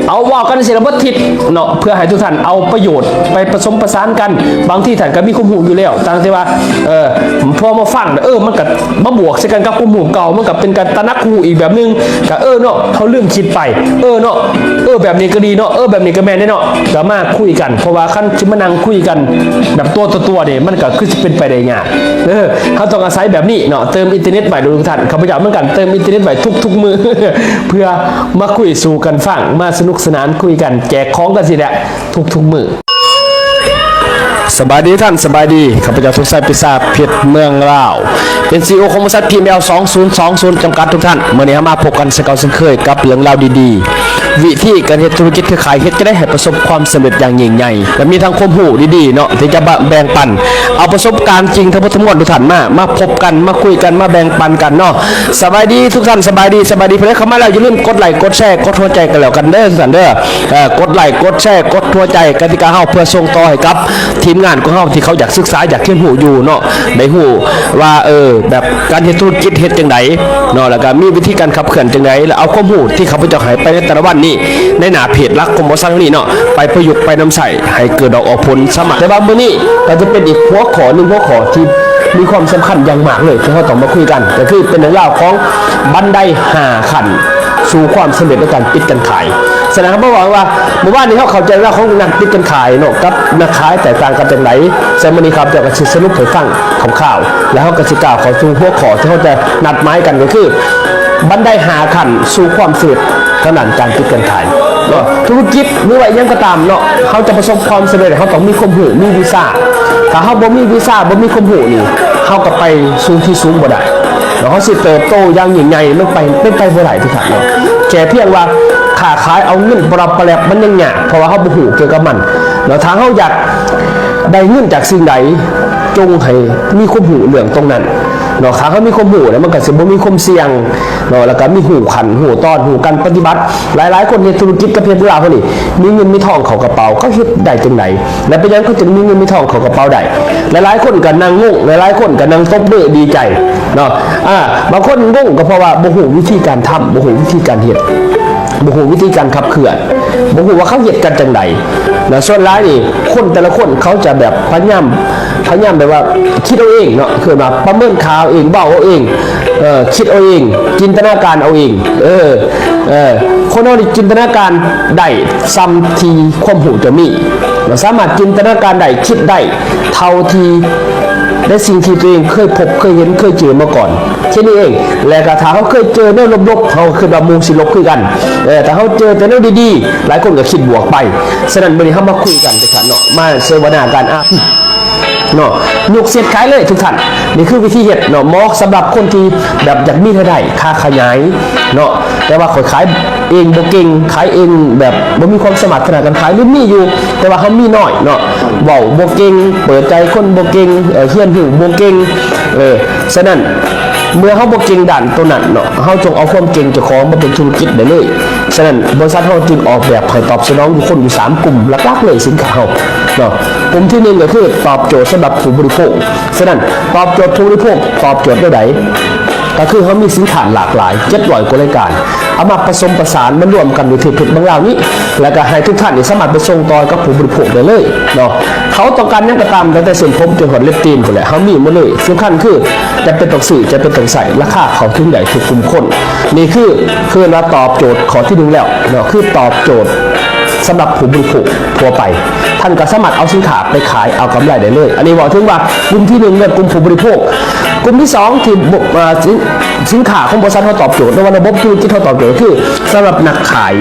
ເອົາ ເວົ້າກັນຊິລະເບິດທິດເນາະ ເພື່ອໃຫ້ທຸກທ່ານເອົາປະໂຫຍດໄປປະສົມປະສານກັນ. ບາງທີທ່ານກໍມີຄວາມຮູ້ຢູ່ແລ້ວ ຕ່າງແຕ່ວ່າ ເອີ ພໍມາຟັງ ເອີ ມັນກໍມາບວກໃສ່ກັນກັບຄວາມຮູ້ເກົ່າ ມັນກໍເປັນການຕະໜັກຮູ້ອີກແບບໜຶ່ງ ກໍ ເອີ ເນາະ ເຮົາລືມຄິດໄປ ເອີ ເນາະ ເອີ ແບບນີ້ກໍດີເນາະ ເອີ ແບບນີ້ກໍແມ່ນເດ້ເນາະ ກໍມາຄຸຍກັນ ເພາະວ່າຄັນຊິມານັ່ງຄຸຍກັນແບບຕົວຕໍ່ຕົວນີ້ ມັນກໍຄືຊິເປັນໄປໄດ້ຍາກ. ເອີ ເຮົາຕ້ອງອາໄສແບບນີ້ເນາະ ເຕີມອິນເຕີເນັດໄວ້ເດີທຸກທ່ານ. ຂ້າພະເຈົ້າເໝືອນກັນ ເຕີມອິນເຕີເນັດໄວ້ທຸກໆມື້ ເພື່ອມາຄຸຍສູ່ກັນຟັງ ມາສະໜຸກສະໜານຄຸຍກັນ ແຈກຂອງກັນຊີ້ແຫຼະ ທຸກໆມື້. ສະບາຍດີທ່ານ ສະບາຍດີ. ຂ້າພະເຈົ້າ ສົມໄຊ ປິສາເພັດ ເມືອງລາວ ເປັນ ຊີອີໂອ ຂອງບໍລິສັດ ພີເອັມແອລ ສອງສູນສອງສູນ ຈຳກັດ ທຸກທ່ານ. ມື້ນີ້ເຮົາມາພົບກັນຄືເກົ່າເຊັ່ນເຄີຍກັບເລື່ອງລາວດີໆ ວິທີການເຮັດທຸລະກິດເຄືອຂ່າຍ ເຮັດຈັ່ງໃດໃຫ້ປະສົບຄວາມສຳເລັດຢ່າງຍິ່ງໃຫຍ່ ແລະ ມີທັງຄວາມຮູ້ດີໆເນາະ ທີ່ຈະມາແບ່ງປັນ ເອົາປະສົບການຈິງທັງໝົດທັງມວນ ທຸກທ່ານມາ ມາພົບກັນ ມາຄຸຍກັນ ມາແບ່ງປັນກັນເນາະ. ສະບາຍດີທຸກທ່ານ ສະບາຍດີ ສະບາຍດີ. ຜູ້ໃດເຂົ້າມາແລ້ວ ຢ່າລືມກົດໄລ ກົດແຊ ກົດຫົວໃຈກັນແລ້ວກັນເດີ ທຸກທ່ານເດີ. ເອີ ກົດໄລ ກົດແຊ ກົດຫົວໃຈ ກະຕິກາເຮົາເພື່ອສົ່ງຕໍ່ໃຫ້ກັບທີມງານຂອງເຮົາ ທີ່ເຂົາຢາກສຶກສາ ຢາກຮຽນຮູ້ຢູ່ເນາະ ໄດ້ຮູ້ວ່າ ເອີ ແບບການເຮັດທຸລະກິດເຮັດຈັ່ງໃດເນາະ ແລ້ວກະມີວິທີການຂັບເຄື່ອນຈັ່ງໃດ ແລ້ວເອົາຄວາມຮູ້ທີ່ຂ້າພະເຈົ້າໃຫ້ໄປໃນແຕ່ລະວັນນີ້ ໃນໜ້າເພຈຫຼັກຂອງບໍລິສັດເຮົານີ້ເນາະ ໄປປະຍຸກໄປນຳໃຊ້ໃຫ້ເກີດດອກອອກຜົນສາມາດ. ແຕ່ວ່າມື້ນີ້ກໍຈະເປັນອີກຫົວຂໍ້ໜຶ່ງຫົວຂໍ້ທີ່ມີຄວາມສຳຄັນຢ່າງມາກເລີຍ ທີ່ເຮົາຕ້ອງມາຄຸຍກັນ ກໍຄືເປັນເລື່ອງລາວຂອງບັນໄດຫ້າຂັ້ນ ສູ່ຄວາມສຳເລັດໃນການປິດການຂາຍ. ສະນັ້ນ ເຮົາມາເວົ້າວ່າ ເມື່ອວານນີ້ເຮົາເຂົ້າໃຈວ່າຂອງນັກປິດການຂາຍເນາະ ກັບນັກຂາຍແຕກຕ່າງກັນຈັ່ງໃດ. ສະນັ້ນ ມື້ນີ້ຂ້າພະເຈົ້າກໍຊິສະຫຼຸບໃຫ້ຟັງຄ່າວໆ ແລ້ວເຮົາກໍຊິກ້າວເຂົ້າສູ່ຫົວຂໍ້ທີ່ເຮົາຈະນັດໝາຍກັນ ກໍຄືບັນໄດຫ້າຂັ້ນສູ່ຄວາມສຳເລັດທາງດ້ານການປິດການຂາຍເນາະ. ທຸລະກິດ ຫຼືວ່າອີ່ຫຍັງກໍຕາມເນາະ ເຮົາຈະປະສົບຄວາມສຳເລັດ ເຮົາຕ້ອງມີຄວາມຮູ້ ມີວິຊາ. ຖ້າເຮົາບໍ່ມີວິຊາ ບໍ່ມີຄວາມຮູ້ນີ້ ເຮົາກໍໄປສູ່ທີ່ສູງບໍ່ໄດ້. ແລ້ວເຮົາຊິເຕີບໂຕຢ່າງຍິ່ງໃຫຍ່ ມັນໄປ ເປັນໄປບໍ່ໄດ້ເດັດຂາດເນາະ. ແຄ່ພຽງວ່າຄ້າຂາຍເອົາເງິນປະລັບປະແລັບ ມັນຍັງຍາກ ເພາະວ່າເຮົາບໍ່ຮູ້ກ່ຽວກັບມັນເນາະ. ຖ້າເຮົາຢາກໄດ້ເງິນຈາກສິ່ງໃດ ຈົ່ງໃຫ້ມີຄວາມຮູ້ເລື່ອງຕົງນັ້ນເນາະ. ຖ້າເຮົາມີຄວາມຮູ້ແລ້ວ ມັນກໍຊິບໍ່ມີຄວາມສ່ຽງເນາະ ແລ້ວກໍມີຮູ້ຂັ້ນ ຮູ້ຕອນ ຮູ້ການປະຕິບັດ. ຫຼາຍໆຄົນເຮັດທຸລະກິດກັບເຮັດເຮືອເຮົານີ້ ມີເງິນມີທອງເຂົ້າກະເປົາ ເຂົາເຮັດໄດ້ຈັ່ງໃດ ແລະ ເປັນຫຍັງເຂົາຈຶ່ງມີເງິນມີທອງເຂົ້າກະເປົາໄດ້? ຫຼາຍໆຄົນກໍນັ່ງງົງ ຫຼາຍໆຄົນກໍນັ່ງຕົບມືດີໃຈເນາະ. ອາ ບາງຄົນງົງກໍເພາະວ່າບໍ່ຮູ້ວິທີການທຳ ບໍ່ຮູ້ວິທີການເຮັດ ບໍ່ຮູ້ວິທີການຂັບເຄື່ອນ ບໍ່ຮູ້ວ່າເຂົາເຮັດກັນຈັ່ງໃດນະ. ສ່ວນຫຼາຍນີ້ ຄົນແຕ່ລະຄົນເຂົາຈະແບບພະຍາຍາມ ພະຍາຍາມແບບວ່າຄິດເອົາເອງເນາະ ຄືວ່າປະເມີນຄ່າເອົາເອງ ເວົ້າເອົາເອງ ເອີ ຄິດເອົາເອງ ຈິນຕະນາການເອົາເອງ. ເອີ ເອີ ຄົນເຮົານີ້ຈິນຕະນາການໄດ້ສ່ຳທີ່ຄວາມຮູ້ຈະມີ ແລະ ສາມາດຈິນຕະນາການໄດ້ ຄິດໄດ້ເທົ່າທີ່ໃນສິ່ງທີ່ຕົວເອງເຄີຍພົບ ເຄີຍເຫັນ ເຄີຍເຈີມາກ່ອນ ແຄ່ນີ້ເອງ. ແລະ ກໍຖ້າເຮົາເຄີຍເຈີແນວລົບໆ ເຮົາກໍຄິດວ່າໝູ່ຊິລົບຄືກັນ. ເອີ ຖ້າເຮົາເຈີແຕ່ແນວດີໆ ຫຼາຍຄົນກໍຄິດບວກໄປ. ສະນັ້ນ ມື້ນີ້ເຮົາມາຄຸຍກັນເດີທ່ານເນາະ ມາເສວະນາກັນ ອາ ເນາະ ຍົກເສັດຂາຍເລີຍທຸກທ່ານ. ນີ້ຄືວິທີເຮັດເນາະ ເໝາະສຳລັບຄົນທີ່ແບບຢາກມີລາຍໄດ້ ຄ້າຂະຫຍາຍເນາະ ແຕ່ວ່າຂ້ອຍຂາຍເອງບໍ່ເກັ່ງ ຂາຍເອງແບບບໍ່ມີຄວາມສາມາດຂະໜາດການຂາຍ ຫຼື ມີຢູ່ ແຕ່ວ່າເຮົາມີນ້ອຍເນາະ ເວົ້າບໍ່ເກັ່ງ ເປີດໃຈຄົນບໍ່ເກັ່ງ ເອີ ຮຽນຮູ້ບໍ່ເກັ່ງ. ເອີ ສະນັ້ນ ເມື່ອເຮົາບໍ່ເກັ່ງດ້ານໂຕນັ້ນເນາະ ເຮົາຈົ່ງເອົາຄວາມເກັ່ງເຈົ້າຂອງມາເປັນທຸລະກິດໄດ້ເລີຍ. ສະນັ້ນ ບໍລິສັດເຮົາຈຶ່ງອອກແບບໃຫ້ຕອບສະໜອງຢູ່ຄົນຢູ່ສາມກຸ່ມຫຼັກໆເລີຍ ສິນຄ້າເຮົາເນາະ. ກຸ່ມທີໜຶ່ງກໍຄືຕອບໂຈດສຳລັບຜູ້ບໍລິໂພກ. ສະນັ້ນ ຕອບໂຈດຜູ້ບໍລິໂພກ ຕອບໂຈດແນວໃດ? ກໍຄືເຮົາມີສິນຄ້າຫຼາກຫຼາຍ ເຈັດຮ້ອຍກວ່າລາຍການ ເອົາມາປະສົມປະສານມາລວມກັນຢູ່ທີ່ເພຈເມືອງລາວນີ້ ແລ້ວກໍໃຫ້ທຸກທ່ານນີ້ສາມາດໄປສົ່ງຕໍ່ກັບຜູ້ບໍລິໂພກໄດ້ເລີຍເນາະ. ເຂົາຕ້ອງການຫຍັງກໍຕາມ ຕັ້ງແຕ່ເສັ້ນຜົມຈົນຮອດເລັບຕີນພຸ້ນແຫຼະ ເຮົາມີໝົດເລີຍ. ສຳຄັນຄືຈຳເປັນຕ້ອງຊື້ ຈຳເປັນຕ້ອງໃຊ້ ລາຄາເຂົ້າເຖິງໄດ້ທຸກກຸ່ມຄົນ. ນີ້ຄື ຄືວ່າຕອບໂຈດຂໍ້ທີໜຶ່ງແລ້ວເນາະ ຄືຕອບໂຈດສຳລັບຜູ້ບໍລິໂພກທົ່ວໄປ. ທ່ານກໍສາມາດເອົາສິນຄ້າໄປຂາຍເອົາກຳໄລໄດ້ເລີຍ. ອັນນີ້ເວົ້າເຖິງວ່າກຸ່ມທີໜຶ່ງເນາະ ກຸ່ມຜູ້ບໍລິໂພກ. ກຸ່ມທີສອງທີ່ ເອີ ສິນ ສິນຄ້າຂອງບໍລິສັດເຮົາຕອບໂຈດ ຫຼືວ່າລະບົບທຸລະກິດເຮົາຕອບໂຈດ ຄືສຳລັບນັກຂາຍ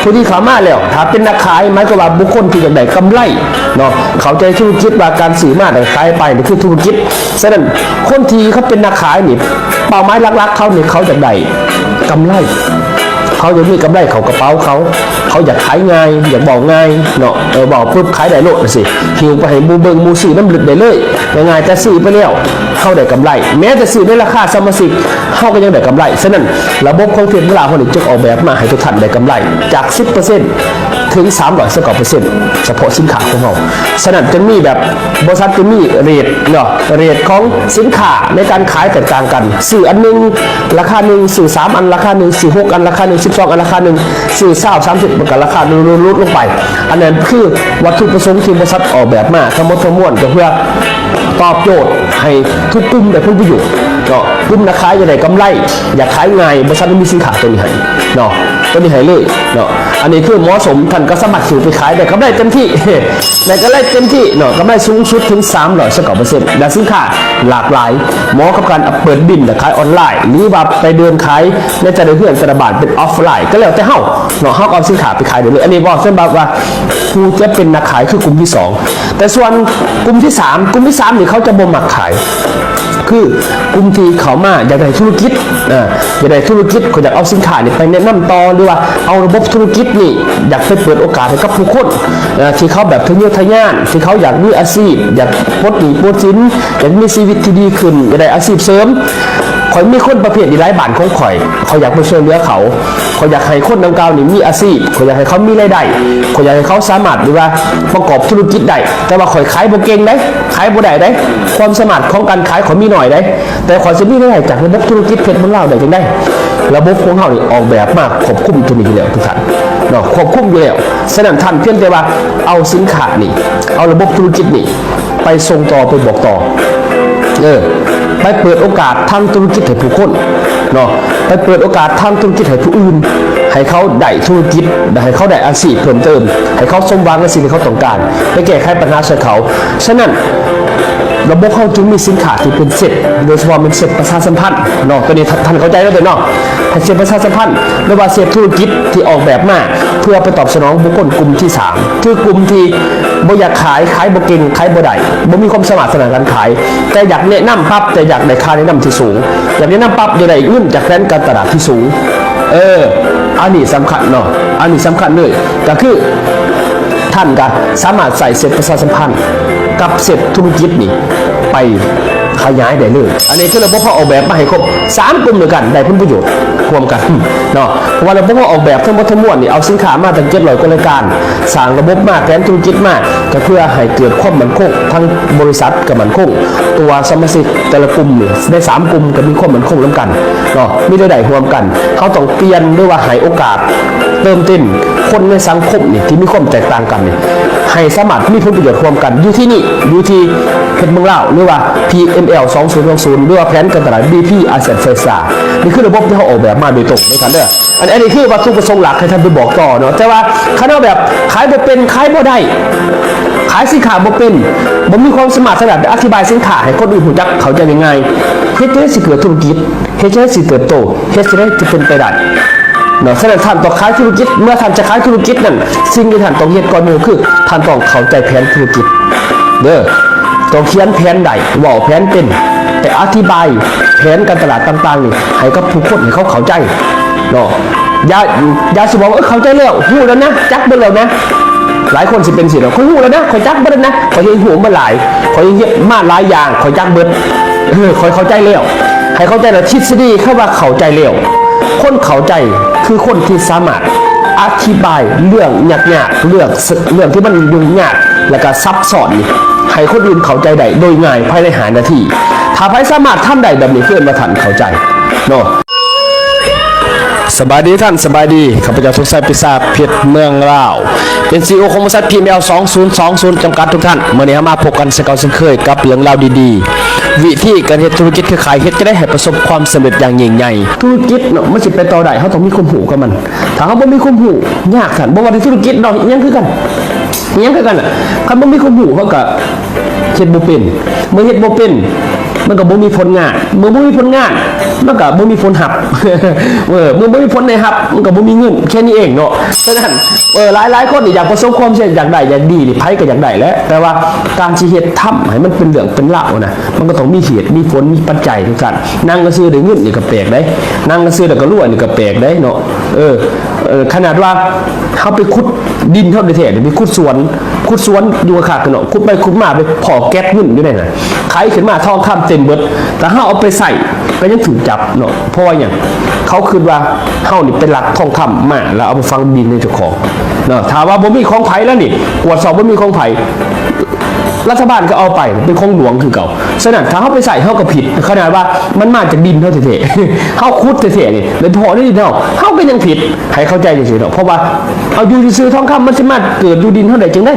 ຜູ້ທີ່ເຂົ້າມາແລ້ວ ຖ້າເປັນນັກຂາຍ ໝາຍຄວາມວ່າບຸກຄົນທີ່ຢາກໄດ້ກຳໄລເນາະ ເຂົ້າໃຈທຸລະກິດວ່າການຊື້ມາແລ້ວຂາຍໄປນີ້ຄືທຸລະກິດ. ສະນັ້ນ ຄົນທີ່ເຂົາເປັນນັກຂາຍນີ້ ເປົ້າໝາຍຫຼັກໆເຂົານີ້ ເຂົາຢາກໄດ້ກຳໄລ ເຂົາຢາກມີກຳໄລເຂົ້າກະເປົາເຂົາ ເຂົາຢາກຂາຍງ່າຍ ຢາກເວົ້າງ່າຍເນາະ ເອີ ເວົ້າປຶບຂາຍໄດ້ໂລດຈັ່ງຊີ້ ຫິ້ວໄປໃຫ້ໝູ່ເບິ່ງ ໝູ່ຊື້ນຳເລີຍ ງ່າຍໆ ແຕ່ຊື້ໄປແລ້ວເຮົາໄດ້ກຳໄລ ແມ້ແຕ່ຊື້ໃນລາຄາສະມາຊິກ ເຮົາກໍຍັງໄດ້ກຳໄລ. ສະນັ້ນ ລະບົບຂອງເພຈເມືອງລາວເຮົານີ້ຈຶ່ງອອກແບບມາໃຫ້ທຸກທ່ານໄດ້ກຳໄລຈາກສິບເປີເຊັນ ເຖິງສາມຮ້ອຍຊາວເກົ້າເປີເຊັນ ສະເພາະສິນຄ້າຂອງເຮົາ. ສະນັ້ນ ຈຶ່ງມີແບບ ບໍລິສັດຈະມີເຣດເນາະ ເຣດຂອງສິນຄ້າໃນການຂາຍແຕກຕ່າງກັນ ຊື້ອັນໜຶ່ງລາຄາໜຶ່ງ ຊື້ສາມອັນລາຄາໜຶ່ງ ຊື້ຫົກອັນລາຄາໜຶ່ງ ສິບສອງອັນລາຄາໜຶ່ງ ຊື້ຊາວ ສາມສິບ ມັນກໍລາຄາຫຼຸດລົງໄປ. ອັນນັ້ນຄືວັດຖຸປະສົງທີ່ບໍລິສັດອອກແບບມາທັງໝົດທັງມວນ ກໍເພື່ອຕອບໂຈດໃຫ້ທຸກກຸ່ມໄດ້ຜົນປະໂຫຍດເນາະ. ກຸ່ມນັກຂາຍຢາກໄດ້ກຳໄລ ຢາກຂາຍງ່າຍ ບໍລິສັດມີສິນຄ້າຕົວນີ້ໃຫ້ເນາະ. ຕົວນີ້ໃຫ້ເລີຍເນາະ. ອັນນີ້ຄືເໝາະສົມ, ທ່ານກໍສາມາດຊື້ໄປຂາຍໄດ້ ກຳໄລເຕັມທີ່ ໄດ້ກຳໄລເຕັມທີ່ເນາະ, ກຳໄລສູງສຸດເຖິງສາມຮ້ອຍຊາວເກົ້າເປີເຊັນ ແລະ ສິນຄ້າຫຼາກຫຼາຍ ເໝາະກັບການເປີດບິນ ແລະ ຂາຍອອນລາຍ ຫຼືວ່າໄປເດີນຂາຍໃນແຕ່ລະເຮືອນແຕ່ລະບ້ານເປັນອອຟລາຍ ກໍແລ້ວແຕ່ເຮົາເນາະ, ເຮົາກໍເອົາສິນຄ້າໄປຂາຍໄດ້ເລີຍ. ອັນນີ້ເວົ້າສຳລັບວ່າຜູ້ຈະເປັນນັກຂາຍຄືກຸ່ມທີສອງ. ແຕ່ສ່ວນກຸ່ມທີສາມ ກຸ່ມທີສາມນີ້ເຂົາຈະບໍ່ມັກຂາຍ ຄືກຸ່ມທີ່ເຂົ້າມາຢາກໄດ້ທຸລະກິດ ເອີ ຢາກໄດ້ທຸລະກິດ ເຂົາຢາກເອົາສິນຄ້ານີ້ໄປແນະນຳຕໍ່ ຫຼືວ່າເອົາລະບົບທຸລະກິດນີ້ຢາກໄປເປີດໂອກາດໃຫ້ກັບຜູ້ຄົນ ເອີ ທີ່ເຂົາແບບທະເຍີທະຍານ ທີ່ເຂົາຢາກມີອາຊີບ ຢາກປົດໜີ້ປົດສິນ ຢາກມີຊີວິດທີ່ດີຂຶ້ນ ຢາກໄດ້ອາຊີບເສີມ. ຂ້ອຍມີຄົນປະເພດນີ້ຫຼາຍບ້ານຂອງຂ້ອຍ ຂ້ອຍຢາກໄປຊ່ວຍເຫຼືອເຂົາ, ຂ້ອຍຢາກໃຫ້ຄົນດັ່ງກ່າວນີ້ມີອາຊີບ, ຂ້ອຍຢາກໃຫ້ເຂົາມີລາຍໄດ້, ຂ້ອຍຢາກໃຫ້ເຂົາສາມາດ ຫຼືວ່າປະກອບທຸລະກິດໄດ້, ແຕ່ວ່າຂ້ອຍຂາຍບໍ່ເກັ່ງເດ້, ຂາຍບໍ່ໄດ້ເດ້, ຄວາມສາມາດຂອງການຂາຍຂ້ອຍມີໜ້ອຍເດ້, ແຕ່ຂ້ອຍຊິມີລາຍໄດ້ຈາກລະບົບທຸລະກິດເພຈເມືອງລາວໄດ້ຈັ່ງໃດ? ລະບົບຂອງເຮົານີ້ອອກແບບມາຄວບຄຸມຕົວນີ້ຢູ່ແລ້ວທຸກທ່ານເນາະ, ຄວບຄຸມຢູ່ແລ້ວ. ສະນັ້ນທ່ານພຽງແຕ່ວ່າເອົາສິນຄ້ານີ້, ເອົາລະບົບທຸລະກິດນີ້ ໄປສົ່ງຕໍ່ ໄປບອກຕໍ່ ເອີ ໄປເປີດໂອກາດທາງທຸລະກິດໃຫ້ຜູ້ຄົນເນາະ, ໄປເປີດໂອກາດທາງທຸລະກິດໃຫ້ຜູ້ອື່ນ, ໃຫ້ເຂົາໄດ້ທຸລະກິດ ແລະ ໃຫ້ເຂົາໄດ້ອາຊີບເພີ່ມເຕີມ, ໃຫ້ເຂົາສົມຫວັງໃນສິ່ງທີ່ເຂົາຕ້ອງການ, ໄປແກ້ໄຂບັນຫາຊ່ວຍເຂົາ. ສະນັ້ນ ລະບົບເຮົາຈຶ່ງມີສິນຄ້າທີ່ເປັນເຊັດ, ໂດຍສະເພາະແມ່ນເຊັດປະຊາສຳພັນເນາະ, ຕົວນີ້ທ່ານເຂົ້າໃຈແລ້ວເນາະ, ເຊັດປະຊາສຳພັນ ຫຼືວ່າເຊັດທຸລະກິດທີ່ອອກແບບມາເພື່ອໄປຕອບສະໜອງບຸກຄົນກຸ່ມທີສາມ ຄືກຸ່ມທີ່ບໍ່ຢາກຂາຍ, ຂາຍບໍ່ເກັ່ງ, ຂາຍບໍ່ໄດ້, ບໍ່ມີຄວາມສາມາດທາງດ້ານການຂາຍ, ແຕ່ຢາກແນະນຳປັບ, ແຕ່ຢາກໄດ້ຄ່າແນະນຳທີ່ສູງ, ຢາກແນະນຳປັບ, ຢາກໄດ້ເງິນຈາກແຜນການຕະຫຼາດທີ່ສູງ. ເອີ ອັນນີ້ສຳຄັນເນາະ, ອັນນີ້ສຳຄັນເລີຍ, ກໍຄືທ່ານກໍສາມາດໃຊ້ເຊັດປະຊາສຳພັນກັບເຊັດທຸລະກິດນີ້ໄປ ຂະຫຍາຍໄດ້ເລີຍ. ອັນນີ້ຄືລະບົບເຮົາອອກແບບມາໃຫ້ຄົບສາມກຸ່ມດ້ວຍກັນ ໄດ້ຜົນປະໂຫຍດຮ່ວມກັນເນາະ, ເພາະວ່າລະບົບເຮົາອອກແບບທັງໝົດທັງມວນນີ້ ເອົາສິນຄ້າມາຕັ້ງເຈັດຮ້ອຍກວ່າລາຍການ, ສ້າງລະບົບມາ, ແຜນທຸລະກິດມາ, ກໍເພື່ອໃຫ້ເກີດຄວາມໝັ້ນຄົງ, ທັງບໍລິສັດກໍໝັ້ນຄົງ, ຕົວສະມາຊິກແຕ່ລະກຸ່ມນີ້ ໃນສາມກຸ່ມກໍມີຄວາມໝັ້ນຄົງນຳກັນເນາະ, ມີລາຍໄດ້ຮ່ວມກັນ. ເຮົາຕ້ອງປ່ຽນ ຫຼືວ່າໃຫ້ໂອກາດ ເຕີມເຕັມຄົນໃນສັງຄົມນີ້ທີ່ມີຄວາມແຕກຕ່າງກັນນີ້ ໃຫ້ສາມາດມີຜົນປະໂຫຍດຮ່ວມກັນ ຢູ່ທີ່ນີ້ ຢູ່ທີ່ເພຈເມືອງລາວ ຫຼືວ່າ ພີເອັມແອລ ສອງສູນສອງສູນ ຫຼືວ່າແຜນການຕະຫຼາດ ບີພີ ອາຊຽນ ໄຟສະຕາ. ນີ້ຄືລະບົບທີ່ເຮົາອອກແບບມາໂດຍຕົງເລີຍທ່ານເດີ. ອັນ ອັນນີ້ຄືວັດຖຸປະສົງຫຼັກໃຫ້ທ່ານໄປບອກຕໍ່ເນາະ, ແຕ່ວ່າຄັນເຮົາແບບຂາຍບໍ່ເປັນ, ຂາຍບໍ່ໄດ້, ຂາຍສິນຄ້າບໍ່ເປັນ, ບໍ່ມີຄວາມສາມາດທາງດ້ານໄປອະທິບາຍສິນຄ້າໃຫ້ຄົນອື່ນຮູ້ຈັກເຂົ້າໃຈງ່າຍໆ, ເຮັດຈັ່ງໃດຊິເກີດທຸລະກິດ? ເຮັດຈັ່ງໃດຊິເຕີບໂຕ? ເຮັດຈັ່ງໃດຊິເປັນໄປໄດ້ເນາະ? ສະນັ້ນທ່ານຕ້ອງຂາຍທຸລະກິດ, ເມື່ອທ່ານຈະຂາຍທຸລະກິດນັ້ນ ສິ່ງທີ່ທ່ານຕ້ອງເຮັດກ່ອນໝູ່ຄື ທ່ານຕ້ອງເຂົ້າໃຈແຜນທຸລະກິດເດີ, ຕ້ອງຂຽນແຜນໄດ້, ເວົ້າແຜນເປັນ, ໄປອະທິບາຍແຜນການຕະຫຼາດຕ່າງໆນີ້ໃຫ້ກັບຜູ້ຄົນໃຫ້ເຂົາເຂົ້າໃຈເນາະ. ຢ່າ ຢ່າຊິບອກວ່າ ເອີ ເຂົ້າໃຈແລ້ວ, ຮູ້ແລ້ວນະ, ຈັກເບິດແລ້ວນະ. ຫຼາຍຄົນຊິເປັນຊີ້ເນາະ, ຂ້ອຍຮູ້ແລ້ວນະ, ຂ້ອຍຈັກເບິດແລ້ວນະ, ຂ້ອຍເຮັດຮູ້ມາຫຼາຍ, ຂ້ອຍເຮັດມາຫຼາຍຢ່າງ, ຂ້ອຍຈັກເບິດ, ເອີ ຂ້ອຍເຂົ້າໃຈແລ້ວ. ໃຫ້ເຂົ້າໃຈວ່າທິດສະດີຄຳວ່າເຂົ້າໃຈແລ້ວ, ຄົນເຂົ້າໃຈຄືຄົນທີ່ສາມາດອະທິບາຍເລື່ອງຍາກໆ, ເລື່ອງ ເລື່ອງທີ່ມັນຫຍຸ້ງຍາກ ແລະກະຊັບຊ້ອນນີ້ ໃຫ້ຄົນອື່ນເຂົ້າໃຈໄດ້ໂດຍງ່າຍພາຍໃນຫ້ານາທີ. ຖ້າໃຜສາມາດທຳໄດ້ແບບນີ້ ເອີ້ນວ່າທ່ານເຂົ້າໃຈເນາະ. ສະບາຍດີທ່ານ, ສະບາຍດີ. ຂ້າພະເຈົ້າ ສົມໄຊ ປິສາ, ເພຈເມືອງລາວ, ເປັນ ຊີອີໂອ ຂອງບໍລິສັດ ພີເອັມແອລ ສອງສູນສອງສູນ ຈຳກັດ ທຸກທ່ານ. ມື້ນີ້ເຮົາມາພົບກັນເຊັ່ນເກົ່າເຊັ່ນເຄີຍກັບເລື່ອງລາວດີໆ, ວິທີການເຮັດທຸລະກິດຄືຂາຍ, ເຮັດຈັ່ງໃດໃຫ້ປະສົບຄວາມສຳເລັດຢ່າງຍິ່ງໃຫຍ່. ທຸລະກິດເນາະ ມັນຊິໄປຕໍ່ໄດ້, ເຮົາຕ້ອງມີຄວາມຮູ້ກັບມັນ. ຖ້າເຮົາບໍ່ມີຄວາມຮູ້, ຍາກທ່ານ. ບໍ່ວ່າແຕ່ທຸລະກິດເນາະ, ອີ່ຫຍັງຄືກັນ, ອີ່ຫຍັງຄືກັນນະ. ຄັນບໍ່ມີຄວາມຮູ້, ເຮົາກໍເຮັດບໍ່ເປັນ. ເມື່ອເຮັດບໍ່ເປັນ, ມັນກໍບໍ່ມີຜົນງານ. ເມື່ອບໍ່ມີຜົນງານ, ມັນກໍບໍ່ມີຜົນຮັບ. ເອີ, ເມື່ອບໍ່ມີຜົນໄດ້ຮັບ, ມັນກໍບໍ່ມີເງິນ. ແຄ່ນີ້ເອງເນາະ. ສະນັ້ນ, ເອີ, ຫຼາຍໆຄົນນີ້ຢາກປະສົບຄວາມສຳເລັດ, ຢາກໄດ້, ຢາກດີນີ້, ໃຜກໍຢາກໄດ້ແຫຼະ. ແຕ່ວ່າການຊິເຮັດທຳໃຫ້ມັນເປັນເລື່ອງເປັນລາວນະ, ມັນກໍຕ້ອງມີເຫດ, ມີຜົນ, ມີປັດໄຈ ທຸກທ່ານ. ນັ່ງຊື່ໆໄດ້ເງິນນີ້ກໍແປກເດ້. ນັ່ງຊື່ໆແລ້ວກໍລວຍນີ້ກໍແປກເດ້ເນາະ. ເອີ, ເອີ, ຂະໜາດວ່າເຮົາໄປຂຸດດິນເຮົາແທ້ໆນີ້, ໄປຂຸດສວນ, ຂຸດສວນຢູ່ຂ້າງໆກັນເນາະ, ຂຸດໄປຂຸດມາໄປພໍ້ແກັກເງິນຢູ່ໃນນັ້ນ, ໄຂຂຶ້ນມາທອງຄຳເຕັມເບິດ, ແຕ່ເຮົາເອົາໄປໃຊ້ກໍຍັງຖືກຈັບເນາະ. ເພາະວ່າຫຍັງ? ເຂົາຄິດວ່າເຮົານີ້ໄປລັກທອງຄຳມາ ແລ້ວເອົາໄປຝັງດິນໃຫ້ເຈົ້າຂອງເນາະ. ຖ້າວ່າບໍ່ມີຂອງໃຜແລ້ວນີ້, ກວດສອບບໍ່ມີຂອງໃຜ, ລັດຖະບານກໍເອົາໄປ, ເປັນຂອງຫຼວງຄືເກົ່າ. ສະນັ້ນ ຖ້າເຮົາໄປໃຊ້ ເຮົາກໍຜິດ. ຂະໜາດວ່າມັນມາຈາກດິນເຮົາແທ້ໆ, ເຮົາຂຸດແທ້ໆນີ້, ໄປພໍ້ໃນດິນເຮົາ, ເຮົາກໍຍັງຜິດ. ໃຫ້ເຂົ້າໃຈຈັ່ງຊີ້ເນາະ, ເພາະວ່າເອົາຢູ່ຊື່ໆ ທອງຄຳມັນຊິມາເກີດຢູ່ດິນເຮົາໄດ້ຈັ່ງໃດ?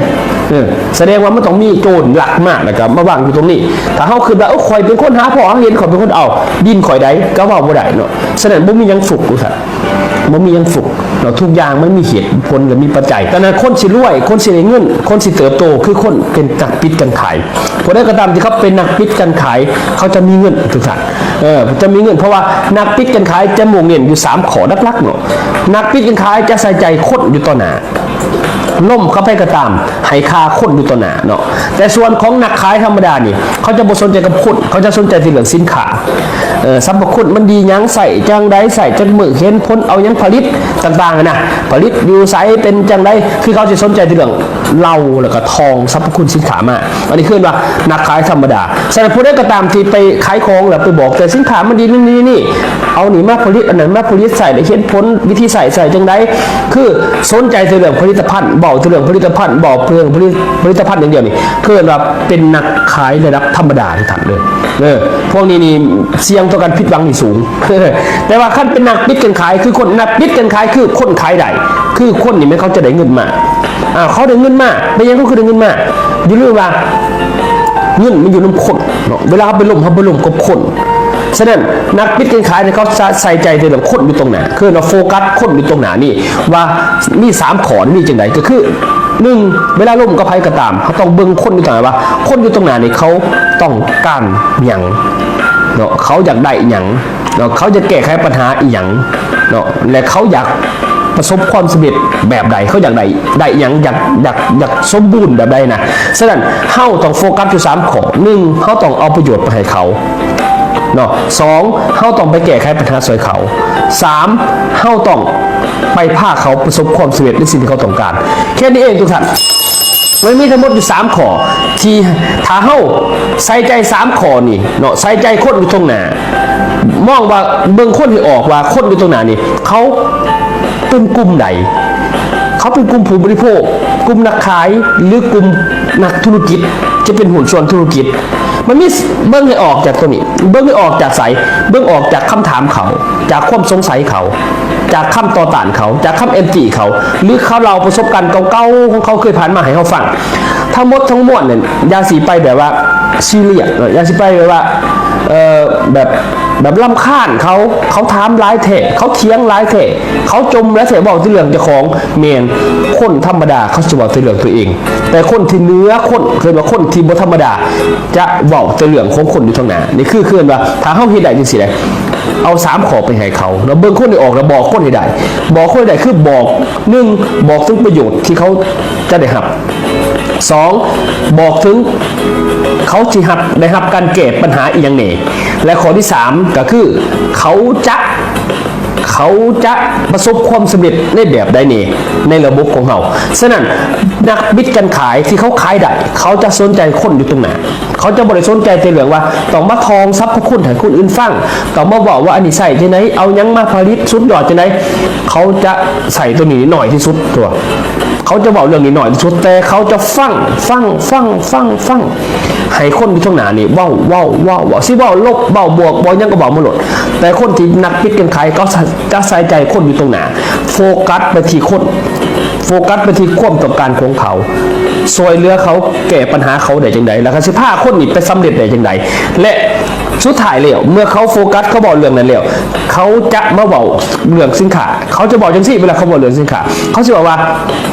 ເອີ, ສະແດງວ່າມັນຕ້ອງມີໂຈນລັກມາ ແລ້ວກໍມາວາງຢູ່ຕົງນີ້. ຖ້າເຮົາຄິດວ່າ ເອີ, ຂ້ອຍເປັນຄົນຫາພໍ້ຫາເຫັນ, ຂ້ອຍເປັນຄົນເອົາ, ດິນຂ້ອຍໃດ? ກໍເວົ້າບໍ່ໄດ້ເນາະ. ສະນັ້ນ ບໍ່ມີຫຍັງສຸກວ່າຊັ້ນ. ບໍ່ມີຫຍັງຟຸກເນາະ, ທຸກຢ່າງມັນມີເຫດຜົນ ແລະ ມີປັດໄຈ. ດັ່ງນັ້ນ ຄົນຊິລວຍ, ຄົນຊິໄດ້ເງິນ, ຄົນຊິເຕີບໂຕ ຄືຄົນເປັນນັກປິດການຂາຍ. ຜູ້ໃດກໍຕາມທີ່ເຂົາເປັນນັກປິດການຂາຍ ເຂົາຈະມີເງິນ ທຸກທ່ານ, ເອີ ຈະມີເງິນ. ເພາະວ່ານັກປິດການຂາຍຈະມຸ່ງເນັ້ນຢູ່ສາມຂໍ້ຫຼັກໆເນາະ. ນັກປິດການຂາຍຈະໃສ່ໃຈຄົນຢູ່ຕໍ່ໜ້າ, ລົມກັບໃຜກໍຕາມ ໃຫ້ຄ່າຄົນຢູ່ຕໍ່ໜ້າເນາະ. ແຕ່ສ່ວນຂອງນັກຂາຍທຳມະດານີ້ ເຂົາຈະບໍ່ສົນໃຈກັບຄົນ, ເຂົາຈະສົນໃຈແຕ່ເລື່ອງສິນຄ້າ, ເອີ ສັບພະຄຸນມັນດີຫຍັງ, ໃຊ້ຈັ່ງໃດ, ໃຊ້ຈັກມື້, ເຫັນຜົນ, ເອົາຫຍັງຜະລິດຕ່າງໆຫັ້ນນະ, ຜະລິດຢູ່ໃສ, ເປັນຈັ່ງໃດ, ຄືເຂົາຊິສົນໃຈແຕ່ເລື່ອງເລົ່າ ແລ້ວກໍທ່ອງສັບພະຄຸນສິນຄ້າມາ. ອັນນີ້ຄືວ່ານັກຂາຍທຳມະດາ. ສຳລັບຜູ້ໃດກໍຕາມທີ່ໄປຂາຍຂອງ ແລ້ວໄປບອກແຕ່ສິນຄ້າມັນດີນີ້ໆ ເອົານີ້ມາຜະລິດ, ອັນນັ້ນມາຜະລິດ, ໃຊ້ໄດ້ເຫັນຜົນ, ວິທີໃຊ້ ໃຊ້ຈັ່ງໃດ, ຄືສົນໃຈແຕ່ເລື່ອງຜະລິດຕະພັນ, ເວົ້າແຕ່ເລື່ອງຜະລິດຕະພັນ, ເວົ້າເລື່ອງຜະລິດ ຜະລິດຕະພັນຢ່າງດຽວນີ້ ຄືວ່າເປັນນັກຂາຍລະດັບທຳມະດາ ທ່ານເອີຍ. ເອີ ພວກນີ້ນີ້ສ່ຽງຕໍ່ການຜິດຫວັງນີ້ສູງ. ແຕ່ວ່າຄັນເປັນນັກປິດການຂາຍ ຄືຄົນ ນັກປິດການຂາຍ ຄືຄົນຂາຍໄດ້, ຄືຄົນນີ້ແມ່ນເຂົາຈະໄດ້ເງິນມາ. ອ່າ ເຂົາໄດ້ເງິນມາ. ເປັນຫຍັງເຂົາຄືໄດ້ເງິນມາ? ຢ່າລືມວ່າເງິນມັນຢູ່ນຳຄົນເນາະ, ເວລາເຮົາໄປລົມ ເຮົາໄປລົມກັບຄົນ. ສະນັ້ນ ນັກປິດການຂາຍນີ້ ເຂົາຈະໃສ່ໃຈແຕ່ເລື່ອງຄົນຢູ່ຕົງໜ້າ, ຄືວ່າໂຟກັສຄົນຢູ່ຕົງໜ້ານີ້ ວ່າມີສາມຂໍ້ນີ້ມີຈັ່ງໃດ. ກໍຄື ໜຶ່ງ ເວລາລົມກັບໃຜກໍຕາມ ເຮົາຕ້ອງເບິ່ງຄົນຢູ່ຕົງໜ້າ ວ່າຄົນຢູ່ຕົງໜ້ານີ້ ເຂົາຕ້ອງການຫຍັງເນາະ, ເຂົາຢາກໄດ້ຫຍັງ ເນາະ, ເຂົາຈະແກ້ໄຂບັນຫາອີ່ຫຍັງເນາະ ແລະ ເຂົາຢາກປະສົບຄວາມສຳເລັດແບບໃດ, ເຂົາຢາກໄດ້ ໄດ້ຫຍັງ, ຢາກ ຢາກ ຢາກສົມບູນແບບໃດນະ. ສະນັ້ນ ເຮົາຕ້ອງໂຟກັສຢູ່ສາມຂໍ້. ໜຶ່ງ ເຮົາຕ້ອງເອົາປະໂຫຍດໄປໃຫ້ເຂົາເນາະ, ສອງ ເຮົາຕ້ອງໄປແກ້ໄຂບັນຫາຊ່ວຍເຂົາ, ສາມ ເຮົາຕ້ອງໄປພາເຂົາປະສົບຄວາມສຳເລັດໃນສິ່ງທີ່ເຂົາຕ້ອງການ. ແຄ່ນີ້ເອງທຸກທ່ານ. ມັນມີທັງໝົດຢູ່ສາມຂໍ້ ທີ່ຖ້າເຮົາໃສ່ໃຈສາມຂໍ້ນີ້ເນາະ, ໃສ່ໃຈຄົນຢູ່ຕົງໜ້າ, ມອງວ່າ ເບິ່ງຄົນໃຫ້ອອກວ່າຄົນຢູ່ຕົງໜ້ານີ້ ເຂົາເປັນກຸ່ມໃດ, ເຂົາເປັນກຸ່ມຜູ້ບໍລິໂພກ, ກຸ່ມນັກຂາຍ ຫຼື ກຸ່ມນັກທຸລະກິດ, ຈະເປັນຫຸ້ນສ່ວນທຸລະກິດ. ມັນມີ ເບິ່ງໃຫ້ອອກຈາກຕົວນີ້, ເບິ່ງໃຫ້ອອກຈາກໃສ? ເບິ່ງອອກຈາກຄຳຖາມເຂົາ, ຈາກຄວາມສົງໄສເຂົາ, ຈາກຄຳຕໍ່ຕ້ານເຂົາ, ຈາກຄຳແອນຕີເຂົາ ຫຼື ເຂົາເລົ່າປະສົບການເກົ່າໆຂອງເຂົາເຄີຍຜ່ານມາໃຫ້ເຮົາຟັງ. ທັງໝົດທັງມວນນັ້ນ ຢ່າຊິໄປແບບວ່າຊີຣຽສເນາະ, ຢ່າຊິໄປແບບວ່າ ເອີ ແບບ ແບບລຳຄານເຂົາ, ເຂົາຖາມຫຼາຍແທ້, ເຂົາຖຽງຫຼາຍແທ້, ເຂົາຈົ່ມຫຼາຍແທ້, ເວົ້າແຕ່ເລື່ອງເຈົ້າຂອງ. ແມ່ນ, ຄົນທຳມະດາເຂົາຊິເວົ້າແຕ່ເລື່ອງຕົວເອງ, ແຕ່ຄົນທີ່ເໜືອຄົນ, ເອີ້ນວ່າຄົນທີ່ບໍ່ທຳມະດາ, ຈະເວົ້າແຕ່ເລື່ອງຂອງຄົນຢູ່ທາງໜ້າ. ນີ້ຄື ຄືເອີ້ນວ່າ ຖ້າເຮົາເຮັດໄດ້ຈັ່ງຊີ້ແຫຼະ, ເອົາສາມຂໍ້ໄປໃຫ້ເຂົາເນາະ, ເບິ່ງຄົນໃຫ້ອອກ ແລ້ວບອກຄົນໃຫ້ໄດ້. ບອກຄົນໃຫ້ໄດ້ ຄືບອກ ໜຶ່ງ ບອກເຖິງປະໂຫຍດທີ່ເຂົາຈະໄດ້ຮັບ, ສອງ ບອກເຖິງເຂົາຊິຮັບ ໄດ້ຮັບການແກ້ບັນຫາອີ່ຫຍັງແດ່, ແລະ ຂໍ້ທີສາມ ກໍຄືເຂົາຈະ ເຂົາຈະປະສົບຄວາມສຳເລັດໃນແບບໃດແດ່ໃນລະບົບຂອງເຮົາ. ສະນັ້ນ ນັກບິດການຂາຍທີ່ເຂົາຂາຍໄດ້ ເຂົາຈະສົນໃຈຄົນຢູ່ຕົງໜ້າ, ເຂົາຈະບໍ່ໄດ້ສົນໃຈແຕ່ເລື່ອງວ່າຕ້ອງມາທ່ອງສັບພະຄຸນໃຫ້ຄົນອື່ນຟັງ, ຕ້ອງມາເວົ້າວ່າອັນນີ້ໃຊ້ຈັ່ງໃດ, ເອົາຫຍັງມາຜະລິດ, ສຸດຍອດຈັ່ງໃດ. ເຂົາຈະໃຊ້ຕົວນີ້ໜ້ອຍທີ່ສຸດຕົວະ, ເຂົາຈະເວົ້າເລື່ອງນີ້ໜ້ອຍທີ່ສຸດ, ແຕ່ເຂົາຈະຟັງ ຟັງ ຟັງ ຟັງ ຟັງ ໃຫ້ຄົນຢູ່ເທິງໜ້ານີ້ເວົ້າ ເວົ້າ ເວົ້າ ເວົ້າ, ຊິເວົ້າລົບ ເວົ້າບວກ ເວົ້າຫຍັງກໍເວົ້າມາໂລດ. ແຕ່ຄົນທີ່ນັກບິດການຂາຍ ເຂົາຈະໃສ່ໃຈຄົນຢູ່ຕົງໜ້າ, ໂຟກັສໄປທີ່ຄົນ, ໂຟກັສໄປທີ່ຄວາມຕ້ອງການຂອງເຂົາ, ຊ່ວຍເຫຼືອເຂົາ, ແກ້ບັນຫາເຂົາໄດ້ຈັ່ງໃດ, ແລ້ວກໍຊິພາຄົນນີ້ໄປສຳເລັດໄດ້ຈັ່ງໃດ. ແລະ ສຸດທ້າຍແລ້ວ ເມື່ອເຂົາໂຟກັສ, ເຂົາເວົ້າເລື່ອງນັ້ນແລ້ວ, ເຂົາຈະມາເວົ້າເລື່ອງສິນຄ້າ. ເຂົາຈະເວົ້າຈັ່ງຊີ້ ເວລາເຂົາເວົ້າເລື່ອງສິນຄ້າ, ເຂົາຊິເວົ້າວ່າ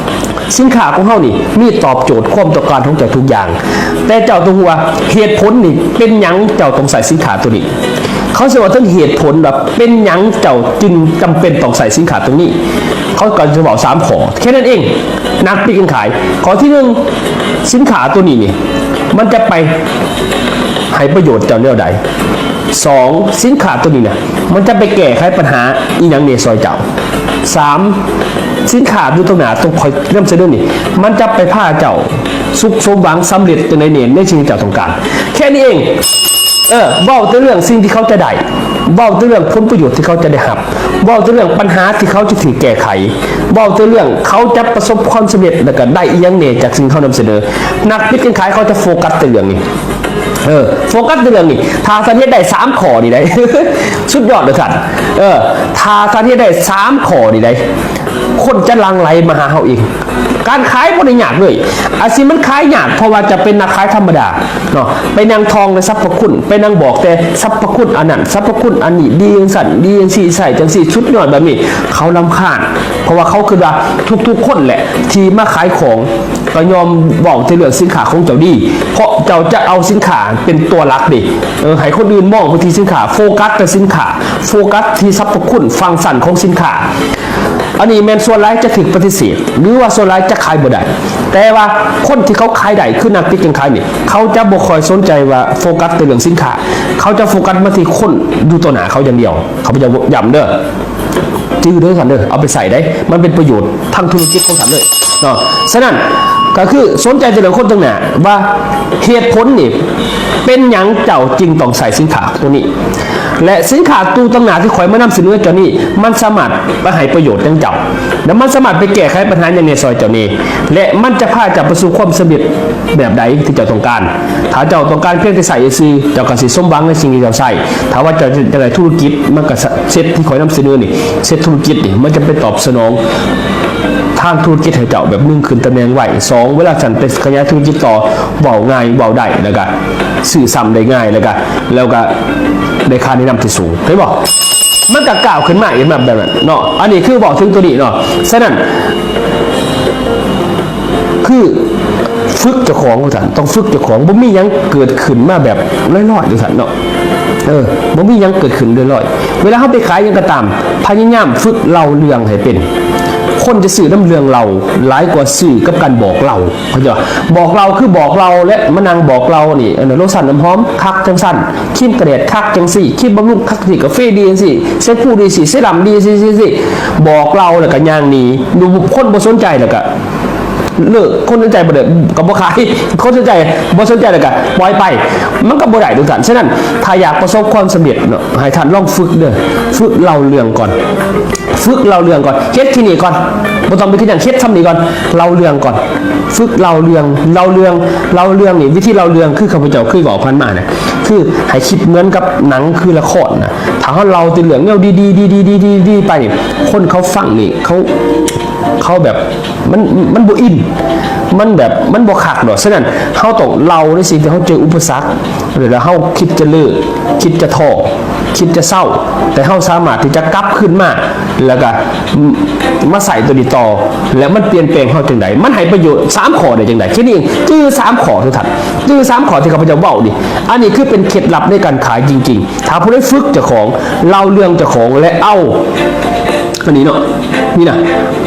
ສິນຄ້າຂອງເຮົານີ້ມີຕອບໂຈດຄວາມຕ້ອງການຂອງເຈົ້າທຸກຢ່າງ, ແຕ່ເຈົ້າຕ້ອງຮູ້ວ່າເຫດຜົນນີ້ເປັນຫຍັງເຈົ້າຕ້ອງໃຊ້ສິນຄ້າຕົວນີ້. ເຂົາຊິເວົ້າເຖິງເຫດຜົນວ່າເປັນຫຍັງເຈົ້າຈຶ່ງຈຳເປັນຕ້ອງໃຊ້ສິນຄ້າຕົວນີ້. ເຂົາກໍຈະເວົ້າສາມຂໍ້ແຄ່ນັ້ນເອງ, ນັກບິດການຂາຍ. ຂໍ້ທີໜຶ່ງ, ສິນຄ້າຕົວນີ້ນີ້ ມັນຈະໄປໃຫ້ປະໂຫຍດເຈົ້າແນວໃດ? ສອງ, ສິນຄ້າຕົວນີ້ນະ ມັນຈະໄປແກ້ໄຂບັນຫາອີ່ຫຍັງແດ່ຊ່ອຍເຈົ້າ? ສາມ, ສິນຄ້າຢູ່ຕົງໜ້າຕົວຂ້ອຍນຳສະເໜີນີ້ ມັນຈະໄປພາເຈົ້າສຸກສົມຫວັງສຳເລັດຈັ່ງໃດແດ່ໃນສິ່ງທີ່ເຈົ້າຕ້ອງການ? ແຄ່ນີ້ເອງ. ເອີ ເວົ້າແຕ່ເລື່ອງສິ່ງທີ່ເຂົາຈະໄດ້, ເວົ້າແຕ່ເລື່ອງຜົນປະໂຫຍດທີ່ເຂົາຈະໄດ້ຮັບ, ເວົ້າແຕ່ເລື່ອງບັນຫາທີ່ເຂົາຈະຖືກແກ້ໄຂ, ເວົ້າແຕ່ເລື່ອງເຂົາຈະປະສົບຄວາມສຳເລັດ ແລ້ວກໍໄດ້ອີ່ຫຍັງແດ່ຈາກສິ່ງເຮົານຳສະເໜີ. ນັກບິດການຂາຍເຂົາຈະໂຟກັສແຕ່ເລື່ອງນີ້. ເອີ ໂຟກັສແຕ່ເລື່ອງນີ້. ຖ້າທ່ານເຮັດໄດ້ສາມຂໍ້ນີ້ໄດ໋ ສຸດຍອດເດີທ່ານ. ເອີ ຖ້າທ່ານເຮັດໄດ້ສາມຂໍ້ນີ້ໄດ໋ ຄົນຈະຫຼັ່ງໄຫຼມາຫາເຮົາເອງ. ການຂາຍບໍ່ໄດ້ຍາກເລີຍ. ອາຊີບມັນຂາຍຍາກ ເພາະວ່າຈະເປັນນັກຂາຍທຳມະດາເນາະ, ໄປນັ່ງທ່ອງແຕ່ສັບພະຄຸນ, ໄປນັ່ງບອກແຕ່ສັບພະຄຸນອັນນັ້ນ, ສັບພະຄຸນອັນນີ້, ດີຈັ່ງຊັ້ນ, ດີຈັ່ງຊີ້, ໃຊ້ຈັ່ງຊີ້, ສຸດຍອດແບບນີ້. ເຂົາລຳຄານ ເພາະວ່າເຂົາຄິດວ່າທຸກໆຄົນແຫຼະທີ່ມາຂາຍຂອງ ກໍຍອມເວົ້າແຕ່ເລື່ອງສິນຄ້າຂອງເຈົ້າດີ, ເພາະເຈົ້າຈະເອົາສິນຄ້າເປັນຕົວຫຼັກເດ້. ເອີ ໃຫ້ຄົນອື່ນມອງໄປທີ່ສິນຄ້າ, ໂຟກັສແຕ່ສິນຄ້າ, ໂຟກັສທີ່ສັບພະຄຸນ, ຟັງຊັນຂອງສິນຄ້າ. ອັນນີ້ແມ່ນສ່ວນຫຼາຍຈະຖືກປະຕິເສດ ຫຼືວ່າສ່ວນຫຼາຍຈະຂາຍບໍ່ໄດ້. ແຕ່ວ່າຄົນທີ່ເຂົາຂາຍໄດ້ ຄືນັກຕິດການຂາຍນີ້ ເຂົາຈະບໍ່ຄ່ອຍສົນໃຈວ່າໂຟກັສແຕ່ເລື່ອງສິນຄ້າ, ເຂົາຈະໂຟກັສມາທີ່ຄົນຢູ່ຕໍ່ໜ້າເຂົາຢ່າງດຽວ. ຂ້າພະເຈົ້າຢ້ຳເດີ, ຈື່ເດີທ່ານເດີ, ເອົາໄປໃຊ້ໄດ້, ມັນເປັນປະໂຫຍດທາງທຸລະກິດຂອງທ່ານເລີຍເນາະ. ສະນັ້ນກໍຄືສົນໃຈແຕ່ເລື່ອງຄົນຕາງໜ້າ ວ່າເຫດຜົນນີ້ເປັນຫຍັງເຈົ້າຈຶ່ງຕ້ອງໃຊ້ສິນຄ້າໂຕນີ້ ແລະ ສິນຄ້າຕູ້ຕາງໜ້າທີ່ຂ້ອຍມານຳສະເໜີເຈົ້ານີ້ ມັນສາມາດໄປໃຫ້ປະໂຫຍດຫຍັງເຈົ້າ ແລະ ມັນສາມາດໄປແກ້ໄຂບັນຫາຫຍັງແດ່ຊ່ອຍເຈົ້າແດ່ ແລະ ມັນຈະພາເຈົ້າໄປສູ່ຄວາມສຳເລັດແບບໃດທີ່ເຈົ້າຕ້ອງການ. ຖ້າເຈົ້າຕ້ອງການພຽງແຕ່ໃຊ້ຊື່ໆ ເຈົ້າກໍຊິສົມຫວັງໃນສິ່ງທີ່ເຈົ້າໃຊ້. ຖ້າວ່າເຈົ້າຢາກໄດ້ທຸລະກິດ ມັນກໍເຊັດທີ່ຂ້ອຍນຳສະເໜີນີ້ ເຊັດທຸລະກິດນີ້ ມັນຈະໄປຕອບສະໜອງທາງທຸລະກິດໃຫ້ເຈົ້າ ແບບໜຶ່ງ ຂຶ້ນຕຳແໜ່ງໄວ, ສອງ ເວລາທ່ານໄປຂະຫຍາຍທຸລະກິດຕໍ່ ເວົ້າງ່າຍ ເວົ້າໄດ້ ແລ້ວກໍຊື້ຊ້ຳໄດ້ງ່າຍ ແລ້ວກໍ ແລ້ວກໍໄດ້ຄ່າແນະນຳທີ່ສູງ ເຫັນບໍ່? ມັນກໍກ້າວຂຶ້ນມາເອງນຳແບບນັ້ນເນາະ. ອັນນີ້ຄືເວົ້າເຖິງໂຕນີ້ເນາະ. ສະນັ້ນ ຄືຝຶກເຈົ້າຂອງວ່າຊັ້ນ, ຕ້ອງຝຶກເຈົ້າຂອງ. ບໍ່ມີຫຍັງເກີດຂຶ້ນມາແບບລອຍໆວ່າຊັ້ນເນາະ. ເອີ ບໍ່ມີຫຍັງເກີດຂຶ້ນລອຍໆ. ເວລາເຮົາໄປຂາຍຫຍັງກໍຕາມ, ພະຍາຍາມຝຶກເລົ່າເລື່ອງໃຫ້ເປັນ. ຄົນຈະຊື້ນຳເລື່ອງເລົ່າຫຼາຍກວ່າຊື້ກັບການບອກເລົ່າ. ເຂົ້າໃຈບໍ່? ບອກເລົ່າຄືບອກເລົ່າ ແລະ ມານັ່ງບອກເລົ່ານີ້, ເອີ ໂລຊັນນ້ຳຫອມຄັກຈັ່ງຊັ້ນ, ຄຣີມກັນແດດຄັກຈັ່ງຊີ້, ຄຣີມບຳລຸງຄັກຈັ່ງຊີ້, ກາເຟດີຈັ່ງຊີ້, ແຊມພູດີຊີ້, ເຊຣັຳດີຊີ້, ບອກເລົ່າແລ້ວກໍຍ່າງໜີ. ຄົນບໍ່ສົນໃຈແລ້ວກໍ ເລີກ, ຄົນສົນໃຈບໍ່ໄດ້ກໍບໍ່ຂາຍ, ຄົນສົນໃຈບໍ່ສົນໃຈແລ້ວກໍປ່ອຍໄປ, ມັນກໍບໍ່ໄດ້ທຸກທ່ານ. ສະນັ້ນ ຖ້າຢາກປະສົບຄວາມສຳເລັດເນາະ, ໃຫ້ທ່ານລອງຝຶກເດີ, ຝຶກເລົ່າເລື່ອງກ່ອນ, ຝຶກເລົ່າເລື່ອງກ່ອນ, ເຮັດທີ່ນີ້ກ່ອນ, ບໍ່ຕ້ອງໄປຄິດຫຍັງ, ເຮັດຊ່ຳນີ້ກ່ອນ, ເລົ່າເລື່ອງກ່ອນ, ຝຶກເລົ່າເລື່ອງ, ເລົ່າເລື່ອງ, ເລົ່າເລື່ອງນີ້, ວິທີເລົ່າເລື່ອງຄືຂ້າພະເຈົ້າເຄີຍເວົ້າຜ່ານມານະ, ຄືໃຫ້ຄິດເໝືອນກັບໜັງ ຄືລະຄອນນະ. ຖ້າເຮົາເລົ່າແຕ່ເລື່ອງແນວດີໆ ດີໆ ດີໆ ດີໆ ໄປນີ້, ຄົນເຂົາຟັງນີ້ ເຂົາ ເຂົາແບບ ມັນ ມັນບໍ່ອິນ ມັນແບບ ມັນບໍ່ຄັກດອກ. ສະນັ້ນ ເຮົາຕ້ອງເລົ່າໃນສິ່ງທີ່ເຮົາເຈີອຸປະສັກ ແລ້ວເຮົາຄິດຈະເລີກ ຄິດຈະທໍ້ ຄິດຈະເຊົາ, ແຕ່ເຮົາສາມາດທີ່ຈະກັບຄືນມາ ແລ້ວກະ ມາໃຊ້ໂຕນີ້ຕໍ່ ແລ້ວມັນປ່ຽນແປງເຮົາຈັ່ງໃດ? ມັນໃຫ້ປະໂຫຍດສາມຂໍ້ໄດ້ຈັ່ງໃດ? ແຄ່ນີ້ເອງ, ຈື່ສາມຂໍ້ທຸກທ່ານ, ຈື່ສາມຂໍ້ທີ່ຂ້າພະເຈົ້າເວົ້ານີ້. ອັນນີ້ຄືເປັນເຄັດລັບໃນການຂາຍຈິງໆ. ຖ້າຜູ້ໃດຝຶກເຈົ້າຂອງ, ເລົ່າເລື່ອງເຈົ້າຂອງ ແລະ ເອົາ ອັນນີ້ເນາະ, ນີ້ນະ,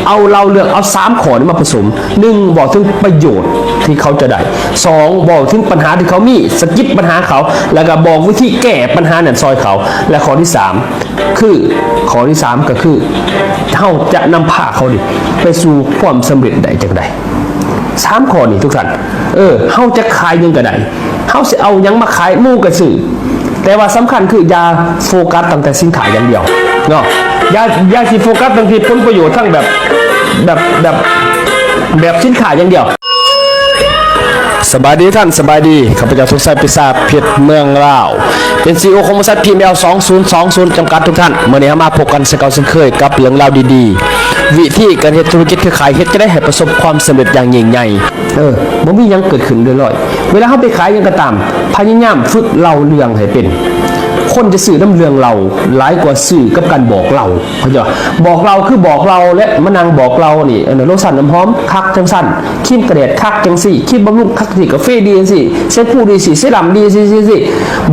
ເອົາເລົ່າເລື່ອງ, ເອົາສາມຂໍ້ນີ້ມາປະສົມ. ໜຶ່ງ ເວົ້າເຖິງປະໂຫຍດທີ່ເຂົາຈະໄດ້. ສອງ ເວົ້າເຖິງບັນຫາທີ່ເຂົາມີ, ສະກິດບັນຫາເຂົາ ແລ້ວກໍບອກວິທີແກ້ບັນຫານັ້ນຊ່ອຍເຂົາ. ແລະ ຂໍ້ທີສາມ ຄື ຂໍ້ທີສາມ ກໍຄື ເຮົາຈະນຳພາເຂົານີ້ໄປສູ່ຄວາມສຳເລັດໄດ້ຈັ່ງໃດ? ສາມຂໍ້ນີ້ທຸກທ່ານ, ເອີ ເຮົາຈະຂາຍຫຍັງກໍໄດ້, ເຮົາຊິເອົາຫຍັງມາຂາຍ ໝູ່ກໍຊື້, ແຕ່ວ່າສຳຄັນຄືຢ່າໂຟກັສຕັ້ງແຕ່ສິນຄ້າຢ່າງດຽວເນາະ, ຢ່າ ຢ່າຊິໂຟກັສຕັ້ງທີ່ຜົນປະໂຫຍດທາງແບບ ແບບ ແບບ ແບບສິນຄ້າຢ່າງດຽວ. ສະບາຍດີທ່ານ, ສະບາຍດີ, ຂ້າພະເຈົ້າ ສົມໄຊ ປິຊາເພັດ ເມືອງລາວ, ເປັນ ຊີອີໂອ ຂອງບໍລິສັດ ພີເອັມແອລ ສອງສູນສອງສູນ ຈຳກັດ ທຸກທ່ານ. ມື້ນີ້ເຮົາມາພົບກັນເຊັ່ນເກົ່າເຊັ່ນເຄີຍກັບເລື່ອງລາວດີໆ, ວິທີການເຮັດທຸລະກິດເຄືອຂ່າຍ, ເຮັດຈັ່ງໃດໃຫ້ປະສົບຄວາມສຳເລັດຢ່າງຍິ່ງໃຫຍ່. ເອີ ບໍ່ມີຫຍັງເກີດຂຶ້ນລອຍໆ. ເວລາເຮົາໄປຂາຍຫຍັງກໍຕາມ, ພະຍາຍາມຝຶກເລົ່າເລື່ອງໃຫ້ເປັນ. ຄົນຈະຊື້ນຳເລື່ອງເລົ່າຫຼາຍກວ່າຊື້ກັບການບອກເລົ່າ. ເຂົ້າໃຈບໍ່? ບອກເລົ່າຄືບອກເລົ່າ ແລະ ມານັ່ງບອກເລົ່ານີ້, ເອີ ໂລຊັນນ້ຳຫອມຄັກຈັ່ງຊັ້ນ, ຄຣີມກັນແດດຄັກຈັ່ງຊີ້, ຄຣີມບຳລຸງຄັກຈັ່ງຊີ້, ກາເຟດີຈັ່ງຊີ້, ແຊມພູດີຊີ້, ເຊຣັຳດີຊີ້,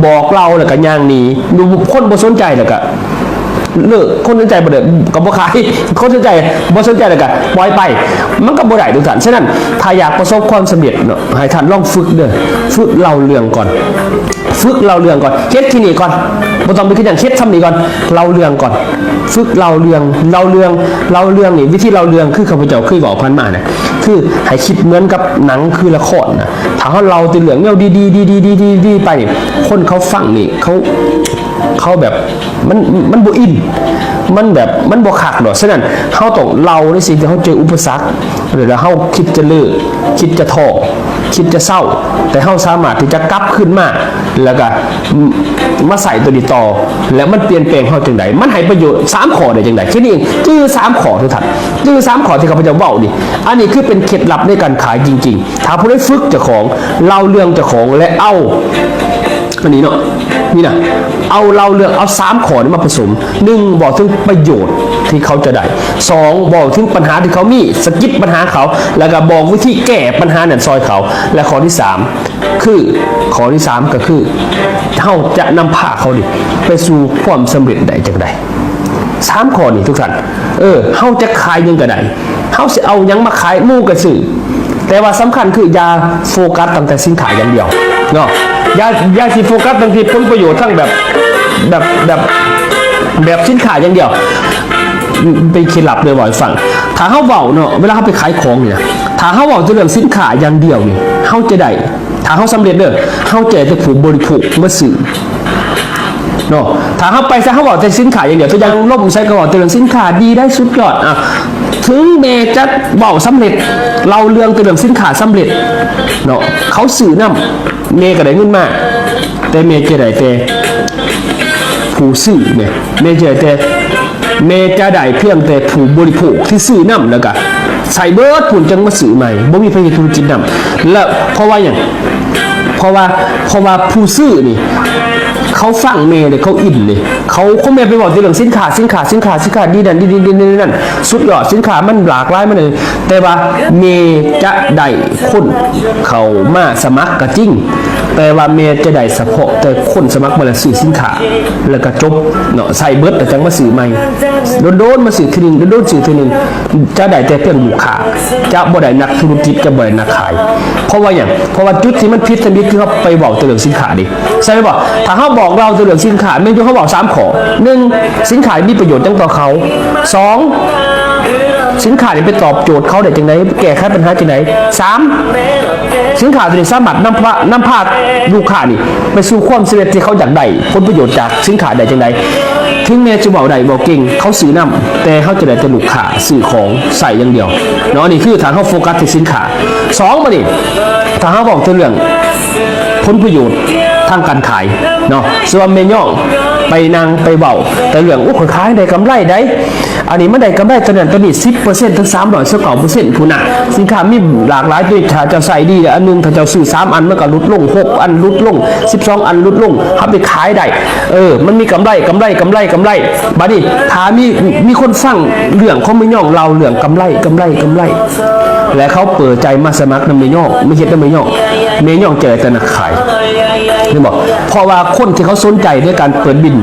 ບອກເລົ່າແລ້ວກໍຍ່າງໜີ. ຄົນບໍ່ສົນໃຈແລ້ວກໍ ເລີກ, ຄົນສົນໃຈບໍ່ໄດ້ກໍບໍ່ຂາຍ, ຄົນສົນໃຈບໍ່ສົນໃຈແລ້ວກໍປ່ອຍໄປ, ມັນກໍບໍ່ໄດ້ທຸກທ່ານ. ສະນັ້ນ ຖ້າຢາກປະສົບຄວາມສຳເລັດເນາະ, ໃຫ້ທ່ານລອງຝຶກເດີ, ຝຶກເລົ່າເລື່ອງກ່ອນ, ຝຶກເລົ່າເລື່ອງກ່ອນ, ເຮັດທີ່ນີ້ກ່ອນ, ບໍ່ຕ້ອງໄປຄິດຫຍັງ, ເຮັດຊ່ຳນີ້ກ່ອນ, ເລົ່າເລື່ອງກ່ອນ, ຝຶກເລົ່າເລື່ອງ, ເລົ່າເລື່ອງ, ເລົ່າເລື່ອງນີ້, ວິທີເລົ່າເລື່ອງຄືຂ້າພະເຈົ້າເຄີຍເວົ້າຜ່ານມານະ, ຄືໃຫ້ຄິດເໝືອນກັບໜັງ ຄືລະຄອນນະ. ຖ້າເຮົາເລົ່າແຕ່ເລື່ອງແນວດີໆ ດີໆ ດີໆ ດີໆ ໄປນີ້, ຄົນເຂົາຟັງນີ້ ເຂົາ ເຂົາແບບ ມັນ ມັນບໍ່ອິນ, ມັນແບບ ມັນບໍ່ຄັກດອກ. ສະນັ້ນ ເຮົາຕ້ອງເລົ່າໃນສິ່ງທີ່ເຮົາເຈີອຸປະສັກ ແລ້ວເຮົາຄິດຈະເລີກ ຄິດຈະທໍ້ ຄິດຈະເຊົາ, ແຕ່ເຮົາສາມາດທີ່ຈະກັບຄືນມາ ແລ້ວກໍມາໃຊ້ໂຕນີ້ຕໍ່ ແລ້ວມັນປ່ຽນແປງເຮົາຈັ່ງໃດ? ມັນໃຫ້ປະໂຫຍດສາມຂໍ້ໄດ້ຈັ່ງໃດ? ແຄ່ນີ້ເອງ, ຈື່ສາມຂໍ້ທຸກທ່ານ, ຈື່ສາມຂໍ້ທີ່ຂ້າພະເຈົ້າເວົ້ານີ້. ອັນນີ້ຄືເປັນເຄັດລັບໃນການຂາຍຈິງໆ. ຖ້າຜູ້ໃດຝຶກເຈົ້າຂອງ, ເລົ່າເລື່ອງເຈົ້າຂອງ ແລະ ເອົາ ອັນນີ້ເນາະ, ນີ້ນະ, ເອົາເລົ່າເລື່ອງ, ເອົາສາມຂໍ້ນີ້ມາປະສົມ. ໜຶ່ງ ເວົ້າເຖິງປະໂຫຍດທີ່ເຂົາຈະໄດ້. ສອງ ເວົ້າເຖິງບັນຫາທີ່ເຂົາມີ, ສະກິດບັນຫາເຂົາ ແລ້ວກໍບອກວິທີແກ້ບັນຫານັ້ນຊ່ອຍເຂົາ. ແລະ ຂໍ້ທີສາມ ຄື ຂໍ້ທີສາມກໍຄື ເຮົາຈະນຳພາເຂົານີ້ໄປສູ່ຄວາມສຳເລັດໄດ້ຈັ່ງໃດ? ສາມຂໍ້ນີ້ທຸກທ່ານ, ເອີ ເຮົາຈະຂາຍຫຍັງກໍໄດ້, ເຮົາຊິເອົາຫຍັງມາຂາຍ ໝູ່ກໍຊື້. ແຕ່ວ່າສຳຄັນຄືຢ່າໂຟກັສຕັ້ງແຕ່ສິນຄ້າຢ່າງດຽວເນາະ, ຢ່າ ຢ່າຊິໂຟກັສຕັ້ງທີ່ຜົນປະໂຫຍດທັງແບບ ແບບ ແບບ ແບບສິນຄ້າຢ່າງດຽວ. ເປັນເຄັດລັບເດີ ເວົ້າໃຫ້ຟັງ. ຖ້າເຮົາເວົ້າເນາະ, ເວລາເຮົາໄປຂາຍຂອງນີ້ນະ, ຖ້າເຮົາເວົ້າແຕ່ເລື່ອງສິນຄ້າຢ່າງດຽວນີ້ ເຮົາຈະໄດ້ ຖ້າເຮົາສຳເລັດເດີ ເຮົາຈະໄດ້ແຕ່ຜູ້ບໍລິໂພກມາຊື້ເນາະ. ຖ້າເຮົາໄປໃສ ເຮົາເວົ້າແຕ່ສິນຄ້າຢ່າງດຽວ, ຕົວຢ່າງ ລົມໃສກໍເວົ້າແຕ່ເລື່ອງສິນຄ້າດີໄດ໋ ສຸດຍອດ. ອາ ເຖິງແມ່ຈະເວົ້າສຳເລັດ, ເລົ່າເລື່ອງແຕ່ເລື່ອງສິນຄ້າສຳເລັດເນາະ, ເຂົາຊື້ນຳ, ແມ່ກໍໄດ້ເງິນມາ, ແຕ່ແມ່ຈະໄດ້ແຕ່ຜູ້ຊື້ແມ່, ແມ່ຈະໄດ້ແຕ່ ແມ່ຈະໄດ້ພຽງແຕ່ຜູ້ບໍລິໂພກທີ່ຊື້ນຳ ແລ້ວກະໃຊ້ເບິດພຸ້ນ ຈັ່ງມາຊື້ໃໝ່, ບໍ່ມີໃຜເຮັດທຸລະກິດນຳ. ແລ້ວເພາະວ່າຫຍັງ? ເພາະວ່າ ເພາະວ່າຜູ້ຊື້ນີ້ ເຂົາຟັງແມ່ເດ້, ເຂົາອິນເດ້, ເຂົາ ຄົນແມ່ໄປເວົ້າແຕ່ເລື່ອງສິນຄ້າ, ສິນຄ້າ, ສິນຄ້າ, ສິນຄ້າດີນັ້ນ ດີນີ້ ດີນີ້ນັ້ນ ສຸດຍອດ, ສິນຄ້າມັນຫຼາກຫຼາຍ, ມັນ ແຕ່ວ່າແມ່ຈະໄດ້ຄົນເຂົ້າມາສະໝັກກໍຈິງ, ແຕ່ວ່າແມ່ຈະໄດ້ສະເພາະແຕ່ຄົນສະໝັກມາແລ້ວຊື້ສິນຄ້າ ແລ້ວກໍຈົບເນາະ, ໃຊ້ເບິດແລ້ວຈັ່ງມາຊື້ໃໝ່. ດົນໆມາຊື້ເທື່ອໜຶ່ງ, ດົນໆຊື້ເທື່ອໜຶ່ງ, ຈະໄດ້ແຕ່ພຽງລູກຄ້າ, ຈະບໍ່ໄດ້ນັກທຸລະກິດ, ຈະບໍ່ໄດ້ນັກຂາຍ. ເພາະວ່າຫຍັງ? ເພາະວ່າຈຸດທີ່ມັນຜິດທຳອິດຄືເຮົາໄປເວົ້າແຕ່ເລື່ອງສິນຄ້າເດ້. ໃຊ່ບໍ່? ຖ້າເຮົາບອກເລົ່າແຕ່ເລື່ອງສິນຄ້າ, ແມ່ນຢູ່ເຮົາເວົ້າສາມຂໍ້. ໜຶ່ງ ສິນຄ້າມີປະໂຫຍດຫຍັງຕໍ່ເຂົາ? ສອງ ສິນຄ້ານີ້ໄປຕອບໂຈດເຂົາໄດ້ຈັ່ງໃດ? ແກ້ໄຂບັນຫາຈັ່ງໃດ? ສາມ ສິນຄ້າໂຕນີ້ສາມາດນຳພາ ນຳພາລູກຄ້ານີ້ໄປສູ່ຄວາມສຳເລັດທີ່ເຂົາຢາກໄດ້ ຜົນປະໂຫຍດຈາກສິນຄ້າໄດ້ຈັ່ງໃດ? ເຖິງແມ່ນຊິເວົ້າໄດ້ເວົ້າເກັ່ງ, ເຂົາຊື້ນຳ, ແຕ່ເຮົາຈະໄດ້ແຕ່ລູກຄ້າຊື້ຂອງໃຊ້ຢ່າງດຽວເນາະ. ອັນນີ້ຄືຖ້າເຮົາໂຟກັສທີ່ສິນຄ້າ. ສອງ ບາດນີ້ ຖ້າເຮົາເວົ້າແຕ່ເລື່ອງ ຜົນປະໂຫຍດທາງການຂາຍເນາະ, ສ່ວນແມ່ຍ່ອງໄປນັ່ງໄປເວົ້າແຕ່ເລື່ອງ ໂອ້ ຂ້ອຍຂາຍໄດ້ກຳໄລໄດ໋, ອັນນີ້ມັນໄດ້ກຳໄລຕົວນັ້ນຕົວນີ້ ສິບເປີເຊັນ ເຖິງສາມຮ້ອຍຊາວເກົ້າເປີເຊັນພຸ້ນນະ. ສິນຄ້າມີຫຼາກຫຼາຍຕົວນີ້, ຖ້າເຈົ້າໃຊ້ດີແລ້ວ ອັນໜຶ່ງ ຖ້າເຈົ້າຊື້ສາມອັນ ມັນກໍຫຼຸດລົງ ຫົກອັນຫຼຸດລົງ ສິບສອງອັນຫຼຸດລົງ, ເຮົາໄປຂາຍໄດ້. ເອີ ມັນມີກຳໄລ ກຳໄລ ກຳໄລ ກຳໄລ. ບາດນີ້ຖ້າມີ ມີຄົນຟັງເລື່ອງຂອງແມ່ຍ່ອງເລົ່າເລື່ອງກຳໄລ ກຳໄລ ກຳໄລ ແລະ ເຂົາເປີດໃຈມາສະໝັກນຳແມ່ຍ່ອງ, ມາເຮັດນຳແມ່ຍ່ອງ, ແມ່ຍ່ອງຈະໄດ້ແຕ່ນັກຂາຍ, ເຫັນບໍ່? ເພາະວ່າຄົນທີ່ເຂົາສົນໃຈໃນການເປີດບິນ,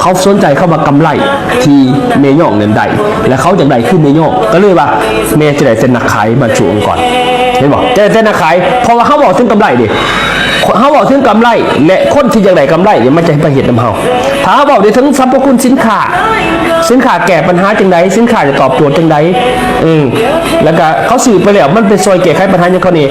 ເຂົາສົນໃຈຄຳວ່າກຳໄລທີ່ແມ່ຍ່ອງນັ້ນໄດ້, ແລະ ເຂົາຢາກໄດ້ຄືແມ່ຍ່ອງ, ກໍເລີຍວ່າແມ່ຈະໄດ້ແຕ່ນັກຂາຍບາງສ່ວນກ່ອນ, ເຫັນບໍ່? ຈະໄດ້ແຕ່ນັກຂາຍ, ເພາະວ່າເຮົາເວົ້າເຖິງກຳໄລເດ້, ເຮົາເວົ້າເຖິງກຳໄລ ແລະ ຄົນທີ່ຢາກໄດ້ກຳໄລນີ້ ມັນຈະໄປເຮັດນຳເຮົາ. ຖ້າເຮົາເວົ້າໄດ້ເຖິງສັບພະຄຸນສິນຄ້າ, ສິນຄ້າແກ້ບັນຫາຈັ່ງໃດ, ສິນຄ້າຈະຕອບໂຈດຈັ່ງໃດ, ເອີ ແລ້ວກະເຂົາຊື້ໄປແລ້ວ ມັນໄປຊ່ອຍແກ້ໄຂບັນຫາຫຍັງເຂົາແດ່,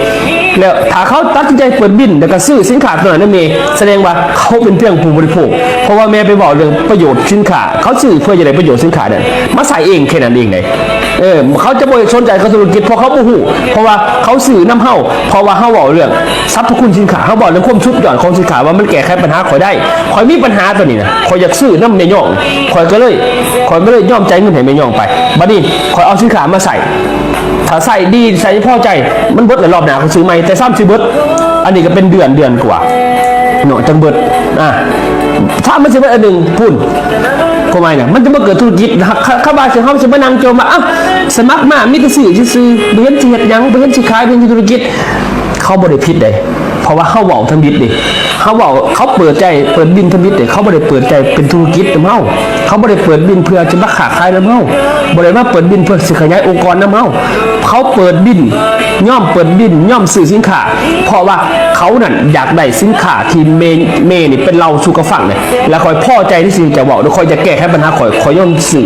ແລ້ວຖ້າເຂົາຕັດສິນໃຈເປີດບິນ ແລ້ວກະຊື້ສິນຄ້າຕົວນັ້ນນຳແມ່, ສະແດງວ່າເຂົາເປັນພຽງຜູ້ບໍລິໂພກ, ເພາະວ່າແມ່ໄປເວົ້າເລື່ອງປະໂຫຍດສິນຄ້າ, ເຂົາຊື້ເພື່ອຈະໄດ້ປະໂຫຍດສິນຄ້ານັ້ນມາໃຊ້ເອງ ແຄ່ນັ້ນເອງເດ້. ເອີ ເຂົາຈະບໍ່ໄດ້ສົນໃຈກັບທຸລະກິດ ເພາະເຂົາບໍ່ຮູ້, ເພາະວ່າເຂົາຊື້ນຳເຮົາ, ເພາະວ່າເຮົາເວົ້າເລື່ອງສັບພະຄຸນສິນຄ້າ, ເຮົາເວົ້າເລື່ອງຄວາມສຸດຍອດຂອງສິນຄ້າ ວ່າມັນແກ້ໄຂບັນຫາຂ້ອຍໄດ້, ຂ້ອຍມີບັນຫາຕົວນີ້ນະ, ຂ້ອຍຢາກຊື້ນຳແມ່ຍ່ອງ, ຂ້ອຍກໍເລີຍ ຂ້ອຍກໍເລີຍຍອມຈ່າຍເງິນໃຫ້ແມ່ຍ່ອງໄປ. ບັດນີ້ຂ້ອຍເອົາສິນຄ້າມາໃຊ້, ຖ້າໃຊ້ດີ ໃຊ້ພໍໃຈ, ມັນເບິດແລ້ວ ລອບໜ້າຂ້ອຍຊື້ໃໝ່, ແຕ່ຊ້ຳຊິເບິດ, ອັນນີ້ກໍເປັນເດືອນ ເດືອນກວ່າເນາະ ຈັ່ງເບິດ. ອາ ຖ້າມັນຊິເບິດອັນໜຶ່ງພຸ້ນ ຄວາມໝາຍນະ ມັນຈະບໍ່ເກີດທຸລະກິດ. ຄ- ຄ- ຄຳວ່າເຮົາຊິມານັ່ງໂຈມວ່າ ເອົ້າ ສະໝັກມາມີແຕ່ຊື້ຊື່ໆ ບໍ່ເຫັນຊິເຮັດຫຍັງ, ບໍ່ເຫັນຊິຂາຍ, ບໍ່ເຫັນຊິທຸລະກິດ, ເຂົາບໍ່ໄດ້ຜິດເດ້, ເພາະວ່າເຮົາເວົ້າທຳອິດເດ້. ເຮົາເວົ້າ ເຂົາເປີດໃຈ ເປີດບິນທຳອິດເດ້, ເຂົາບໍ່ໄດ້ເປີດໃຈເປັນທຸລະກິດນຳເຮົາ, ເຂົາບໍ່ໄດ້ເປີດບິນເພື່ອຈະມາຄ້າຂາຍນຳເຮົາ, ບໍ່ໄດ້ມາເປີດບິນເພື່ອຊິຂະຫຍາຍອົງກອນນຳເຮົາ. ເຂົາເປີດບິນ ຍອມເປີດບິນ ຍອມຊື້ສິນຄ້າ ເພາະວ່າເຂົານັ້ນຢາກໄດ້ສິນຄ້າທີ່ແມ່ ແມ່ນີ້ໄປເລົ່າສູ່ເຂົາຟັງເດ້, ແລ້ວຂ້ອຍພໍໃຈໃນສິ່ງທີ່ເຈົ້າເວົ້າ, ແລ້ວຂ້ອຍຈະແກ້ໄຂບັນຫາຂ້ອຍ, ຂ້ອຍຍອມຊື້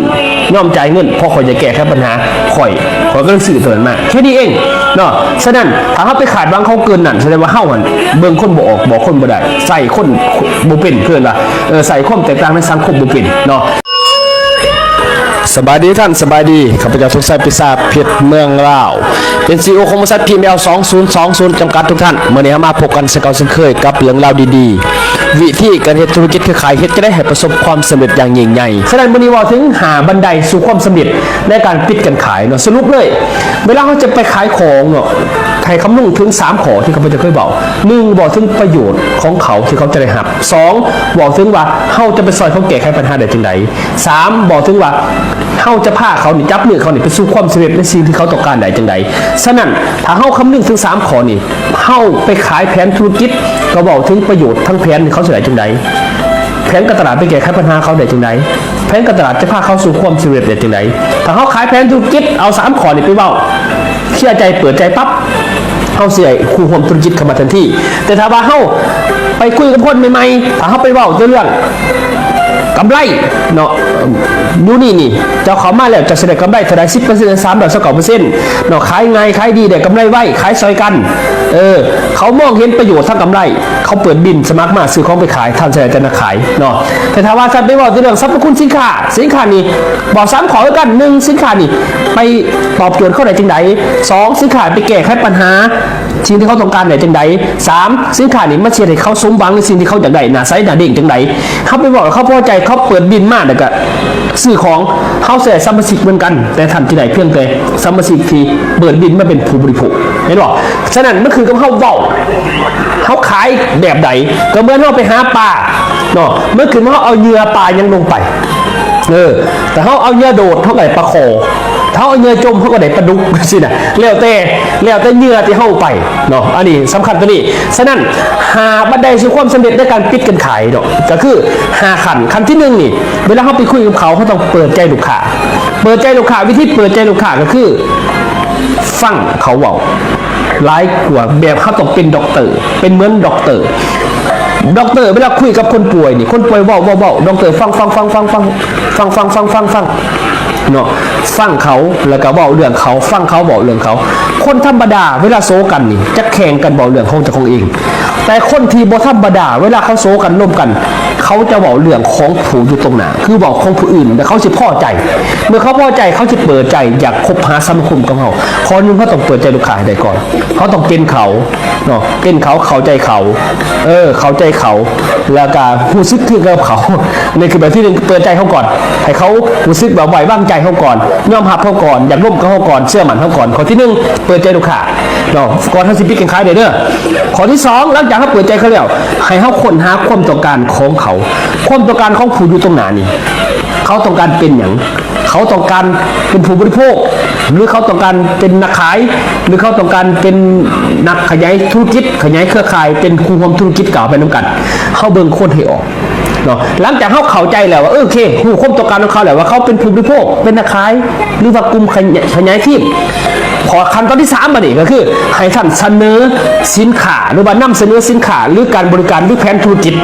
ຍອມຈ່າຍເງິນ ເພາະຂ້ອຍຈະແກ້ໄຂບັນຫາຂ້ອຍ, ຂ້ອຍກໍເລີຍຊື້ຕົວນັ້ນມາ ແຄ່ນີ້ເອງເນາະ. ສະນັ້ນ ຖ້າເຮົາໄປຄາດຫວັງເຂົາເກີນນັ້ນ ສະແດງວ່າເຮົາຫັ້ນເບິ່ງຄົນບໍ່ອອກ ບອກຄົນບໍ່ໄດ້, ໃຊ້ຄົນບໍ່ເປັນ, ເອີ້ນວ່າ ເອີ ໃຊ້ຄວາມແຕກຕ່າງໃນສັງຄົມບໍ່ເປັນເນາະ. ສະບາຍດີທ່ານ, ສະບາຍດີ, ຂ້າພະເຈົ້າ ສົມໄຊ ປິສາເພັດ ເມືອງລາວ. ເປັນ ຊີອີໂອ ຂອງບໍລິສັດ ພີເອັມແອລ ສອງສູນສອງສູນ ຈຳກັດ ທຸກທ່ານ. ມື້ນີ້ເຮົາມາພົບກັນເຊັ່ນເກົ່າເຊັ່ນເຄີຍກັບເລື່ອງລາວດີໆ ວິທີການເຮັດທຸລະກິດເຄືອຂ່າຍ ເຮັດຈັ່ງໃດໃຫ້ປະສົບຄວາມສຳເລັດຢ່າງຍິ່ງໃຫຍ່. ສະນັ້ນ ມື້ນີ້ເວົ້າເຖິງຫ້າບັນໄດສູ່ຄວາມສຳເລັດໃນການປິດການຂາຍເນາະ. ສະຫຼຸບເລີຍ ເວລາເຮົາຈະໄປຂາຍຂອງເນາະ ໃຫ້ຄຳນຶງເຖິງສາມຂໍ້ທີ່ຂ້າພະເຈົ້າເຄີຍເວົ້າ. ໜຶ່ງ ເວົ້າເຖິງປະໂຫຍດຂອງເຂົາທີ່ເຂົາຈະໄດ້ຮັບ. ສອງ ເວົ້າເຖິງວ່າເຮົາຈະໄປຊ່ອຍເຂົາແກ້ໄຂບັນຫາໄດ້ຈັ່ງໃດ. ສາມ ເວົ້າເຖິງວ່າເຮົາຈະພາເຂົານີ້ ຈັບມືເຂົານີ້ໄປສູ່ຄວາມສຳເລັດໃນສິ່ງທີ່ເຂົາຕ້ອງການໄດ້ຈັ່ງໃດ. ສະນັ້ນ ຖ້າເຮົາຄຳນຶງເຖິງສາມຂໍ້ນີ້ ເຮົາໄປຂາຍແຜນທຸລະກິດ ກໍເວົ້າເຖິງປະໂຫຍດທັງແຜນນີ້ເຂົາຊິໄດ້ຈັ່ງໃດ, ແຜນການຕະຫຼາດໄປແກ້ໄຂບັນຫາເຂົາໄດ້ຈັ່ງໃດ, ແຜນການຕະຫຼາດຈະພາເຂົາສູ່ຄວາມສຳເລັດໄດ້ຈັ່ງໃດ. ຖ້າເຮົາຂາຍແຜນທຸລະກິດ ເອົາສາມຂໍ້ນີ້ໄປເວົ້າ ເຊື່ອໃຈ ເປີດໃຈປັບ ເຮົາຊິໄດ້ຄູ່ຮ່ວມທຸລະກິດເຂົ້າມາທັນທີ. ແຕ່ຖ້າວ່າເຮົາໄປຄຸຍກັບຄົນໃໝ່ໆ ຖ້າເຮົາໄປເວົ້າແຕ່ເລື່ອງກຳໄລເນາະ ຢູ່ນີ້ນີ້ ເຈົ້າເຂົ້າມາແລ້ວເຈົ້າຊິໄດ້ກຳໄລເທົ່າໃດ ສິບເປີເຊັນ ສາມຮ້ອຍຊາວເກົ້າເປີເຊັນເນາະ, ຂາຍງ່າຍຂາຍດີ ໄດ້ກຳໄລໄວ ຂາຍຊ່ອຍກັນ. ເອີ ເຂົາມອງເຫັນປະໂຫຍດທາງກຳໄລ ເຂົາເປີດບິນສະໝັກມາຊື້ຂອງໄປຂາຍ ທ່ານຊິໄດ້ແຕ່ນັກຂາຍເນາະ. ແຕ່ຖ້າວ່າທ່ານໄປເວົ້າແຕ່ເລື່ອງສັບພະຄຸນສິນຄ້າ ສິນຄ້ານີ້ ບອກສາມຂໍ້ຄືກັນ. ໜຶ່ງ ສິນຄ້ານີ້ໄປຕອບໂຈດເຂົາໄດ້ຈັ່ງໃດ. ສອງ ສິນຄ້າໄປແກ້ໄຂບັນຫາສິ່ງທີ່ເຂົາຕ້ອງການໄດ້ຈັ່ງໃດ. ສາມ ສິນຄ້ານີ້ມັນຊິເຮັດໃຫ້ເຂົາສົມຫວັງໃນສິ່ງທີ່ເຂົາຢາກໄດ້ ໜ້າໃສໜ້າເດັ່ງຈັ່ງໃດ. ເຮົາໄປເວົ້າໃຫ້ເຂົາພໍໃຈ ເຂົາເປີດບິນມາແລ້ວກະຊື້ຂອງ ເຮົາຊິໄດ້ສະມາຊິກເໝືອນກັນ ແຕ່ທ່ານຈະໄດ້ພຽງແຕ່ສະມາຊິກທີ່ເປີດບິນມາເປັນຜູ້ບໍລິໂພກ ເຫັນບໍ່? ສະນັ້ນມັນຂຶ້ນກັບເຮົາເວົ້າ ເຮົາຂາຍແບບໃດ ກໍເໝືອນເຮົາໄປຫາປາເນາະ ມັນຂຶ້ນວ່າເຮົາເອົາເຫຍື່ອປາຫຍັງລົງໄປ. ເອີ ຖ້າເຮົາເອົາເຫຍື່ອໂດດ ເຮົາກໍໄດ້ປາຄໍ, ຖ້າເຮົາເອົາເຫຍື່ອຈົມ ເຮົາກໍໄດ້ປາດຸກ ຊີ້ນະ ແລ້ວແຕ່ ແລ້ວແຕ່ເຫຍື່ອທີ່ເຮົາໄປເນາະ. ອັນນີ້ສຳຄັນຕົວນີ້. ສະນັ້ນ ຫ້າບັນໄດສູ່ຄວາມສຳເລັດໃນການປິດການຂາຍເນາະ ກໍຄືຫ້າຂັ້ນ. ຂັ້ນທີໜຶ່ງນີ້ ເວລາເຮົາໄປຄຸຍກັບເຂົາ ເຮົາຕ້ອງເປີດໃຈລູກຄ້າ. ເປີດໃຈລູກຄ້າ ວິທີເປີດໃຈລູກຄ້າກໍຄືຟັງເຂົາເວົ້າ ຫຼາຍກວ່າແບບເຮົາຕ້ອງເປັນດັອກເຕີ ເປັນເໝືອນດັອກເຕີ. ດັອກເຕີເວລາຄຸຍກັບຄົນປ່ວຍນີ້ ຄົນປ່ວຍເວົ້າ ເວົ້າ ເວົ້າ ດັອກເຕີຟັງ ຟັງ ຟັງ ຟັງ ຟັງ ຟັງ ຟັງ ຟັງ ຟັງ ຟັງເນາະ. ຟັງເຂົາ ແລ້ວກໍເວົ້າເລື່ອງເຂົາ ຟັງເຂົາເວົ້າເລື່ອງເຂົາ. ຄົນທຳມະດາເວລາໂສກັນນີ້ ຈະແຂ່ງກັນເວົ້າເລື່ອງຂອງເຈົ້າຂອງເອງ, ແຕ່ຄົນທີ່ບໍ່ທຳມະດາ ເວລາເຂົາໂສກັນລົມກັນ ເຂົາຈະເວົ້າເລື່ອງຂອງຜູ້ຢູ່ຕົງໜ້າ ຄືເວົ້າຂອງຜູ້ອື່ນ ແລ້ວເຂົາຊິພໍໃຈ. ເມື່ອເຂົາພໍໃຈ ເຂົາຊິເປີດໃຈຢາກຄົບຫາສະມາຄົມກັບເຮົາ. ຂໍ້ໜຶ່ງ ເຮົາຕ້ອງເປີດໃຈລູກຄ້າໃຫ້ໄດ້ກ່ອນ. ເຮົາຕ້ອງເປັນເຂົາເນາະ ເປັນເຂົາ ເຂົ້າໃຈເຂົາ ເອີ ເຂົ້າໃຈເຂົາ ແລ້ວກະຮູ້ສຶກຄືກັບເຂົາ. ນີ້ຄືແບບທີໜຶ່ງ ເປີດໃຈເຂົາກ່ອນ ໃຫ້ເຂົາຮູ້ສຶກວ່າໄວ້ວາງໃຈເຮົາກ່ອນ ຍອມຮັບເຮົາກ່ອນ ຢາກລົມກັບເຮົາກ່ອນ ເຊື່ອໝັ້ນເຮົາກ່ອນ. ຂໍ້ທີໜຶ່ງ ເປີດໃຈລູກຄ້າເນາະ ກ່ອນເຮົາຊິປິດການຂາຍໄດ້ເດີ. ຂໍ້ທີສອງ ຫຼັງຈາກເຮົາເປີດໃຈເຂົາແລ້ວ ໃຫ້ເຮົາຄົ້ນຫາຄວາມຕ້ອງການຂອງເຂົາ. ຄວາມຕ້ອງການຂອງຜູ້ຢູ່ຕົງໜ້ານີ້ ເຂົາຕ້ອງການເປັນຫຍັງ? ເຂົາຕ້ອງການເປັນຜູ້ບໍລິໂພກ ຫຼື ເຂົາຕ້ອງການເປັນນັກຂາຍ ຫຼື ເຂົາຕ້ອງການເປັນນັກຂະຫຍາຍທຸລະກິດ ຂະຫຍາຍເຄືອຂ່າຍ ເປັນຄູ່ຮ່ວມທຸລະກິດ ກ້າວໄປນຳກັນ. ເຮົາເບິ່ງຄົນໃຫ້ອອກເນາະ. ຫຼັງຈາກເຮົາເຂົ້າໃຈແລ້ວວ່າ ເອີ ໂອເຄ ຮູ້ຄວາມຕ້ອງການຂອງເຂົາແລ້ວວ່າ ເຂົາເປັນຜູ້ບໍລິໂພກ ເປັນນັກຂາຍ ຫຼືວ່າກຸ່ມຂະຫຍາຍ ຂະຫຍາຍທີມ. ຂໍ້ຂັ້ນຕອນທີສາມບາດນີ້ກໍຄື ໃຫ້ທ່ານສະເໜີສິນຄ້າ ຫຼືວ່ານຳສະເໜີສິນຄ້າ ຫຼືການບໍລິການ ຫຼືແຜນທຸລະກິດ.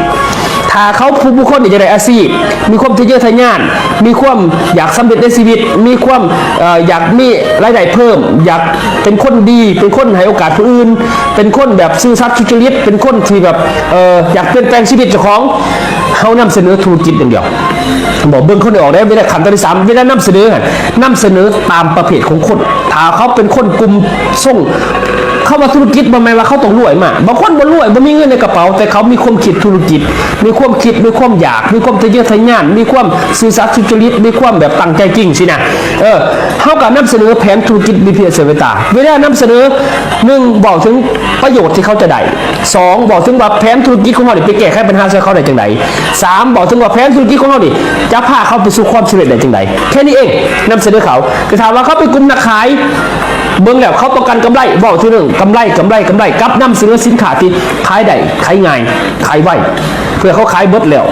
ຖ້າເຂົາຜູ້ບຸກຄົນນີ້ຈະໄດ້ອາຊີບ ມີຄວາມທະເຍີທະຍານ ມີຄວາມຢາກສຳເລັດໃນຊີວິດ ມີຄວາມ ເອີ ຢາກມີລາຍໄດ້ເພີ່ມ ຢາກເປັນຄົນດີ ເປັນຄົນໃຫ້ໂອກາດຜູ້ອື່ນ ເປັນຄົນແບບຊື່ສັດສຸຈະລິດ ເປັນຄົນທີ່ແບບ ເອີ ຢາກປ່ຽນແປງຊີວິດເຈົ້າຂອງ. ເຮົານຳສະເໜີທຸລະກິດຢ່າງດຽວ ບໍ່ເບິ່ງຄົນໃຫ້ອອກເດ້. ເວລາຂັ້ນຕອນທີສາມ ເວລານຳສະເໜີຫັ້ນ ນຳສະເໜີຕາມປະເພດຂອງຄົນ. ຖ້າເຂົາເປັນຄົນກຸ່ມຊົງ ຄຳວ່າທຸລະກິດບໍ່ແມ່ນວ່າເຂົາຕ້ອງລວຍມາກ. ບາງຄົນບໍ່ລວຍ ບໍ່ມີເງິນໃນກະເປົາ ແຕ່ເຂົາມີຄວາມຄິດທຸລະກິດ ມີຄວາມຄິດ ມີຄວາມຢາກ ມີຄວາມທະເຍີທະຍານ ມີຄວາມຊື່ສັດສຸຈະລິດ ມີຄວາມແບບຕັ້ງໃຈຈິງຊີ້ນະ. ເອີ ເຮົາກໍນຳສະເໜີແຜນທຸລະກິດ ບີພີ ເອັສ ເອສ ເວຕ້າ. ເວລານຳສະເໜີ ໜຶ່ງ ເວົ້າເຖິງປະໂຫຍດທີ່ເຂົາຈະໄດ້. ສອງ ເວົ້າເຖິງວ່າແຜນທຸລະກິດຂອງເຮົານີ້ໄປແກ້ໄຂບັນຫາໃຫ້ເຂົາໄດ້ຈັ່ງໃດ. ສາມ ເວົ້າເຖິງວ່າແຜນທຸລະກິດຂອງເຮົານີ້ຈະພາເຂົາໄປສູ່ຄວາມສຳເລັດໄດ້ຈັ່ງໃດ. ແຄ່ນີ້ເອງ ນຳສະເໜີເຂົາ. ແຕ່ຖ້າວ່າເຂົາເປັນກຸ່ມນັກຂາຍ ເບິ່ງແລ້ວເຂົາຕ້ອງການກຳໄລ ເວົ້າເຖິງເລື່ອງກຳໄລ ກຳໄລ ກຳໄລ ກັບນຳສະເໜີສິນຄ້າທີ່ຂາຍໄດ້ ຂາຍງ່າຍ ຂາຍໄວ ເພື່ອເຂົາຂາຍເບິດແລ້ວ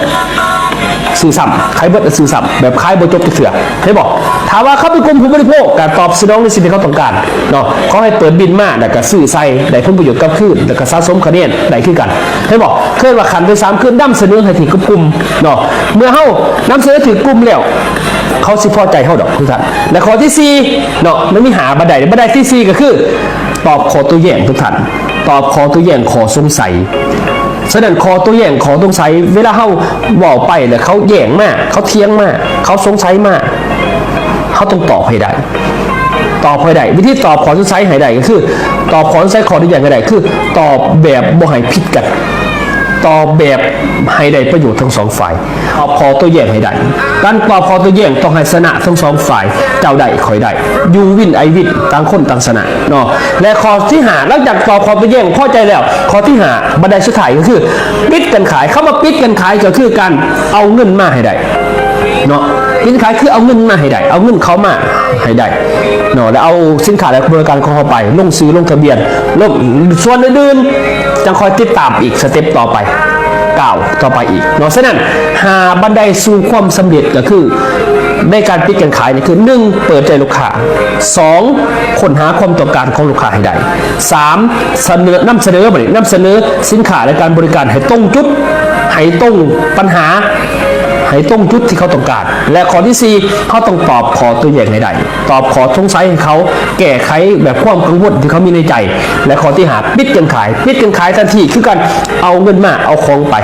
ຊື້ຊ້ຳ ຂາຍເບິດແລ້ວຊື້ຊ້ຳ ແບບຂາຍບໍ່ຈົບຈັກເທື່ອ ເຫັນບໍ່? ຖ້າວ່າເຂົາເປັນກຸ່ມຜູ້ບໍລິໂພກ ການຕອບສະໜອງໃນສິ່ງທີ່ເຂົາຕ້ອງການເນາະ ຂໍໃຫ້ເປີດບິນມາ ແລ້ວກະຊື້ໃສ່ ໄດ້ຜົນປະໂຫຍດກັບຄືນ ແລ້ວກະສະສົມຄະແນນໄດ້ຄືກັນ ເຫັນບໍ່? ເອີ້ນວ່າຂັ້ນທີສາມ ຄືນຳສະເໜີໃຫ້ຖືກກັບກຸ່ມເນາະ. ເມື່ອເຮົານຳສະເໜີຖືກກຸ່ມແລ້ວ ເຂົາຊິພໍໃຈເຮົາດອກທຸກທ່ານ. ແລະ ຂໍ້ທີສີ່ເນາະ ມັນມີຫ້າບັນໄດ. ບັນໄດທີສີ່ກໍຄື ຕອບຂໍ້ໂຕ້ແຍ້ງທຸກທ່ານ ຕອບຂໍ້ໂຕ້ແຍ້ງ ຂໍ້ສົງໄສ. ສະນັ້ນ ຂໍ້ໂຕ້ແຍ້ງ ຂໍ້ສົງໄສ ເວລາເຮົາເວົ້າໄປແລ້ວເຂົາແຍ້ງມາ ເຂົາຖຽງມາ ເຂົາສົງໄສມາ ເຮົາຕ້ອງຕອບໃຫ້ໄດ້. ຕອບໃຫ້ໄດ້ ວິທີຕອບຂໍ້ສົງໄສໃຫ້ໄດ້ກໍຄື ຕອບຂໍ້ສົງໄສຂໍ້ໂຕ້ແຍ້ງໃຫ້ໄດ້ ຄືຕອບແບບບໍ່ໃຫ້ຜິດກັນ ຕອບແບບໃຫ້ໄດ້ປະໂຫຍດທັງສອງຝ່າຍ ຕອບຂໍ້ໂຕ້ແຍ້ງໃຫ້ໄດ້. ການຕອບຂໍ້ໂຕ້ແຍ້ງຕ້ອງໃຫ້ຊະນະທັງສອງຝ່າຍ ເຈົ້າໄດ້ ຂ້ອຍໄດ້ you win I win ຕ່າງຄົນຕ່າງຊະນະເນາະ. ແລະ ຂໍ້ທີຫ້າ ຫຼັງຈາກຕອບຂໍ້ໂຕ້ແຍ້ງພໍໃຈແລ້ວ ຂໍ້ທີຫ້າ ບັນໄດສຸດທ້າຍກໍຄືປິດການຂາຍ. ຄຳວ່າປິດການຂາຍກໍຄືການເອົາເງິນມາໃຫ້ໄດ້ເນາະ ປິດການຂາຍຄືເອົາເງິນມາໃຫ້ໄດ້ ເອົາເງິນເຂົ້າມາໃຫ້ໄດ້ເນາະ ແລ້ວເອົາສິນຄ້າ ແລະ ບໍລິການຂອງເຮົາໄປລົງຊື່ລົງທະບຽນ ລົງ ສ່ວນອື່ນໆ ຈັ່ງຄ່ອຍຕິດຕາມອີກສະເຕັບຕໍ່ໄປ ກ້າວຕໍ່ໄປອີກເນາະ. ສະນັ້ນ ຫ້າ ບັນໄດສູ່ຄວາມສຳເລັດ ກໍຄືໃນການປິດການຂາຍນີ້ຄື ໜຶ່ງ ເປີດໃຈລູກຄ້າ ສອງ ຄົ້ນຫາຄວາມຕ້ອງການຂອງລູກຄ້າໃຫ້ໄດ້ ສາມ ສະເໜີ ນຳສະເໜີ ບັດນີ້ນຳສະເໜີສິນຄ້າ ແລະ ການບໍລິການໃຫ້ຕົງຈຸດ ໃຫ້ຕົງບັນຫາ ໃຫ້ຕົງຈຸດທີ່ເຂົາຕ້ອງການ ແລະ ຂໍ້ທີສີ່ ເຮົາຕ້ອງຕອບຂໍ້ໂຕ້ແຍ້ງໃຫ້ໄດ້ ຕອບຂໍ້ສົງໄສໃຫ້ເຂົາ ແກ້ໄຂແບບຄວາມກັງວົນທີ່ເຂົາມີໃນໃຈ ແລະ ຂໍ້ທີຫ້າ ປິດການຂາຍ ປິດການຂາຍທັນທີ ຄືການເອົາເງິນມາ ເອົາຂອງໄປ.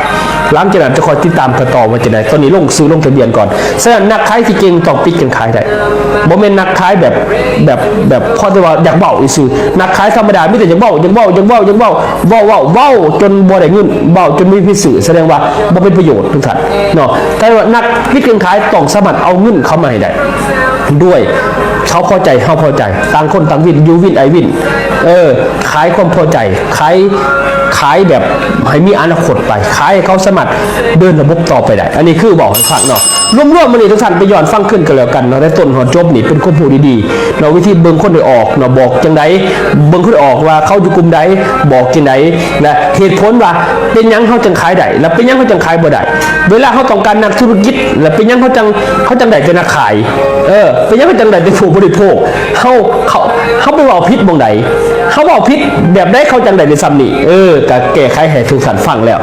ຫຼັງຈາກນັ້ນຈະຄ່ອຍຕິດຕາມກັນຕໍ່ວ່າຈະໄດ້ ຕອນນີ້ລົງຊື່ລົງທະບຽນກ່ອນ. ສະນັ້ນ ນັກຂາຍທີ່ເກັ່ງຕ້ອງປິດການຂາຍໄດ້ ບໍ່ແມ່ນນັກຂາຍແບບ ແບບ ແບບພໍແຕ່ວ່າຢາກເວົ້າຊື່ໆ. ນັກຂາຍທຳມະດາມີແຕ່ຢາກເວົ້າ ຢາກເວົ້າ ຢາກເວົ້າ ຢາກເວົ້າ ເວົ້າ ເວົ້າ ເວົ້າຈົນບໍ່ໄດ້ເງິນ ເວົ້າຈົນບໍ່ມີຜູ້ຊື້ ສະແດງວ່າບໍ່ເປັນປະໂຫຍດທຸກທ່ານເນາະ. ແຕ່ວ່ານັກປິດການຂາຍຕ້ອງສາມາດເອົາເງິນເຂົ້າມາໃຫ້ໄດ້ ດ້ວຍເຂົາພໍໃຈ ເຮົາພໍໃຈ ຕ່າງຄົນຕ່າງວິນ you win I win ເອີ ຂາຍຄວາມພໍໃຈ ຂາຍ ຂາຍແບບໃຫ້ມີອະນາຄົດໄປ ຂາຍໃຫ້ເຂົາສາມາດເດີນລະບົບຕໍ່ໄປໄດ້. ອັນນີ້ຄືເວົ້າໃຫ້ຟັງເນາະ. ລວມໆ ມື້ນີ້ທຸກທ່ານໄປຍ້ອນຟັງຄືນກັນແລ້ວກັນເນາະ ແຕ່ຕົ້ນຮອດຈົບນີ້ເປັນຄວາມຮູ້ດີໆເນາະ ວິທີເບິ່ງຄົນໂດຍອອກເນາະ ບອກຈັ່ງໃດ ເບິ່ງຄົນໂດຍອອກວ່າເຂົາຢູ່ກຸ່ມໃດ ບອກຈັ່ງໃດ ແລະ ເຫດຜົນວ່າເປັນຫຍັງເຮົາຈຶ່ງຂາຍໄດ້ ແລະ ເປັນຫຍັງເຮົາຈຶ່ງຂາຍບໍ່ໄດ້. ເວລາເຮົາຕ້ອງການນັກທຸລະກິດ ແລະ ເປັນຫຍັງເຮົາຈັ່ງ ເຮົາຈັ່ງໄດ້ແຕ່ນັກຂາຍ ເອີ ເປັນຫຍັງເຮົາຈັ່ງໄດ້ແຕ່ຜູ້ບໍລິໂພກ. ເຮົາ ເຮົາ ເຮົາໄປເວົ້າຜິດໝ່ອງໃດ ເຮົາເວົ້າຜິດແບບໃດເຂົາຈັ່ງໄດ້ແຕ່ຊ່ຳນີ້ ເອີ ກະແກ້ໄຂໃຫ້ທຸກທ່ານຟັງແລ້ວ.